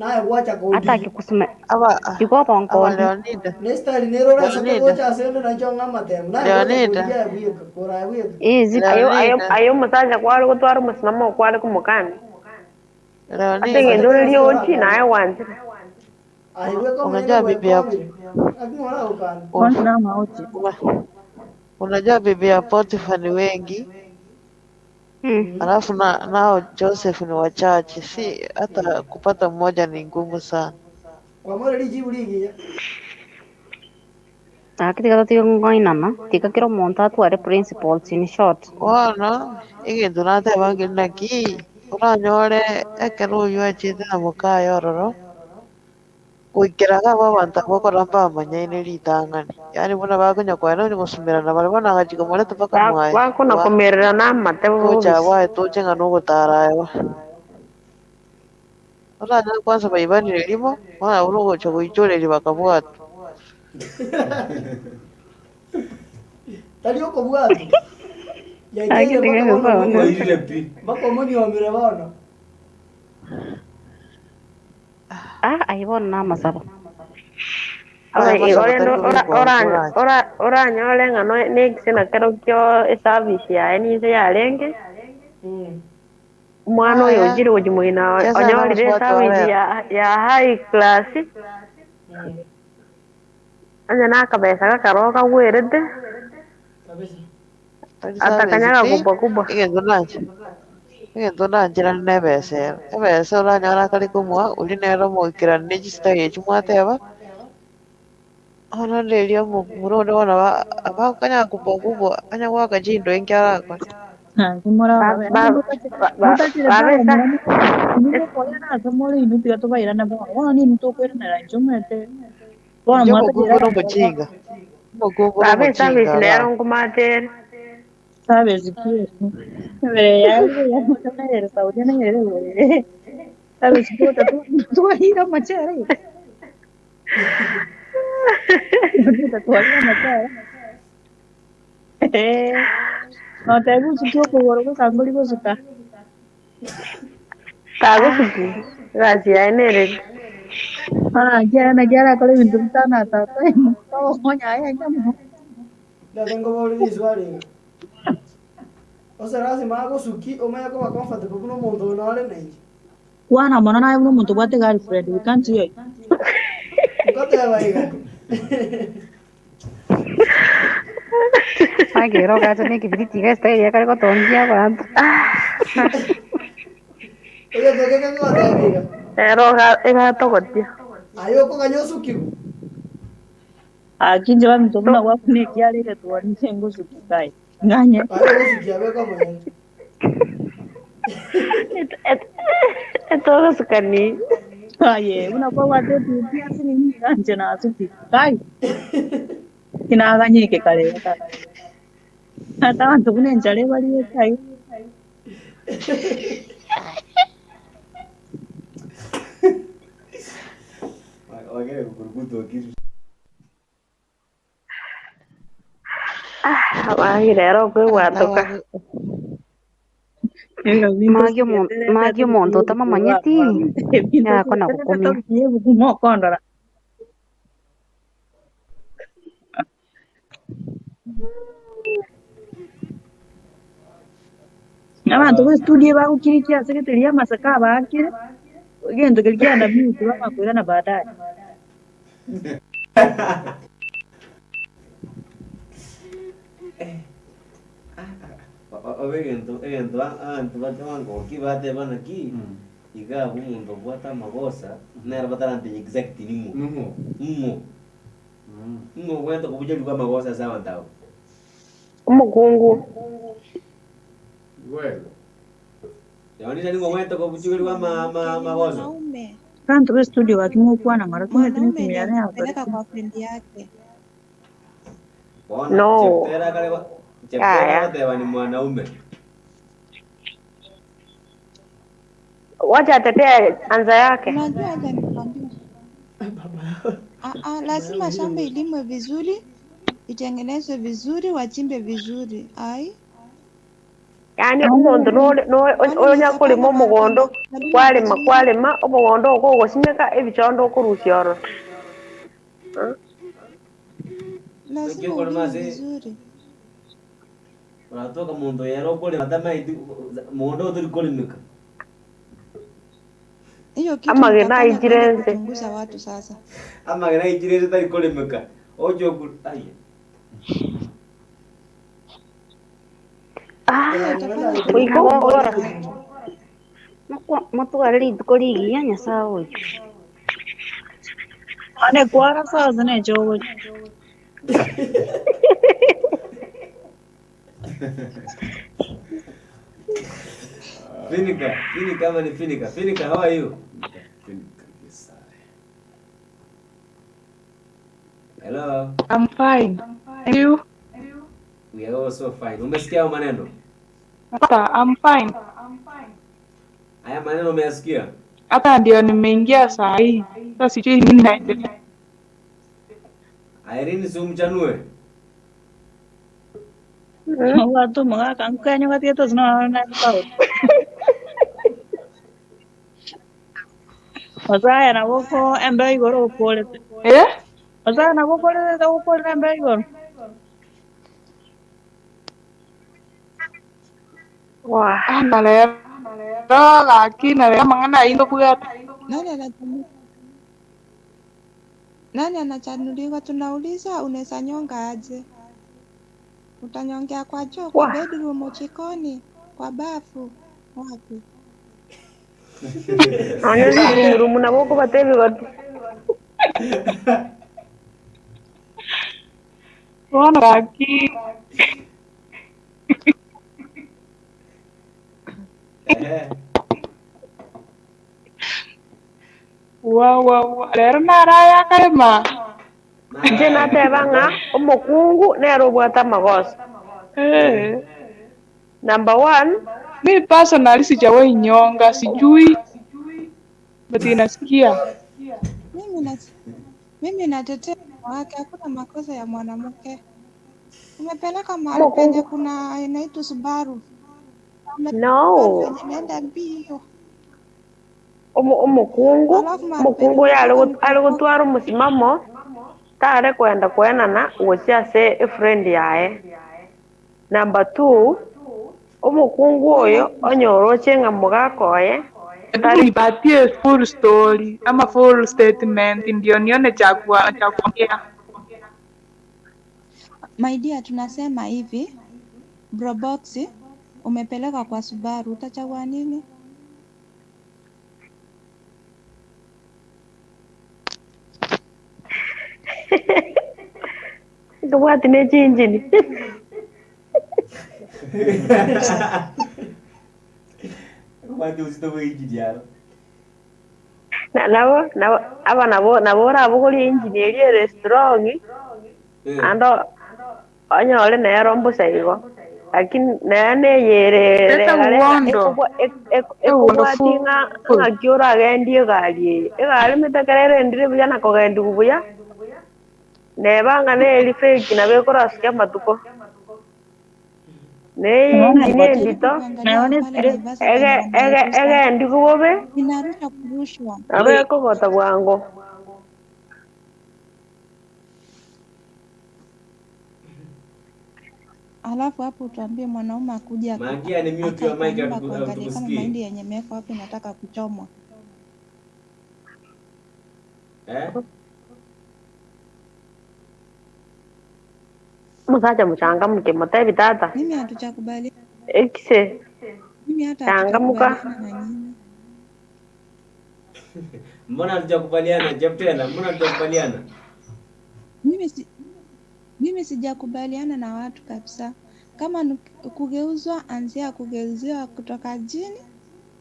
Naye gwacha ata kondigi. akikusuma Aba igo aba bonkondi Leonida. Ne style nero orasake Leonida. gocha asende nacho ng'a amatemu. Naye gwacha Leonida. korigia bweka korae bweka. Ezi Ayo ayo Leonida. ayo omusacha kware gotwara omosimamo okware komokani. Ase Leonida. eng'encho ore riochi naye gwanchire. Aye bweka omonyene Unajua bibi ya bwekobire. Aking'ora gokana. Kwanza na mauti. unajua bibi ya Potifa ni wengi. Alafu na nao Joseph ni wachache, si hata kupata mmoja ni ngumu sana. Kwamore rijibu rigiya. Akitiga tatiga ng'oinana tiga kero omonto atware principles in short. Bono egento nateba ngeri naki oranyore ekero oywo achete na mokaya ororo goikera iga abwo abanto abwo okora mbamanyaine ritang'ani yaani buna bakonya kwaena onye gosumerana bare bono agachika morete mpaka mwaye Bakona komerera na amatebo gocha bobisi. bwaye toche ng'a nogotara ewa oranyore kwanza baibanire rimo bono abwo nogocha goichoreria bakabwatwa. Tari okobwatwa. Yaikeire Akitiga mpaka bono gosonga. Oirire pi. mpaka omonyomire bono. Ah, aye bono na amasabo. Ora Aya igo masabo rende tari kobekwa okoracha. oranyore ng'a nekisina kero kio eservice yaye niise yarenge. Omwana oyo Aya. ojire gochi moina Chesa onyorire nabasubati esabiji barero. ya high class onye na akabesa gakaro kagwerete Kabisa. Tari service atakanyaga ti kubwa kubwa. egento nanche egento nancherane na ebesa ero ebesa oranyora akari komoa oria nere omoikeranu na echisitari echio mwateba bono riria omomura onde bono abakanya kubwa kubwa anya goaka chindo enki arakore. Ba ba ba babesa Inche omokungu na omochinga omokungu na babe omochinga esabiji nero iga. nkomatere. Tagosuki egasi yaye nereri. Ndate nkobori riswali iga. Ose lazima agosuki omanye koba comfortable buna omonto oyo nore nainche. Kwana mono naye buna omonto obwate girlfriend, we can't hear you. Nkoteba iga. Agero gacha n'ekibiriti gesta yakare gotongia abanto. Egento keke ngoteba iga. Ero egatogotia. Aye okoganya osukiwe. Akinje baminto buna gwakuna ekiarire twanise ngusuki kai. Ng'anye. Aye ogosukia beka omonyene. Etogosukani. Aye, buna kwabwate etuti ase nini ng'anche nasuki. Kai. Kinaganyike kare. Ata abanto buna enchara ebariete kai. Wagere kukurukutu kitu. Abangire ero okwebwatoka. Magi omonto otamomanyeti yakona gokumia. Mokondora. Abantu ba studio bagukirikia ase geteria amasaka abakire egento keria kianda mute bamakwirana baadaye. Obe egento egento abantu batebangoki batebana ki iga omonto obwate amagosa nere batarantinya exact ning'o Ning'o? ng'o ng'o obwate kobuchariwa amagosa ase abanto abo. Omokungu. Well, Yaonisa ning'o obwate kobuchariwa amagosa. Mwanaume Abantu ba studio bakimokwana ng'ora tumanyete mwanaume ndiye emitumira anakupeleka kwa friend yake. Bona No. Cheptera kare Cheptera Aya. goteba ni mwanaume. Wacha atetee anza yake. Unajua hata nikwambia, lazima shamba ilimwe vizuri, itengenezwe vizuri, wachimbe vizuri. Ai, Yaani omonto kwani onya korima unaweza panda omogondo walima kwarima chini kwarima omogondo oko ogosimeka ebichondo okorusia ororo. lazima Naki okorima ulime ase vizuri. oratoka omonto yere okorima tamaeti mogondo otori korimeka. Hiyo kitu Amagena mtafanya aichire kwenda ense. kuchunguza watu sasa. Amagena aichire ense tari korimeka. Oche oku aye. Hiyo itafanya Goika kuchunguza gokora. watu. Motware rituko rigiya Nyasaye oyo. Ane kwara sasa nechogo. Finika, Finika ama ni Finika. Finika, how are you? Finika, yes, Hello. I'm fine. And you? We are also fine. Umesikia hayo maneno? Hata I'm fine. Haya maneno umeyasikia? Hata ndio nimeingia saa hii. Sasa sijui nini naendelea. Irene si umchanue. Watu mugaka nkanya gatiete sinaona tau. Osaya na goko embe igoro ukorete. Eh? Osaya na gukorete ukorete embe igoro. Wa. Na rero gaki na rero mang'ana ainto bwate. Nani anachanuliwa? Nani anachanuliwa? Tunauliza unaweza nyonga aje? Utanyongea kwa choo, kwa Wa. bedroom, jikoni, kwa bafu, wapi? Nonya rumurumu nabo okobata ebigoti. Bono gaki. Wa wa wa rero naraya karema. Inche nateba ng'a omokungu nere obwate amagoso. Eh. Number one, Mi personally sijawahi nyonga, sijui but inasikia. Mimi natetea wanawake, hakuna makosa ya mwanamke. Umepeleka mahali penye omokungu kuna inaitwa Subaru. Subaru no. yenye imeenda mbio. Omokungu Alafu mahali penye omokungu oyo umepeleka ni are kwa gotwara omosimamo tare kwenda kwenana gochia ase efriend yaye. Number two, omokungu oyo onyoroche ng'a mogaka oye Hebu tari nipatie full story ama full statement ndio nione cha kuongea. My dear, tunasema hivi, Brobox umepeleka kwa Subaru, utachagua nini? nkobwati na echinjini. Obwate obosito bwa engine aro. Na nabo nabo aba nabo nabo orabogoria engine eria ere strong ando onyore nero mbusa igo lakini naye neyere Leta rega rega uondo. Uondo ekobwati ng'a full. ng'aki oragendie egari eye egari mitekere erendire buya na kogendiwa buya neba ng'a neri fake nabo ekorasukia amatuko neye Naona engine but endito Kuangalia naona pale straight Naivasha penye wanairusha, egendiwa bobe inarusha kurushwa. nabo ekogota bwango. Alafu hapo utuambie mwanaume akuja Magia ni mute akae your kwa mic nyumba kuangalie kama hatukusikii. mahindi yenye imewekwa hapo inataka kuchomwa. Eh? Musacha muchangamke mutebi tata Mimi hatujakubali, ekise mimi hata changamuka. hatujakubaliana na nyinyi. Mbona hatujakubaliana Jeptela? Mbona hatujakubaliana? Mimi sijakubaliana na watu kabisa. Kama ni kugeuzwa, anzia kugeuziwa kutoka chini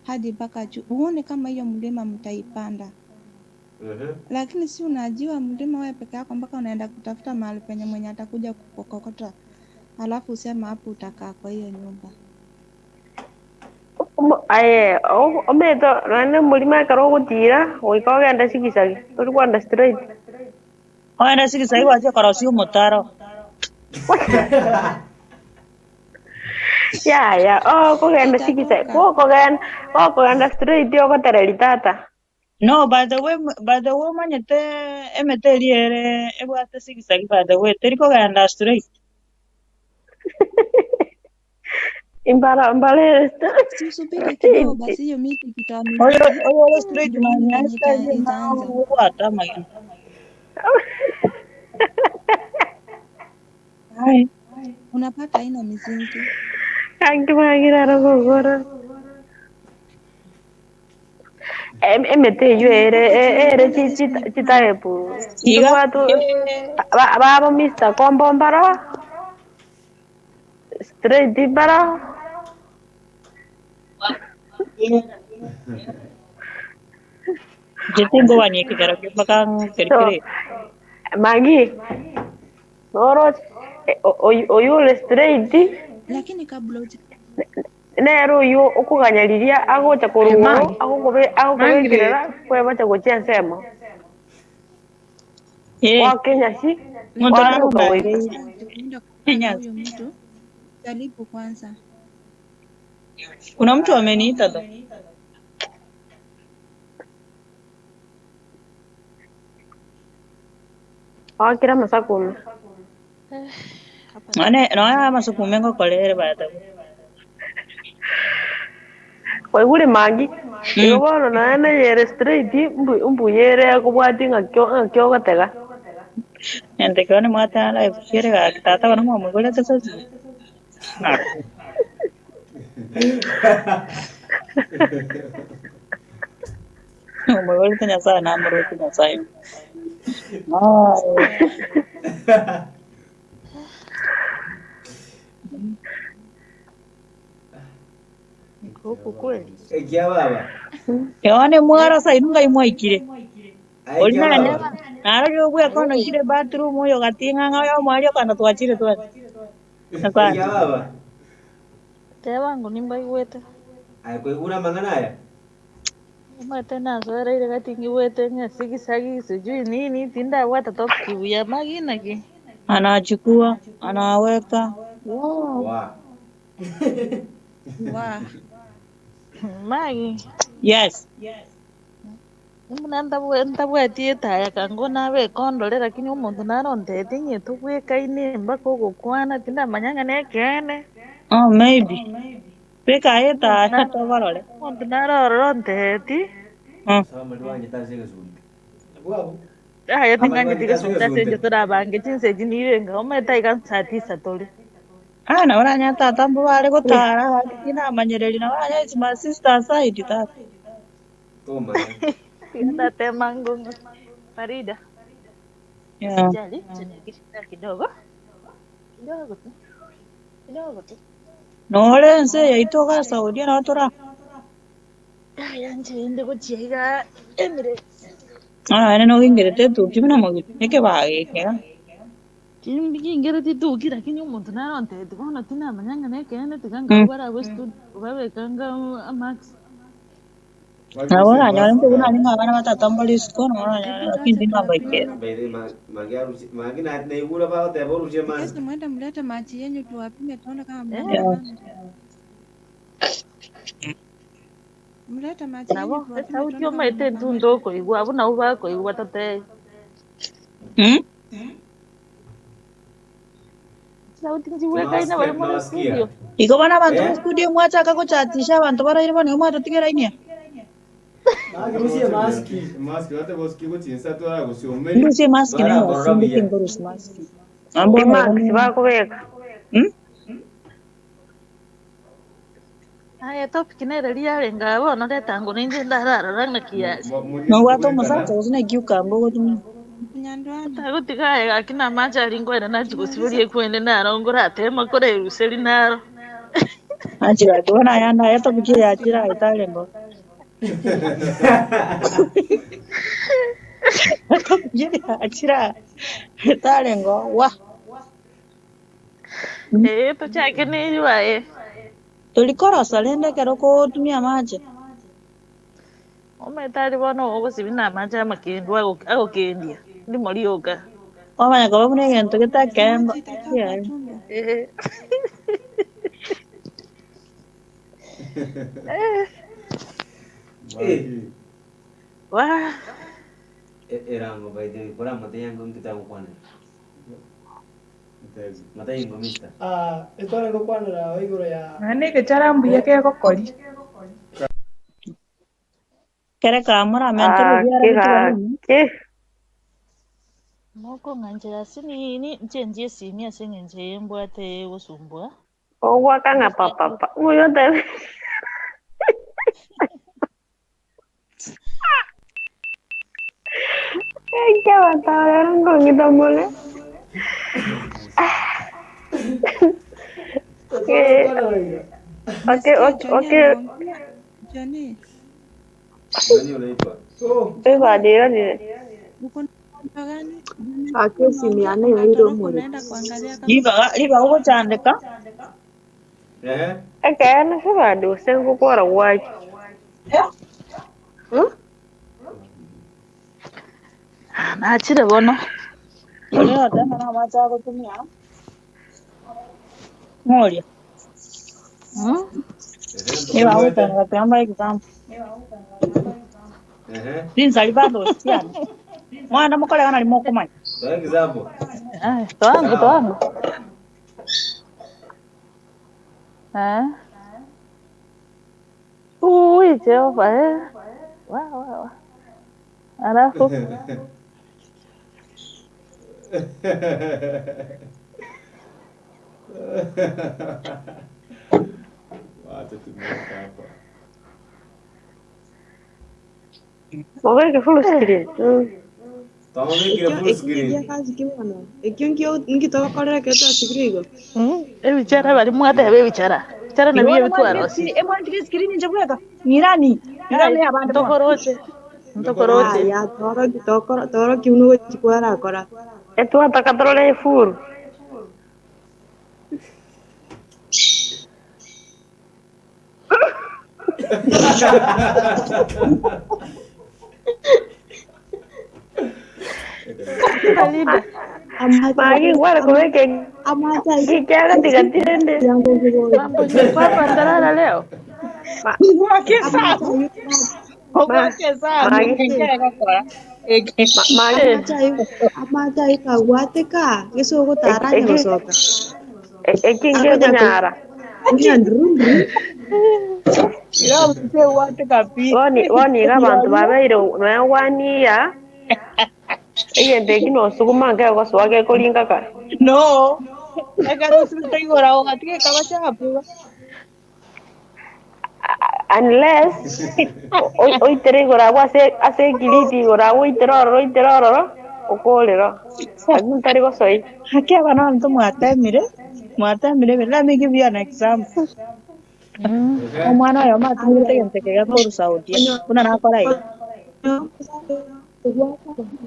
hadi mpaka juu, uone kama hiyo mlima mtaipanda. Lakini si unajua mlima wewe peke yako, mpaka unaenda kutafuta mahali penye mwenye atakuja kukokota, alafu usema hapo utakaa kwa hiyo nyumba. Aye ometo nonye omorimo ekero ogotira goika ogende sigisagi tori kwenda straight. Oenda sigisagi gwachia korosia omotaro. Yaya okogenda sigisagi gokogenda gokogenda straight ogotereri tata. No, by the way, manyete emete eri ere ebwate sigisagi by the way teri kogenda straight. Imbara mbara Si usubiri kidogo basi, hiyo miti ikitoa Oyo mizizi oyo ore straight ndio uone manya venye style itaanza. obwate amagena. Ai. Unapata haina mizizi. Angimagira arogogora emete eywo ere ere chitaepu Iga ntobwatu babo Mr. Kombo mbaro straight mbaro Jetingowani ekigero mpaka so kerikiri. Magi noro oyu ore straight Lakini kabla uja nere oyu okoganyariria agocha korwa Magi. agokobekera Margaret. kwebacha gochia ensemo Eh, gwakenya si muntu gwaruka goika narumageire. unaenda kukaa na Kenya. huyo mtu, jaribu kwanza. Kuna mtu ameniita though. Wakira masakumi. Ane no aya masukume ngokorere by the way. Waigure magi. Igo bono naende yere straight mbuyere akobwati ng'akio ng'akio ogotega. Ente kero nimwatana live chiere gaki tata bono mwamwigorete Facebook. Mwamwigorete Nyasaye namorwete Nyasaye. Ai. Huku kweli. Ekia baba. Eone mwara sainu ngai mwaikire. Ai Ori kia nane baba. narori ogweka ono chire bathroom oyo gating'ang'a oyo mwario kana twachire twati. Ekia Nyasaye. baba. Te wangu nimbaigwete. Ai koigura mang'ana aya. Omate nasoereire gatingigwete ng'a sigisagi sijui nini tindabwata topic buya magi naki. Anachukua, anaweka. Wow. Wa. Wa. Magi. Yes. Muna ntabwati etaya kango nabe ekondore lakini omonto narontete ng'e tobwekaine mpaka ogokwana tindamanya ng'a nekeene. Oh, maybe. Beka etaya tobarore. Omonto naroronteti Sawa mali wanje tase gesunte. aya Amali ting'anyeti wanje tase gesunte ase gesunte. inche torabange chinsa echi nirenga omanyete aiga saa tisa tore. Ah, na oranya tata mbo bare gotara inamanyereri na oranya it's my sister side tata. Toma. Natema ngongo. Farida, Yeah. usijali, tunakishika kidogo kidogo tu kidogo tu. Nore nse yaitoka Saudia na tora. Aya nje ende gochiaiga Emirates. Ah, ene no gingerete tuki mina mogi. Neke bage kera. Kingere tituki lakini omonto narontete bono tinamanya ng'a nekeene tiga nkabara abo studio babekanga amax. Na oranya ore kuna ninga abana batata mbali siko na oranya lakini ndinga baikera. By the way, magi arusi magi na naigura ba te borusie Kesho mask. mwende mlete maji yenyu tuwapime tuone kama Eh, mnafanana. Mlete maji yenyu nabo tuwapime esauti tuone kama omaete mnafanana. entundu okoigwa abo nabo bakoigwa tate. Sauti njiwekaine Tunawasikia bari muri tunawasikia. studio. Iko bana bantu Eh? mu studio mwachaka kuchatisha abantu baraire bano mwatotigera inia. Marusie maski. Maski wate boski guchinsa twara gusiomeri. Ndusie maski Bara nayo borora simbi buya. kingorusi maski. Ambona Emax bano. bakobeka. Aya topic nere riarenga bono retango ninje ndararora ng'a kiasi. No wato musacha usine cucumber gotumia. Nyandwani. Tagutigae gaki namache ari nkwenda nachigosiboria ekwende naro ngoratema koreruseri naro. Achira tona yanda yatopikia yachira italengo. Yatopikia yachira italengo wa. Eh, tochake neriwae. Tulikorosa rende kero kutumia maji. Omanyete ari bono ogosibi namache amakendu agokendia ndimo rioka. Wamanya koba buna egento getakemba. Maji itatoka kwa tumbo. Eh. Eh, Eh. wa Erango by the way, kora matayango nkitago kwana. Matayango mister. Ah, etware gokwanera igoro ya Nane gĩcharambuya gegokori. Kere kamura mentoro Ah, biara bitigara. ki moko ng'anchera sinini nchenjie esimi ase eng'encho eye mbwate egosumbua. Ogwaka ng'a papapa. Ng'oyo tebe. Ai, que batara ngong'ita mole. etware Okay, gokwanera igoro. okay, Umesikia okay, Johnny okay. anaongea? Johnny, Nani unaitwa? Oh, Ebadilire. uko na ugonjwa gani? Johnny, Ake unaongea simiane yairo unatoroka more. unaenda kuangalia kama Liba liba ogochandeka. Eh? Ekeene sibadi gose ngokora gwaki. Nachire bono. Ore otema na maji agotumia. Moria. Iba agotanga tuyamba example. Eh. Rinsa libando siana. Mwana mukolegana limokumanya. Toa example. Aya, twangu Sawa. twangu. Eh? Hey, Jehova eh. Wa wa wa. Alafu Wacha tumeweka hapa. Mubeke full screen. Twamubikire full Ekio screen. ngia kazi kibono. Ekio nkio nkitokorera keto asigire igo. Ebichara bari mwateba ebichara. Bichara nabyo Iwona ebitwarosi. emwandire screen nje bweka. Ngirani. Ngirani abandi bono. Ntokoroche. Ntokoroche. Aya toro tokoro toro kiuno gochikwara akora. Etwataka torore full. Alida. Magi ngwara kubeke kikiaga tigatirende. Mambo kwapa ndarara leo. Gwake sana. Ogwake sana. Magi Kekera eke. magi Amacha ikagwateka gĩcũgũtara eki gũcoka. ekinge Akonya kunyara. kunya ndurunduru. Ira mse wate kapi. Woni woni ga bantu babeire noyagwania egento eki nosuguma nke gosoa gekoringa kare. No. Ekero usibite igora ogatige kabachapu. Unless oitere igoro abwo ase ase ekiriti igoro abwo oitere ororo oitere ororo okorero lakini ntari gosoi. Haki abana bantu mwatemire. Mwatemire. Let me give you an example. Omwana oyo matumire gento kega koru Saudia. Buna nakora iga.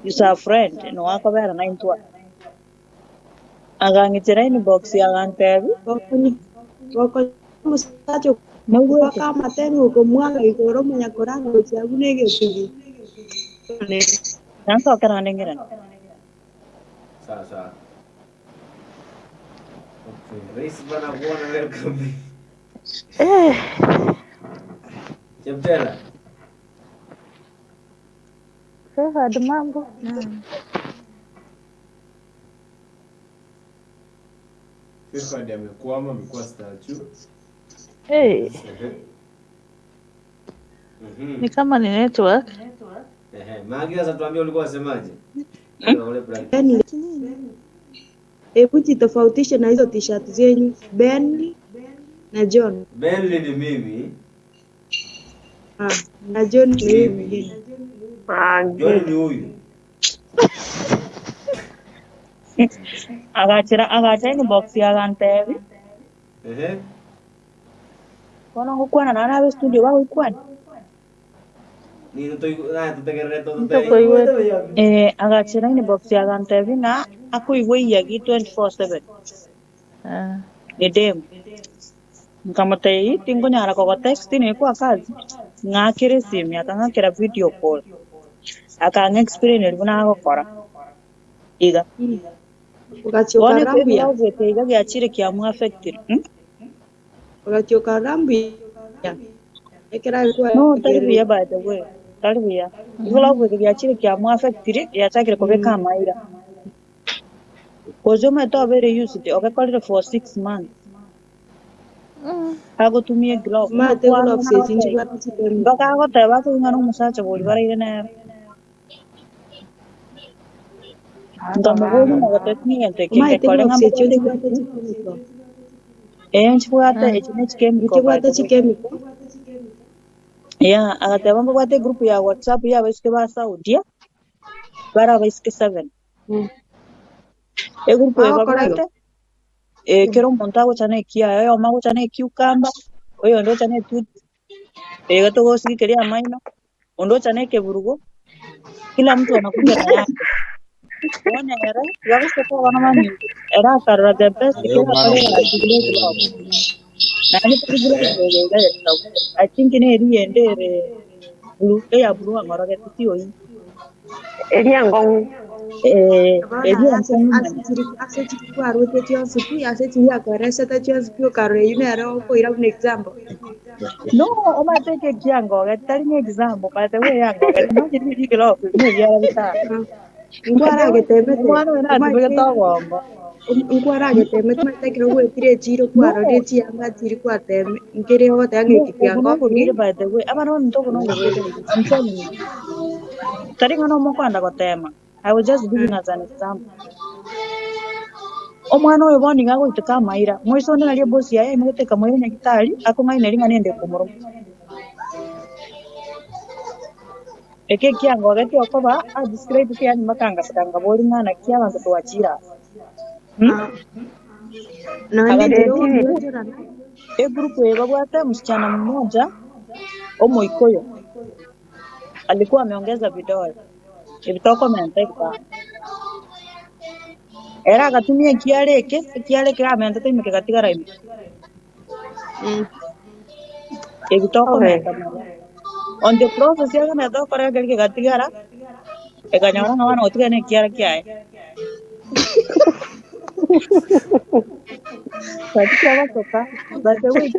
Is a friend no akobera na intwa. Agang'itera inbox agantebi. Gokonya musacha Naugwete. gwaka amatemi okomwaga igoro omanya koranga gochia buna egetugi. Nansokera neng'erana. Sawa sawa. Okay. Rais bana kuona welcome. Eh. Cheptela. Favored mambo. Fefad amekwama, amekuwa statue. Hey, Ehe. ni kama ni network. Ehe, Magi sasa tuambie ulikuwa wasemaje? Ule practice. Ben, hebu jitofautishe na hizo t-shirt zenyu Ben na John. Benly ni mimi. Ah, na John ni huyu Mimi. mwingine. John ni huyu. Agachira agacha inbox agantebi. Ehe. Bono ngokwana na nabe studio bagokwana. Ni na tutegerere to tutegerere. Ntokoigwete. Eh, agachira inbox agantebi na akoigwa iyagi 24/7. Ah. Ni dem. Nkamutei tingonyara kogo text ni kwa kazi. Ng'akire simu akang'akira video call. Akang'a explain buna agokora. Iga. Ugachioka Wone rambia. kwigwa iga giachire kiamu affected. Ugachioka rambia. Ekera kwa No, tari buya by the way. Tari buya. Igula gwete giachire kiamu affected yachakire kobeka amaira. Kozo meto very used ogekorire for 6 months. Agotumie glove. Mate gloves echi nchibwate chikemi. Mpaka agoteba akũing'ana omosacha bori baraire nere. Nkamũbũria nagoteti gento eke Omanyete ngekore gloves echio ng'amobwate nchibwate chikemiko. eh nchibwate echi ne chikemiko by Nchibwate the way. chikemiko. Yeah, agateba mbabwate group ya WhatsApp ya abaisike ba Saudia bara abaisike 7. Egroup eye Bagokora igo. babwate kero omonto agocha na ekiaye oyomo agocha na ecucumber oyonde ocha na toothpick togosigekeria amaino onde ocha na ekeburugo kila mtu anakuja na yake. Bono ere bagoseka abana baminto ere akarora the best Leo kera mwana akarora atigire eglove naende tigire eglove iga I think ne eri ende ere blue eya blue ang'orogete tioi Eria ngong'u. eh Bono eri ase enkong'u ase mono. chiri ase chiri kwarwete chionsi pi ase chiri akwaresete chionsi pi okarora eywo nere okoira buna example. No, omanyete eke kiangoge tari ni example by the way yangoge imagine eri glove ne ebiara bitano. Nkwaragetemete Omwana oyo omanyete natubegete ogongo. Nkwarageteme tumatekero gwetire echiro kwarorire chianga chiri kwateme nkere ogoteba ng'eki kiangokire by the way abana baminto obo nobworwaire. I'm telling you. Tari ng'ana omokwenda gotema. I was just giving as an example. Omwana oyo bono nigo agoiteka amaira moiso onde naria ebosi yaye aimogete ekamwira nyagitari akong'aina ring'ana ende komoroma. Eke ekiango gete okoba adescribe yani makangasekanga bori ng'ana ki abanto twachira. Noende Abantu ndire egroup eye babwate msichana mmoja omoikoyo alikuwa ameongeza vidole ebitokomenta ebibanda era agatumia ekiara eke ekiara eke amentete ime kegatigara ime ebitokomenta mono on the process yagenete gokora ekeri kegatigara ekanyora ng'a bono gotigara na ekiara kiaye. But kiabasoka but the way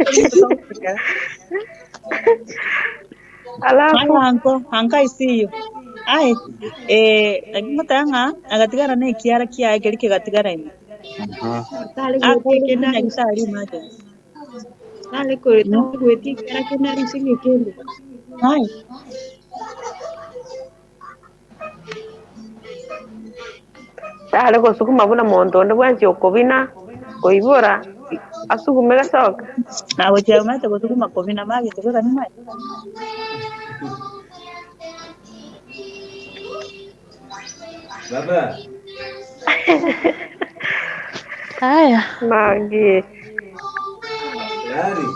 Alafu Hi, uncle. Uncle, I see you. Ai, lakini mutanga agatigara na ekiara kiaye keri kegatigara ime. Tari gwĩtia Akore kĩnarũ nyagitari emergency. tari gwĩtia kĩara kĩnaruci gĩkĩndĩ. Ai, tari gusukuma buna muntu onde bwensi okobina koibora asugume gacoka. Na gochia mate gusukuma kobina magi tubeka ni mai. Baba. Haya. Magi. Tayari.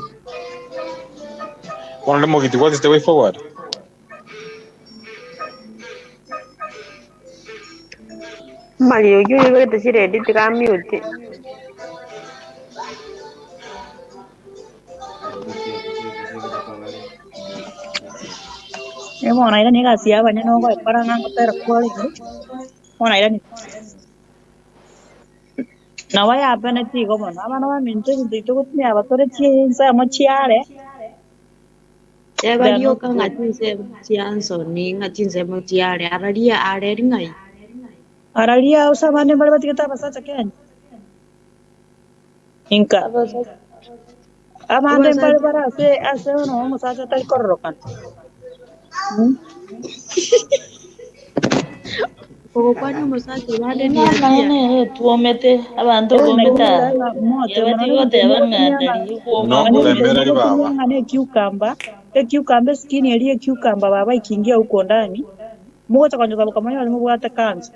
Bueno, Mogiti, what is the way forward? Mariogi oigwete ciredio tikamute. Bono ira ni egasi ya abanyene ogoekora ng'a ngotera kwarenge bono ira ni nabo yapeneti igo mono abana baminto ebinto intwe gotumia batore chinsemo chiare. Teba They are not rioka ng'a good. chinsemo chiansoni ng'a chinsemo chiare araria areri ng'ai. Araria ase abande mbare batigete abasacha Kenya inka abande mbare Abasacha bare ase ase bono omosacha atari kororokana. Ogokwani omosacha bande Ing'ana niaria. ene etwomete abanto bomete Mote mono yabatigoteba ebinto ng'a mogotumia ng'a ndari kwoma No nonye ebinto kuremera mogotumia baba. ng'a na ecucumber ecucumber eskin eria ecucumber baba ikiingia huko ndani mogocha konyoka bokamanya ori mobwate cancer.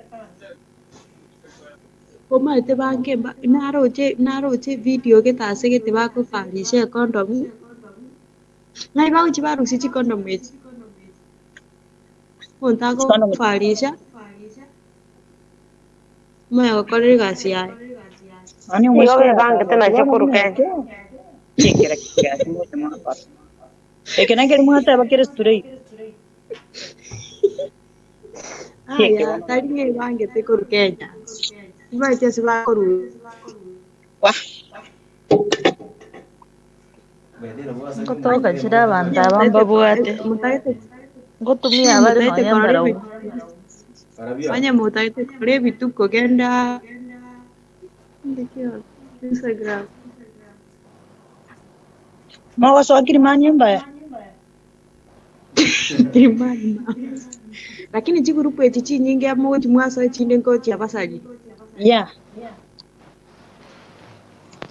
Omanyete bange naroche naroche video gete ase gete bakofarisha econdom ng'ai bagochi barusia chicondom echi omonto Chicondom agofarisha omanye gokora egasi yaye. Nonye Igo omoiseke bebangete agateba nachio bono korwa buna Kenya. eke kekera kiasi moche mwakora eke nakeri mwateba kere straight keke Aya bono tari ng'ai bangete korwa Kenya tibaeti ase bakorusia. Wah. Ngotoka chire abanto aba mbabwate Motagete ngotumia abare motagete nonya korora mbarabwo. onye motagete korora ebituko genda ndikio Instagram. Mogosoa Kilimani embaya. Kilimani ma. Lakini chigurupu echi chinyinge amo chimwasoe chinde nko chiabasarire. Yeah.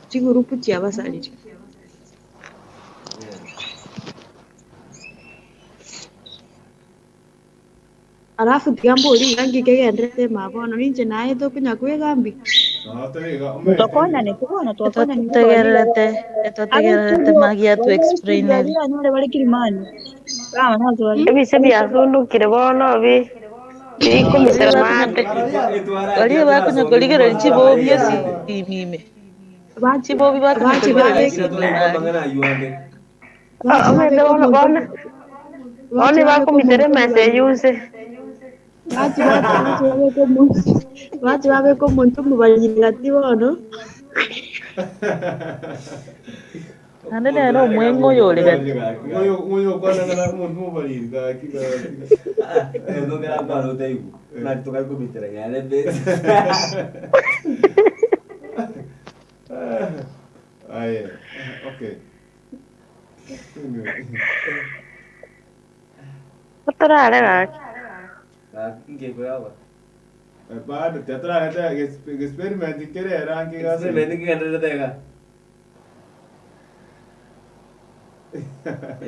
Chigurupu chiabasarire. Alafu tiga mbori ng'a kegenderete ma bono ninche naye tokonya kwegambi. Twakonya ni tubona twakonya ni Etwategererete etwategererete abestudio magia tu abestudio explaineri aria anyore bari Kilimani baba nazo bari Ebise biathundukire bono bi bikumisera mate. Baria bakonya korigereria chibobi esimime chibobi bakonya Bachi korigereria babeke esimime aria. bachi Omende babeke bono omonto bono bachi bono babeke bakumitere omonto message use. bachi bachi babeke omonto bachi babeke omonto omobariri bono. Naende nere omweng'o oyo ore gati. Ng'oyo kwanana na omonto omobariri gaki gaki. Nongera kwano utaigu. Na tukaikumitira yale besi. Aye, okay. Otorare gaki. Nge kuyawa. Bado teatrarete experiment kere rangi gase. Experiment kigenderete iga.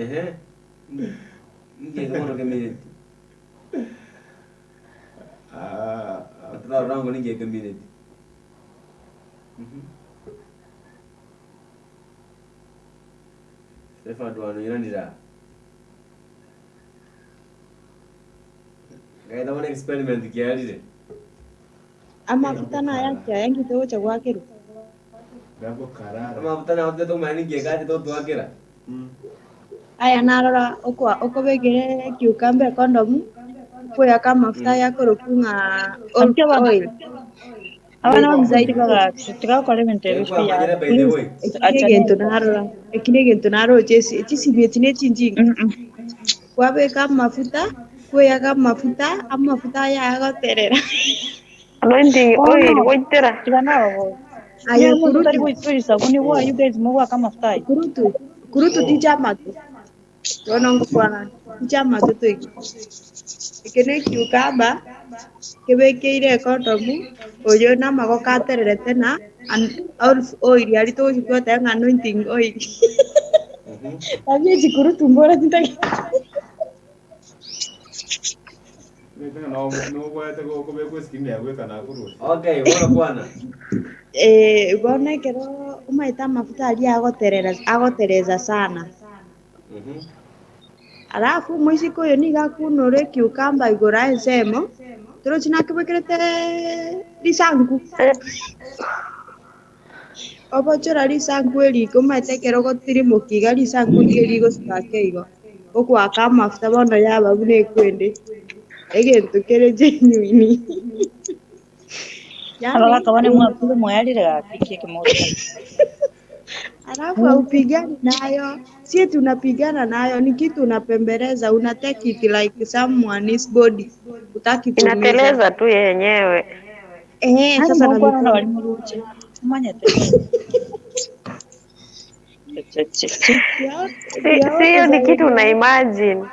Ehe. Nge kono community. Ah, Atrara rango ninge community. Stefan Duano iranira. Gaida one experiment kiarire. Amafuta naya yangite gocha gwakirwa. Nabo karara. Amafuta na hote to mani gekate to twakira. Aya narora okobekire cucumber condom kuyaka mafuta yakorokunga oil. Abana bamuzaire bagakora ebintu ebi Kwa by the way. Ekine narora ekine gento naroche chisimeti nechinjinga kwabeka amafuta kweyaka amafuta amafuta aya agoterera Anointing oil goitera. Aya Tari kurutu gwitura isabuni why you guys mugwaka amafuta aya. kurutu kurutu tichamatu bono ngokwana tichamatu twiki eke ne cucumber kibekeire kondomu oyo na magoko atererete na oil ari tũgũcituote ng'a anointing oil Tabia chikurutu mbora tintaki No no gwete go kobekwa skin ya gweka na kuru. Okay, bora kwana. Bono ekero omaete amafuta aria agoterera agotereza sana. Alafu mwisiko oyo nigo akunora ecucumber igoro aye ensemo torochi nakebekerete risanku obochora risanku eriko omaete ekero ogotirimoka iga risanku nigo rigosibaka igo okwaka amafuta bono yaba buna ekwende egento kere genuine. Aba Yani bakabone mwakuru mwayarire gaki kimoto. Alafu haupigani nayo, si tunapigana nayo, ni kitu unapembeleza, una take it like someone's body, utaki kuumiza. Inateleza tu yenyewe. Eh, sasa na mokwana mikono bari muruche. Manyete. Si si hiyo ni kitu una imagine.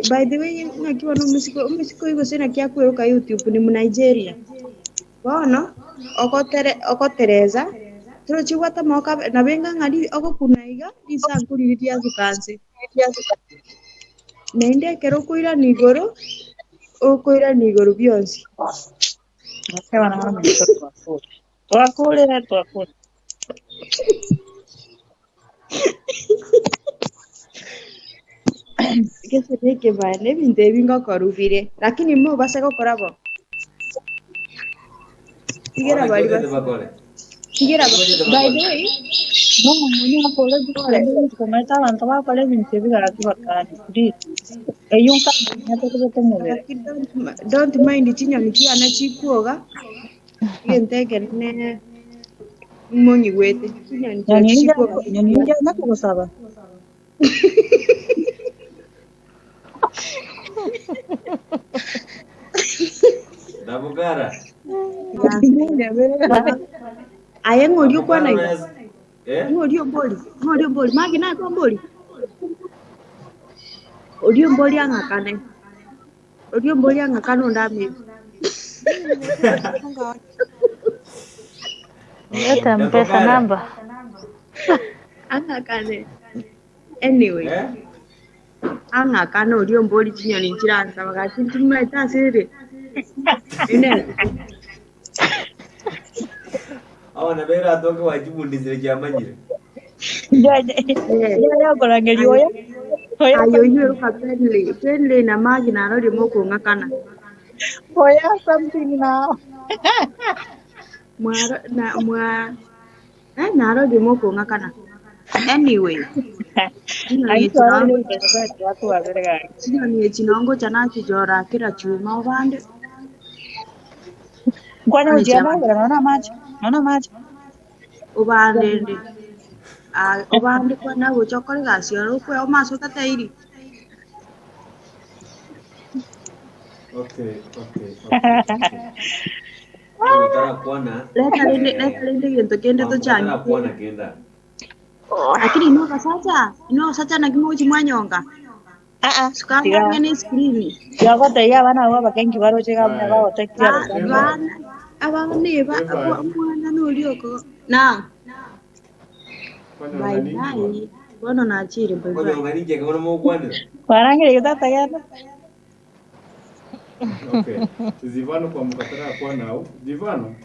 By the way, nakiwa no musiko musiko igo sina kia kweruka YouTube ni mu Nigeria. Bono ogotere ogotereza turochigwata moka na benga ng'ari ogokuna iga risanku riri riathuka nsi naende ekero okoirana igoro okoirana igoro bionsi. Bana bana twakure. Twakure twakure. Gese neke bane ebinto ebi ngokorubire lakini mo base gokora bo tigera Ona bari kyote base bakore. tigera Kyote by bakore. the way No munye akore kumeta abantu bakora ebintu ebi gaki bakani please. Eyo nka kubete mubere. lakini don't mind chinyoni chiana chikuoga egento ekenene monyigwete chinyoni chiria Nyoni inja chikuoga nyoni inja nakugusaba. Dabugara. Aye ng'ori okwana Dabugara iga eh? ng'ori ombori ng'ori ombori magi naye ombori ori ombori ang'akane ori ombori ang'akane ondamie Leta mpesa Dabugara. namba. ang'akane anyway Eh? ang'akane ori ombori chinyoni nchiransaba gaki nchimaete asere ine Abana bera atoke wachibundisire kiamanyire. Ya korangeria oya. Oya ayo inyuĩ Penley Penley na magi narori mũkũng'akana oya something now. mwaro na mwa eh narori mũkũng'akana anyway chinyoni Aitwa chinongo watu wabere gaki. chinyoni chinongo chanachijora kila chuma obande Kwana one ujiana chama naona macho. Naona macho. obande ndi obande kwana gochokore gasi oro okwe omaso tatairi Okay, okay, okay, okay. Tara kuona. Leta rindi leta rindi gintu kindi Tara kuona tuchangie. kenda. Lakini inua basacha na kimo chimwanyonga. Ah ah. Sukanga ni screen. Tiga abana abo abakengi baroche gamuna bagotekia abasani. Bana abana ba mwana nurioko. Na bye bye. Bono nachire bye bye. Konyonga ninki ekero mogokwanera. Kwarangire tata genda. Okay. Zivano kwa mukatara kwa nao. Zivano.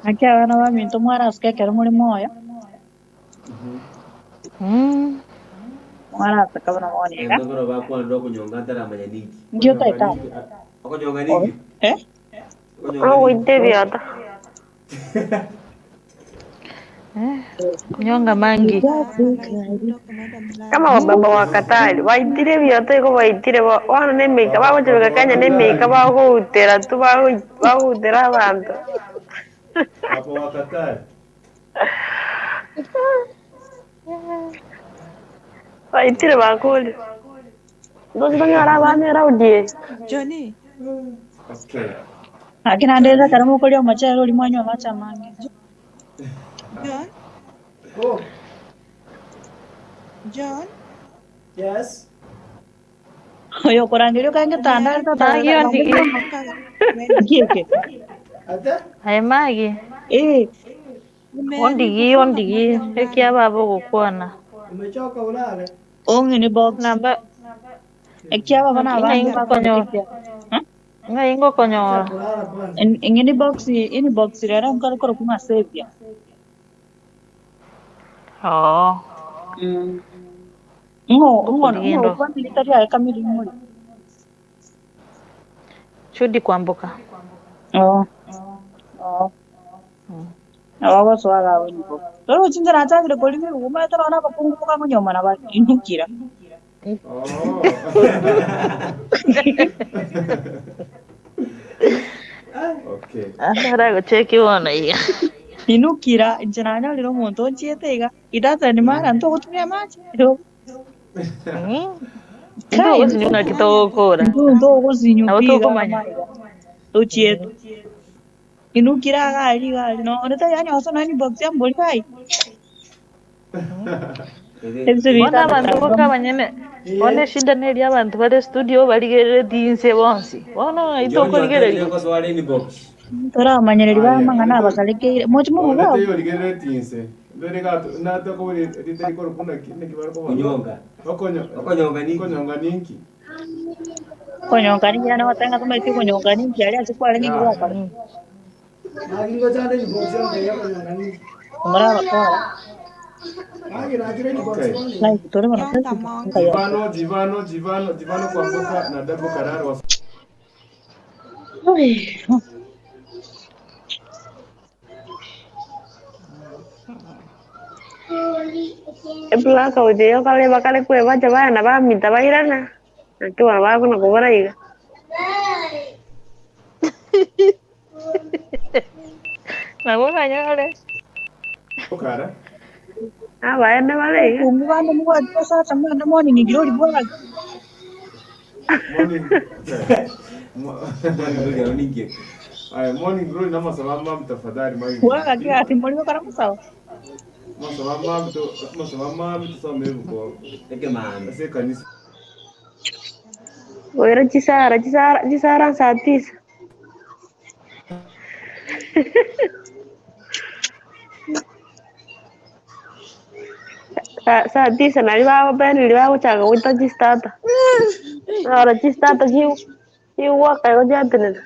Naki abana baminto mwarasuka ekero muri moyo. Mwarasuka buna bonega. Engoro bakwanira okonyonga ntaramanya ninki. Ndio taita. Okonyonga ninki? Eh? Okonyonga ninki? Ogoite biota. Kunyonga mangi. Kama wababa wakatali waitire biota igo baitire bono na emeika bagochobeka Kenya na emeika bagoutera tu bagoutera abanto. Hapo wakatari. Baitire bakore. Ndozitonyora abana raudie. Johnny. Okay. Lakini ndeza karamu okoria omochere ori mwanywa amache amange. John. Oh. John. Yes. Oyo okorangeria okange tandare tata. Magi ondigi. Ngike. Ate? Aye Magi. Eh. Ondigi ondigi ekia baba ogokwana. Umechoka ulale. Ong'ini box. Namba Ekia baba na ng'ai abange ngokonyora. bagotekia. Ng'ai ngokonyora. Eng'ini box ini box rero nkore koro kuma Xavier. Oo. Ng'o ng'o ng'o Ngokorigindo. kwamiri tari aye kamiri muri. Chudi kwamboka. Oo. Oo. Abagosoaga abo ini box. Toro chinja nachakire korime guma toro na bakungu bakangonyoma na bainukira. Oh. Okay. Andara gocheki bono iga. Inukira inche nanyorire omonto onchiete iga itatani mara ntogotumia amache. Kai Ntogosinyu naki togokora. ntogosinyu Nabo pi iga tokomanya. maiga. Tochiete. Inukira gari gari no onete yani osona ni box ya mbori kai. Ese Bono bita abanto boka abanyene bono eshinda neri abantu bare studio barigerere tinse bonsi. Bono ng'ai John John tokorigereria. koswara inbox. Toramanyereri Aya. bamang'ana abasarekeire mochi muruga. Onete yo rigerere tinse. Ndore gato na toko ritari koro kuna kine kibaro ko Kunyonga. Okonyo Okonyonga ninki? Okonyonga ninki? Konyonga ninki yana watanga tumaiti konyonga ninki ari ase kwarenge Ya. gwakora. Magi ngochande inbox yonke yakonyonga ninki. Omora abakora. Magi nachire inbox Okay. bono. Like tore bono Facebook nkaya. Jivano Jivano Jivano Jivano kwamboka na Dabo Kararo wa Oi. Eblackout eyo kale bakale kwebacha bana bamita bairana. Naki bono bakona kobora iga. Nabo nanyore. Okara. Abaene bare iga. Kungu bande mugwati basacha mwende morning igiro bwaga. Morning. Okay. Morning glory ninki? Aya, morning glory na masaba mam tafadhali magi. Bwaga ki ati muri bakara musawa. Masaba mam to masaba mam to some buko. Eke man. Ase kanisa. Oira chisara chisara chisara saa tisa. Saa tisa nari babenire bagochaka goita chistata. Ora chistata chiwaka igo chiatenena.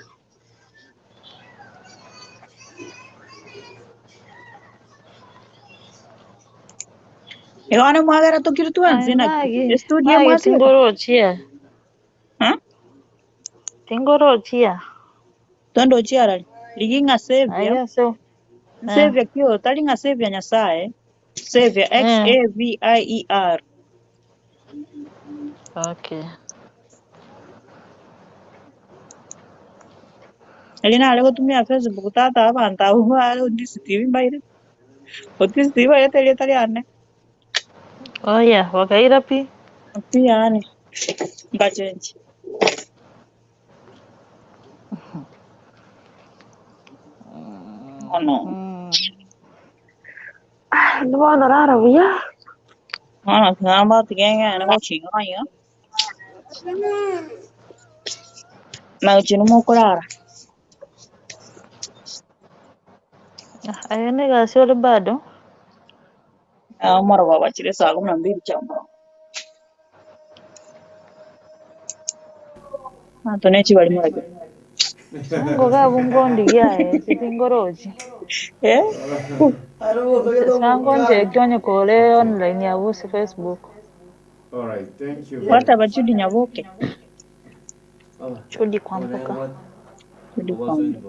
Igo ane mwagera tokiri Aye twensi naki. Magi. Studio Magi mwasire. tingorochia. Ha? Tingorochia. Tondo chiara. Liginga Xavier. Aya so. Xavier kio talinga Xavier Nyasaye. Xavier X A V I E R. Okay. Elina ale gotumia Facebook tata abantu abo bare Otisi TV mbaire. Otisi TV baire tali ane. Oh yeah, wakaira pi. Pi ane. Ngachenji. Ono. Bono rara buya. Ono kamba tigenge na gochinga yo. Na uchinu mokorara. Aye negasi ore bado. Moro baba chire saa 12 cha moro. Antonechi bali murage. Ngo bungondi yae singoroji. Eh? Sango nje kyonye kore online ya busi Facebook. All right, thank you. Wata bachudi nyaboke. Chudi kwa mboka. Chudi kwa mboka.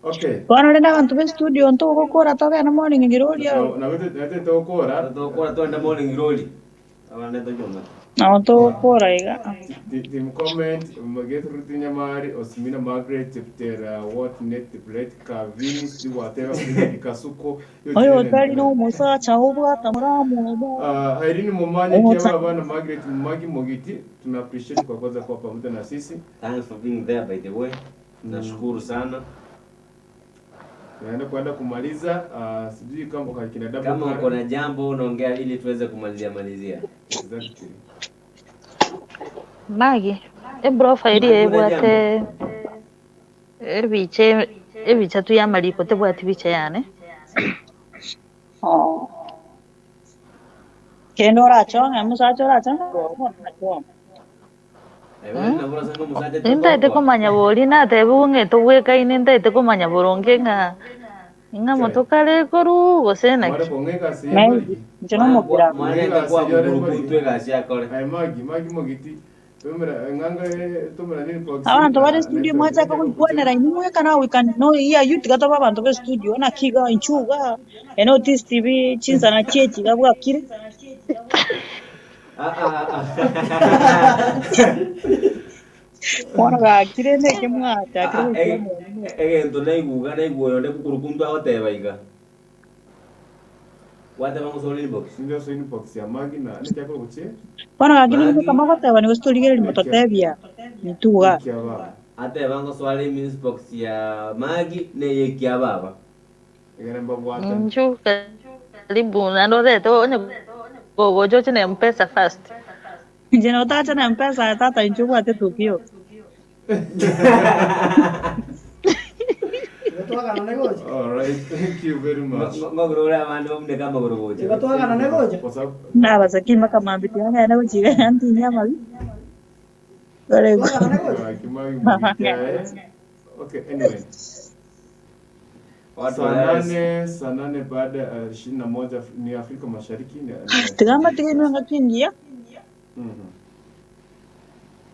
Okay. Bwana renda bantu be studio nto gukora tabe na morning ngiroli. Na wete tokora. Tokora twenda morning ngiroli. Abana ndo Na tokora iga. Tim comment Magetu Nyamari Osmina Margaret Tera what net bread Kavini whatever Kasuko. Oyo tali no musa chaubwa tamuramu. Irene Momanya kiwa bana Margaret Magi Mogiti tuna appreciate kwa kwanza kwa pamoja na sisi. Thanks for being there by the way. Nashukuru sana. Naenda kwenda kumaliza sijui kama kwa kina double kama uko na jambo unaongea ili tuweze kumalizia malizia. Exactly. Magi, e profile e bwate ebiche ebicha tu yamaliko te bwate biche yane. Oh. Kendo racho, musacho racho. Ntaite kumanya bori nate bunge tobweka ine ntaite kumanya boronge nga inga motokare koru gose naki. Abantu bari studio mwachaka kuikwanera imwe kana we can no iya you tigatoba abantu be studio na kiga inchuga eno TV chinza na chechi gabwa kire. Bona gakire neke mwata kire egento naiguga naiguoyo ndekukurukundu agoteba iga wateba ngusora inbox ndio so inbox ya magi na nikyakora guchi bona gakire niko kama goteba nigo sitorigere mutotebia nituga ateba nguswara inbox ya magi neyekia baba egeremba bwata nju karibu na ndo onye gogo joche na mpesa fast. Nje na utacha na mpesa tata nchuku ate tukio. All right, thank you very much. Ngogoro abantu mne kama gorogoje. Na basaki maka mambiti yana na uchiga anti nyama. Gore. Okay, anyway. Saa nane baada ya 21 ni Afrika Mashariki. Tigamba tigeno ngakingia.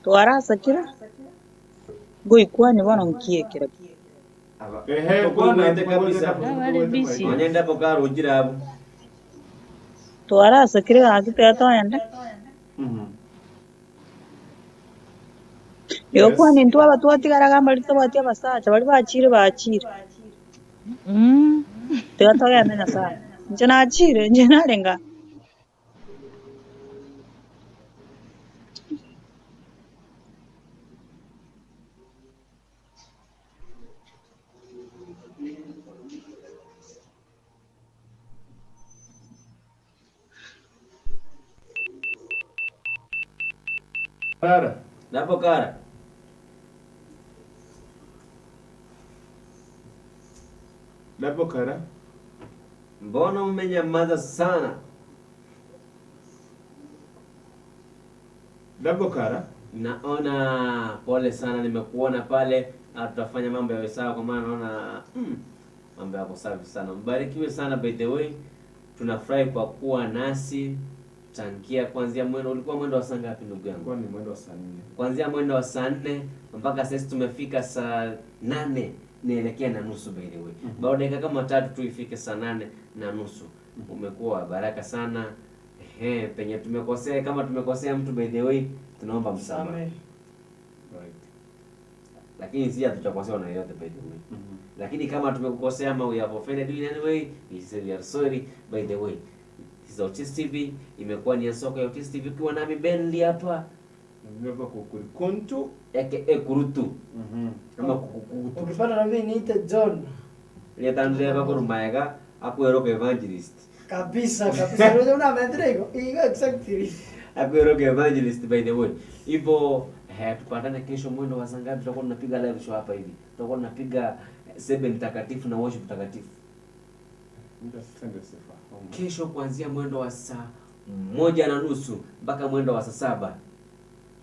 Tuarasa kira. Goikwani bwana nkie kira. Ehe bwana kabisa. Wanyenda pokaro ujira hapo. Tuarasa kira akite atoenda. Yo kwani ntwa batu atigaraga mali tobati abasacha bali bachire bachire. Tigatogenda Nyasaye. Nje nachire nje narenga. Kara. Napo kara. Napo kara. Mbona umenyamaza sana? Napo kara. Naona pole sana nimekuona pale. Tutafanya mambo yawe sawa kwa maana naona mambo yako safi sana. Mbarikiwe sana by the way. Tunafurahi kwa kuwa nasi. Changia kuanzia mwendo ulikuwa mwendo wa saa ngapi ndugu yangu? Kwa ni mwendo wa saa 4. Kuanzia mwendo wa saa 4 mpaka sasa tumefika saa 8 nielekea na nusu by the way. Bado dakika kama 3 tu ifike saa 8:30. Umekuwa baraka sana. Ehe, penye tumekosea kama tumekosea mtu by the way tunaomba msamaha. Right. Lakini si hatutakosea na yote by the way. Lakini kama tumekukosea ama we have offended you in any way, we say we are sorry by the way. This is Otis TV, imekuwa ni ya soka ya Otis TV ukiwa nami Benly hapa Nimeva Kukurikuntu aka Kurutu. Ama Kukukutu. Ukipata na mimi niite John. Ile tanzania kurumaega akueroka evangelist. Kabisa kabisa. Unajua una maendeleo hiyo exactly. Akueroka evangelist by the way. Hivyo tupatane kesho mwendo wa saa ngapi? Tutakuwa tunapiga live show hapa hivi. Tutakuwa tunapiga sebe mtakatifu na worship mtakatifu. Kesho kuanzia mwendo wa saa 1:30 mpaka mwendo wa saa 7.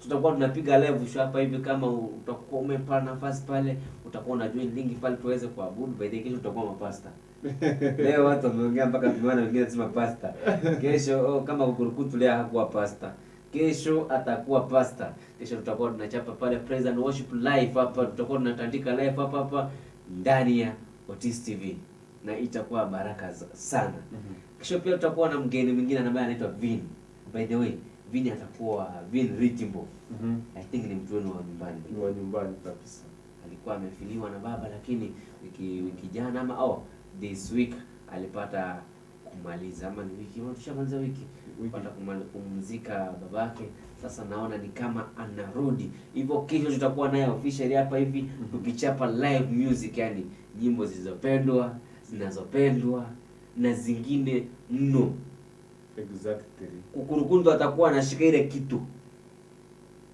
Tutakuwa tunapiga live show hapa hivi. Kama utakuwa umepata nafasi pale, utakuwa una join link pale tuweze kuabudu. By the way, kesho tutakuwa mapasta. Leo watu wameongea mpaka tumeona wengine wanasema pasta. Kesho kama Kukurukutu leo hakuwa pasta. Kesho atakuwa pasta. Kesho tutakuwa tunachapa pale praise and worship live hapa, tutakuwa tunatandika live hapa hapa ndani ya Otis TV na itakuwa baraka sana. Kesho pia tutakuwa na mgeni mwingine ambaye anaitwa Vin. By the way, Vin atakuwa Vin Ritimbo. I think ni mtu wenu wa nyumbani. Ni wa nyumbani kabisa. Alikuwa amefiliwa na baba, lakini wiki jana ama this week alipata kumaliza, ama ni wiki, tushamaliza wiki. Pata kumzika babake. Sasa naona ni kama anarudi. Hivyo kesho tutakuwa naye officially hapa hivi tukichapa live music, yani nyimbo zilizopendwa, zinazopendwa na zingine mno. Exactly. Kukurukundu atakuwa anashika ile kitu.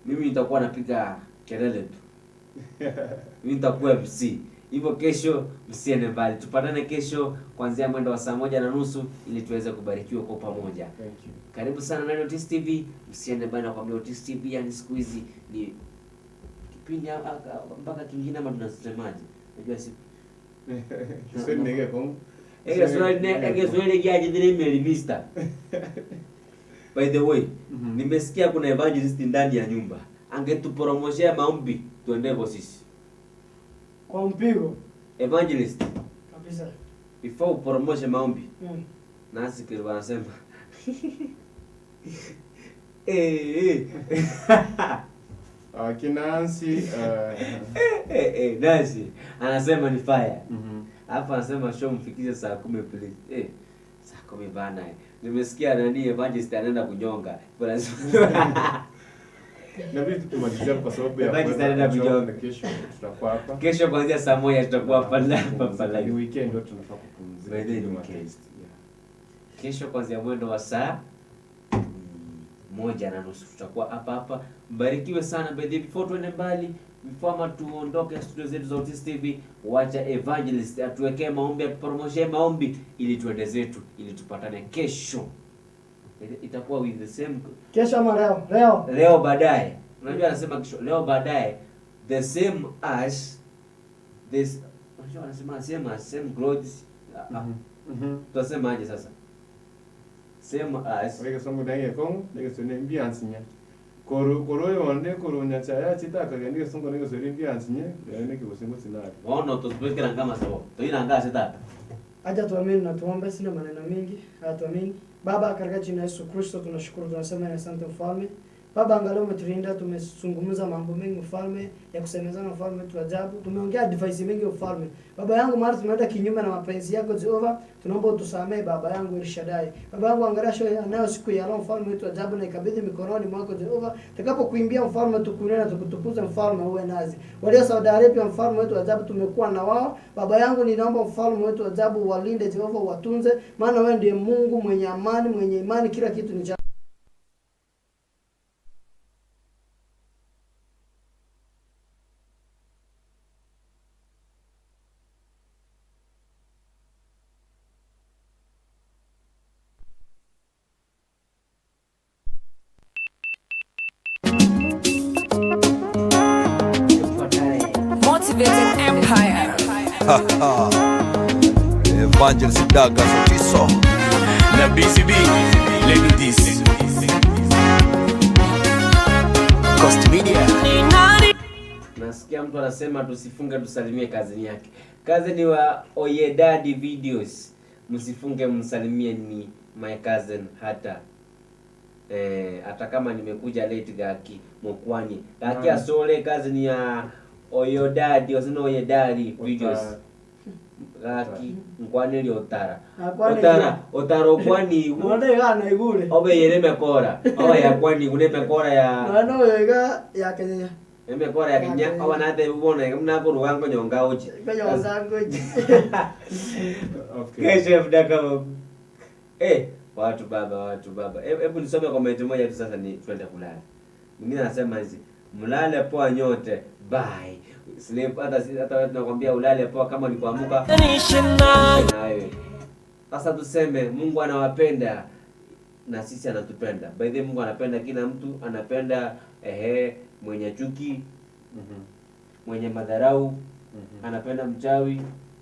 Mimi nitakuwa napiga kelele tu. Mimi nitakuwa MC. Hivyo kesho msiende mbali. Tupatane kesho kuanzia mwendo wa saa 1:30 ili tuweze kubarikiwa kwa pamoja. Thank you. Karibu sana ndani ya Otis TV. Msiende mbali na kwambia Otis TV yani siku hizi ni kipindi mpaka kingine ama tunasemaje? Unajua si Kiswahili nege kongo. Kiswahili kiaje dhile meli mister. By the way, nimesikia kuna evangelist ndani ya nyumba. Angetupromoshia maombi tuende kwa sisi. Kwa mpigo. Evangelist. Kabisa. Before upromoshe maombi. Nasi kile wanasema. Kinansi Nancy anasema ni fire. Hapa anasema show mfikishe saa 10 please. Saa 10 bana. Nimesikia nani evangelist anaenda kunyonga. Na vitu tumalizia kwa sababu ya kunyonga. Kesho tutakuwa hapa. Kesho kuanzia saa 1 tutakuwa hapa hapa live. Ni weekend ndio tunafaa kupumzika. Ni weekend. Kesho kuanzia mwendo wa saa 1:30 tutakuwa hapa hapa. Mbarikiwe sana by the before tuende mbali, before ama tuondoke studio zetu za Otis TV, wacha evangelist atuwekee maombi, atupromoshie maombi ili tuende zetu, ili tupatane kesho. Itakuwa with the same kesho ama leo? Leo. Leo baadaye. Unajua anasema kesho, leo baadaye the same as this. Unajua anasema same as same clothes. Tutasema aje sasa? Same as Weka songo ndenge kongo, ndenge sone mbiansinya. Koro koro yonde koro nyachaya chitaka ndenge songo ndenge sone mbiansinya, ndenge kusengo sinari. Waona tutupekera kama sababu. Tuina sita. Acha tuamini na tuombe, sina maneno mengi. Tuamini. Baba, katika jina la Yesu Kristo tunashukuru, tunasema ni asante mfalme. Baba, angalau umetulinda, tumezungumza mambo mengi mfalme, ya kusemezana mfalme tu ajabu. Tumeongea advice mingi mfalme. Baba yangu, mara tumeenda kinyume na mapenzi yako Jehova, tunaomba utusamee baba yangu Elshadai. Baba yangu, angalia show anayo siku ya leo mfalme wetu ajabu, na ikabidhi mikononi mwako Jehova. Tutakapokuimbia mfalme, tukuinue na tukutukuze mfalme, uwe nazi. Walio Saudi Arabia mfalme wetu ajabu, tumekuwa na wao. Baba yangu, ninaomba mfalme wetu ajabu, walinde Jehova, watunze, maana wewe ndiye Mungu mwenye amani, mwenye imani, kila kitu ni Empire. Evangelist Daga Sotiso na BCB, let me this. Coast Media. Nasikia mtu anasema tusifunge tusalimie kazini yake. Kazi ni wa Oyedadi Videos. Msifunge msalimie, ni my cousin hata. Hata kama nimekuja late gaki mokwani. Gaki asole kazi ni ya Oyodadi, wasina Oyedadi videos. Gaki nkwaneri otara. Otara otara okwani nonde gana igure. Obe yere mekora. Oba ya kwani gune mekora ya. No iga ya Kenya. Emekora ya Kenya oba nate ubona mna ko rugango nyonga uchi. Nyonga uchi. Okay. Kesho mdaka. Watu baba, watu baba. Hebu nisome comment moja tu sasa ni twende kulala. Mwingine anasema hizi, mlale poa nyote. Bye. Sleep hata hata tunakwambia ulale poa kama ulikuamka. Na wewe. Sasa tuseme Mungu anawapenda na sisi anatupenda. By the way, Mungu anapenda kila mtu, anapenda mwenye chuki, mwenye madharau, anapenda mchawi,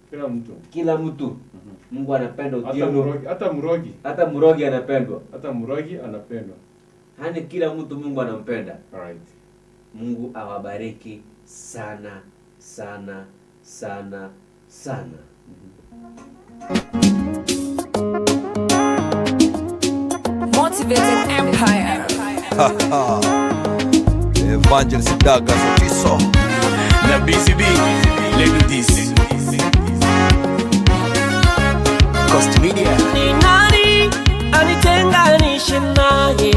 kila mtu. Kila mtu. Mungu anapenda Otieno. Hata mrogi. Hata mrogi anapendwa. Hata mrogi anapendwa. Yaani kila mtu Mungu anampenda. Right. Mungu awabariki sana sana sana sana. Motivated Empire. Evangelist Douglas Otiso. Na BCB, let's do this. Coast Media. Ni nani anitenganishe naye?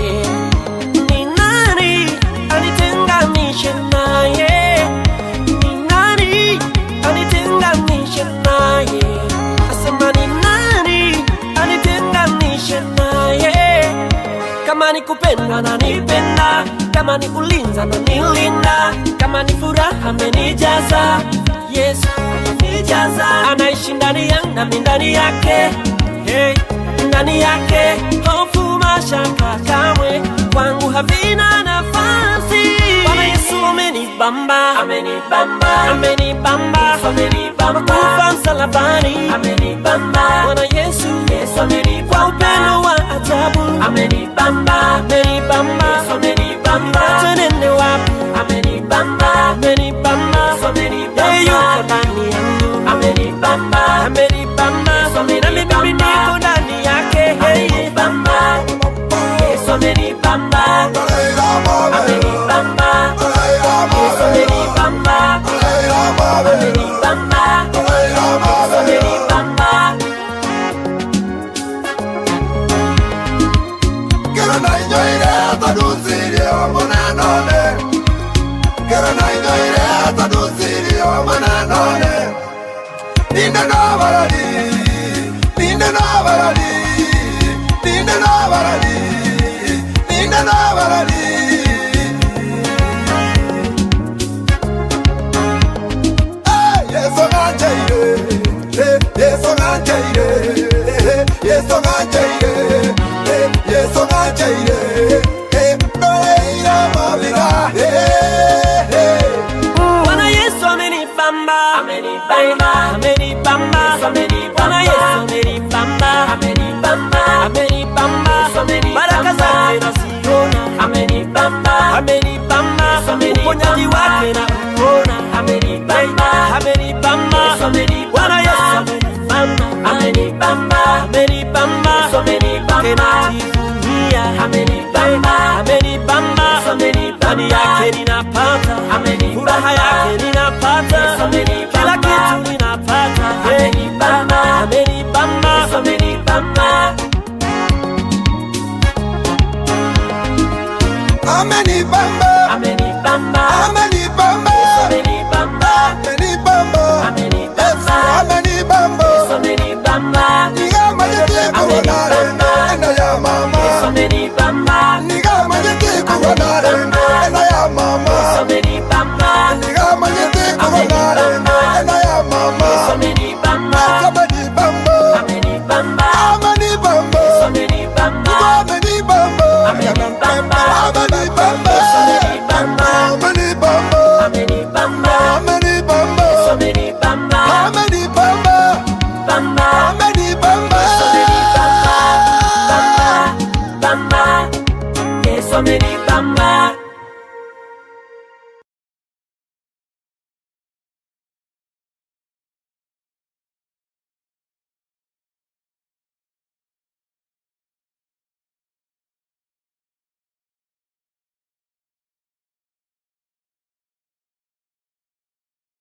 Ni nani anitenganishe naye? Ni nani anitenganishe naye? Asema ni nani anitenganishe naye? Kama ni kupenda ananipenda, kama ni kulinda ananilinda, kama ni furaha amenijaza. Yesu amenijaza, anaishi ndani yangu nami ndani yake. Hey, ndani yake hofu mashaka kamwe kwangu havina nafasi. Bwana Yesu amenibamba, amenibamba, amenibamba, amenibamba, kufa msalabani, amenibamba. Bwana Yesu, Yesu amenibamba, kwa upendo wa ajabu, amenibamba, amenibamba, Yesu amenibamba, tenende wapi, amenibamba, amenibamba, Yesu amenibamba, yuko ndani yangu, amenibamba, amenibamba, Yesu amenibamba, nami mimi niko ndani yake, amenibamba, Yesu amenibamba, amenibamba, Yesu amenibamba, amenibamba, Yesu amenibamba. Kero na inyoire taduzirie omonanone. Kero na inyoire taduzirie omonanone. Ninde na barari, ninde na barari, ninde na barari, ninde na barari. Yesu gancheire, Yesu gancheire, Yesu gancheire, Yesu gancheire, noeira mabira. Bwana Yesu amenibamba, amenibamba, amenibamba, amenibamba, Bwana Yesu amenibamba, amenibamba, amenibamba, baraka zake naziona, amenibamba, amenibamba, uponyaji wake nauona, amenibamba, amenibamba, Bwana Yesu amenibamba, amenibamba, amenibamba, najivunia, amenibamba, amenibamba, ndani yake ninapata, furaha yake ninapata.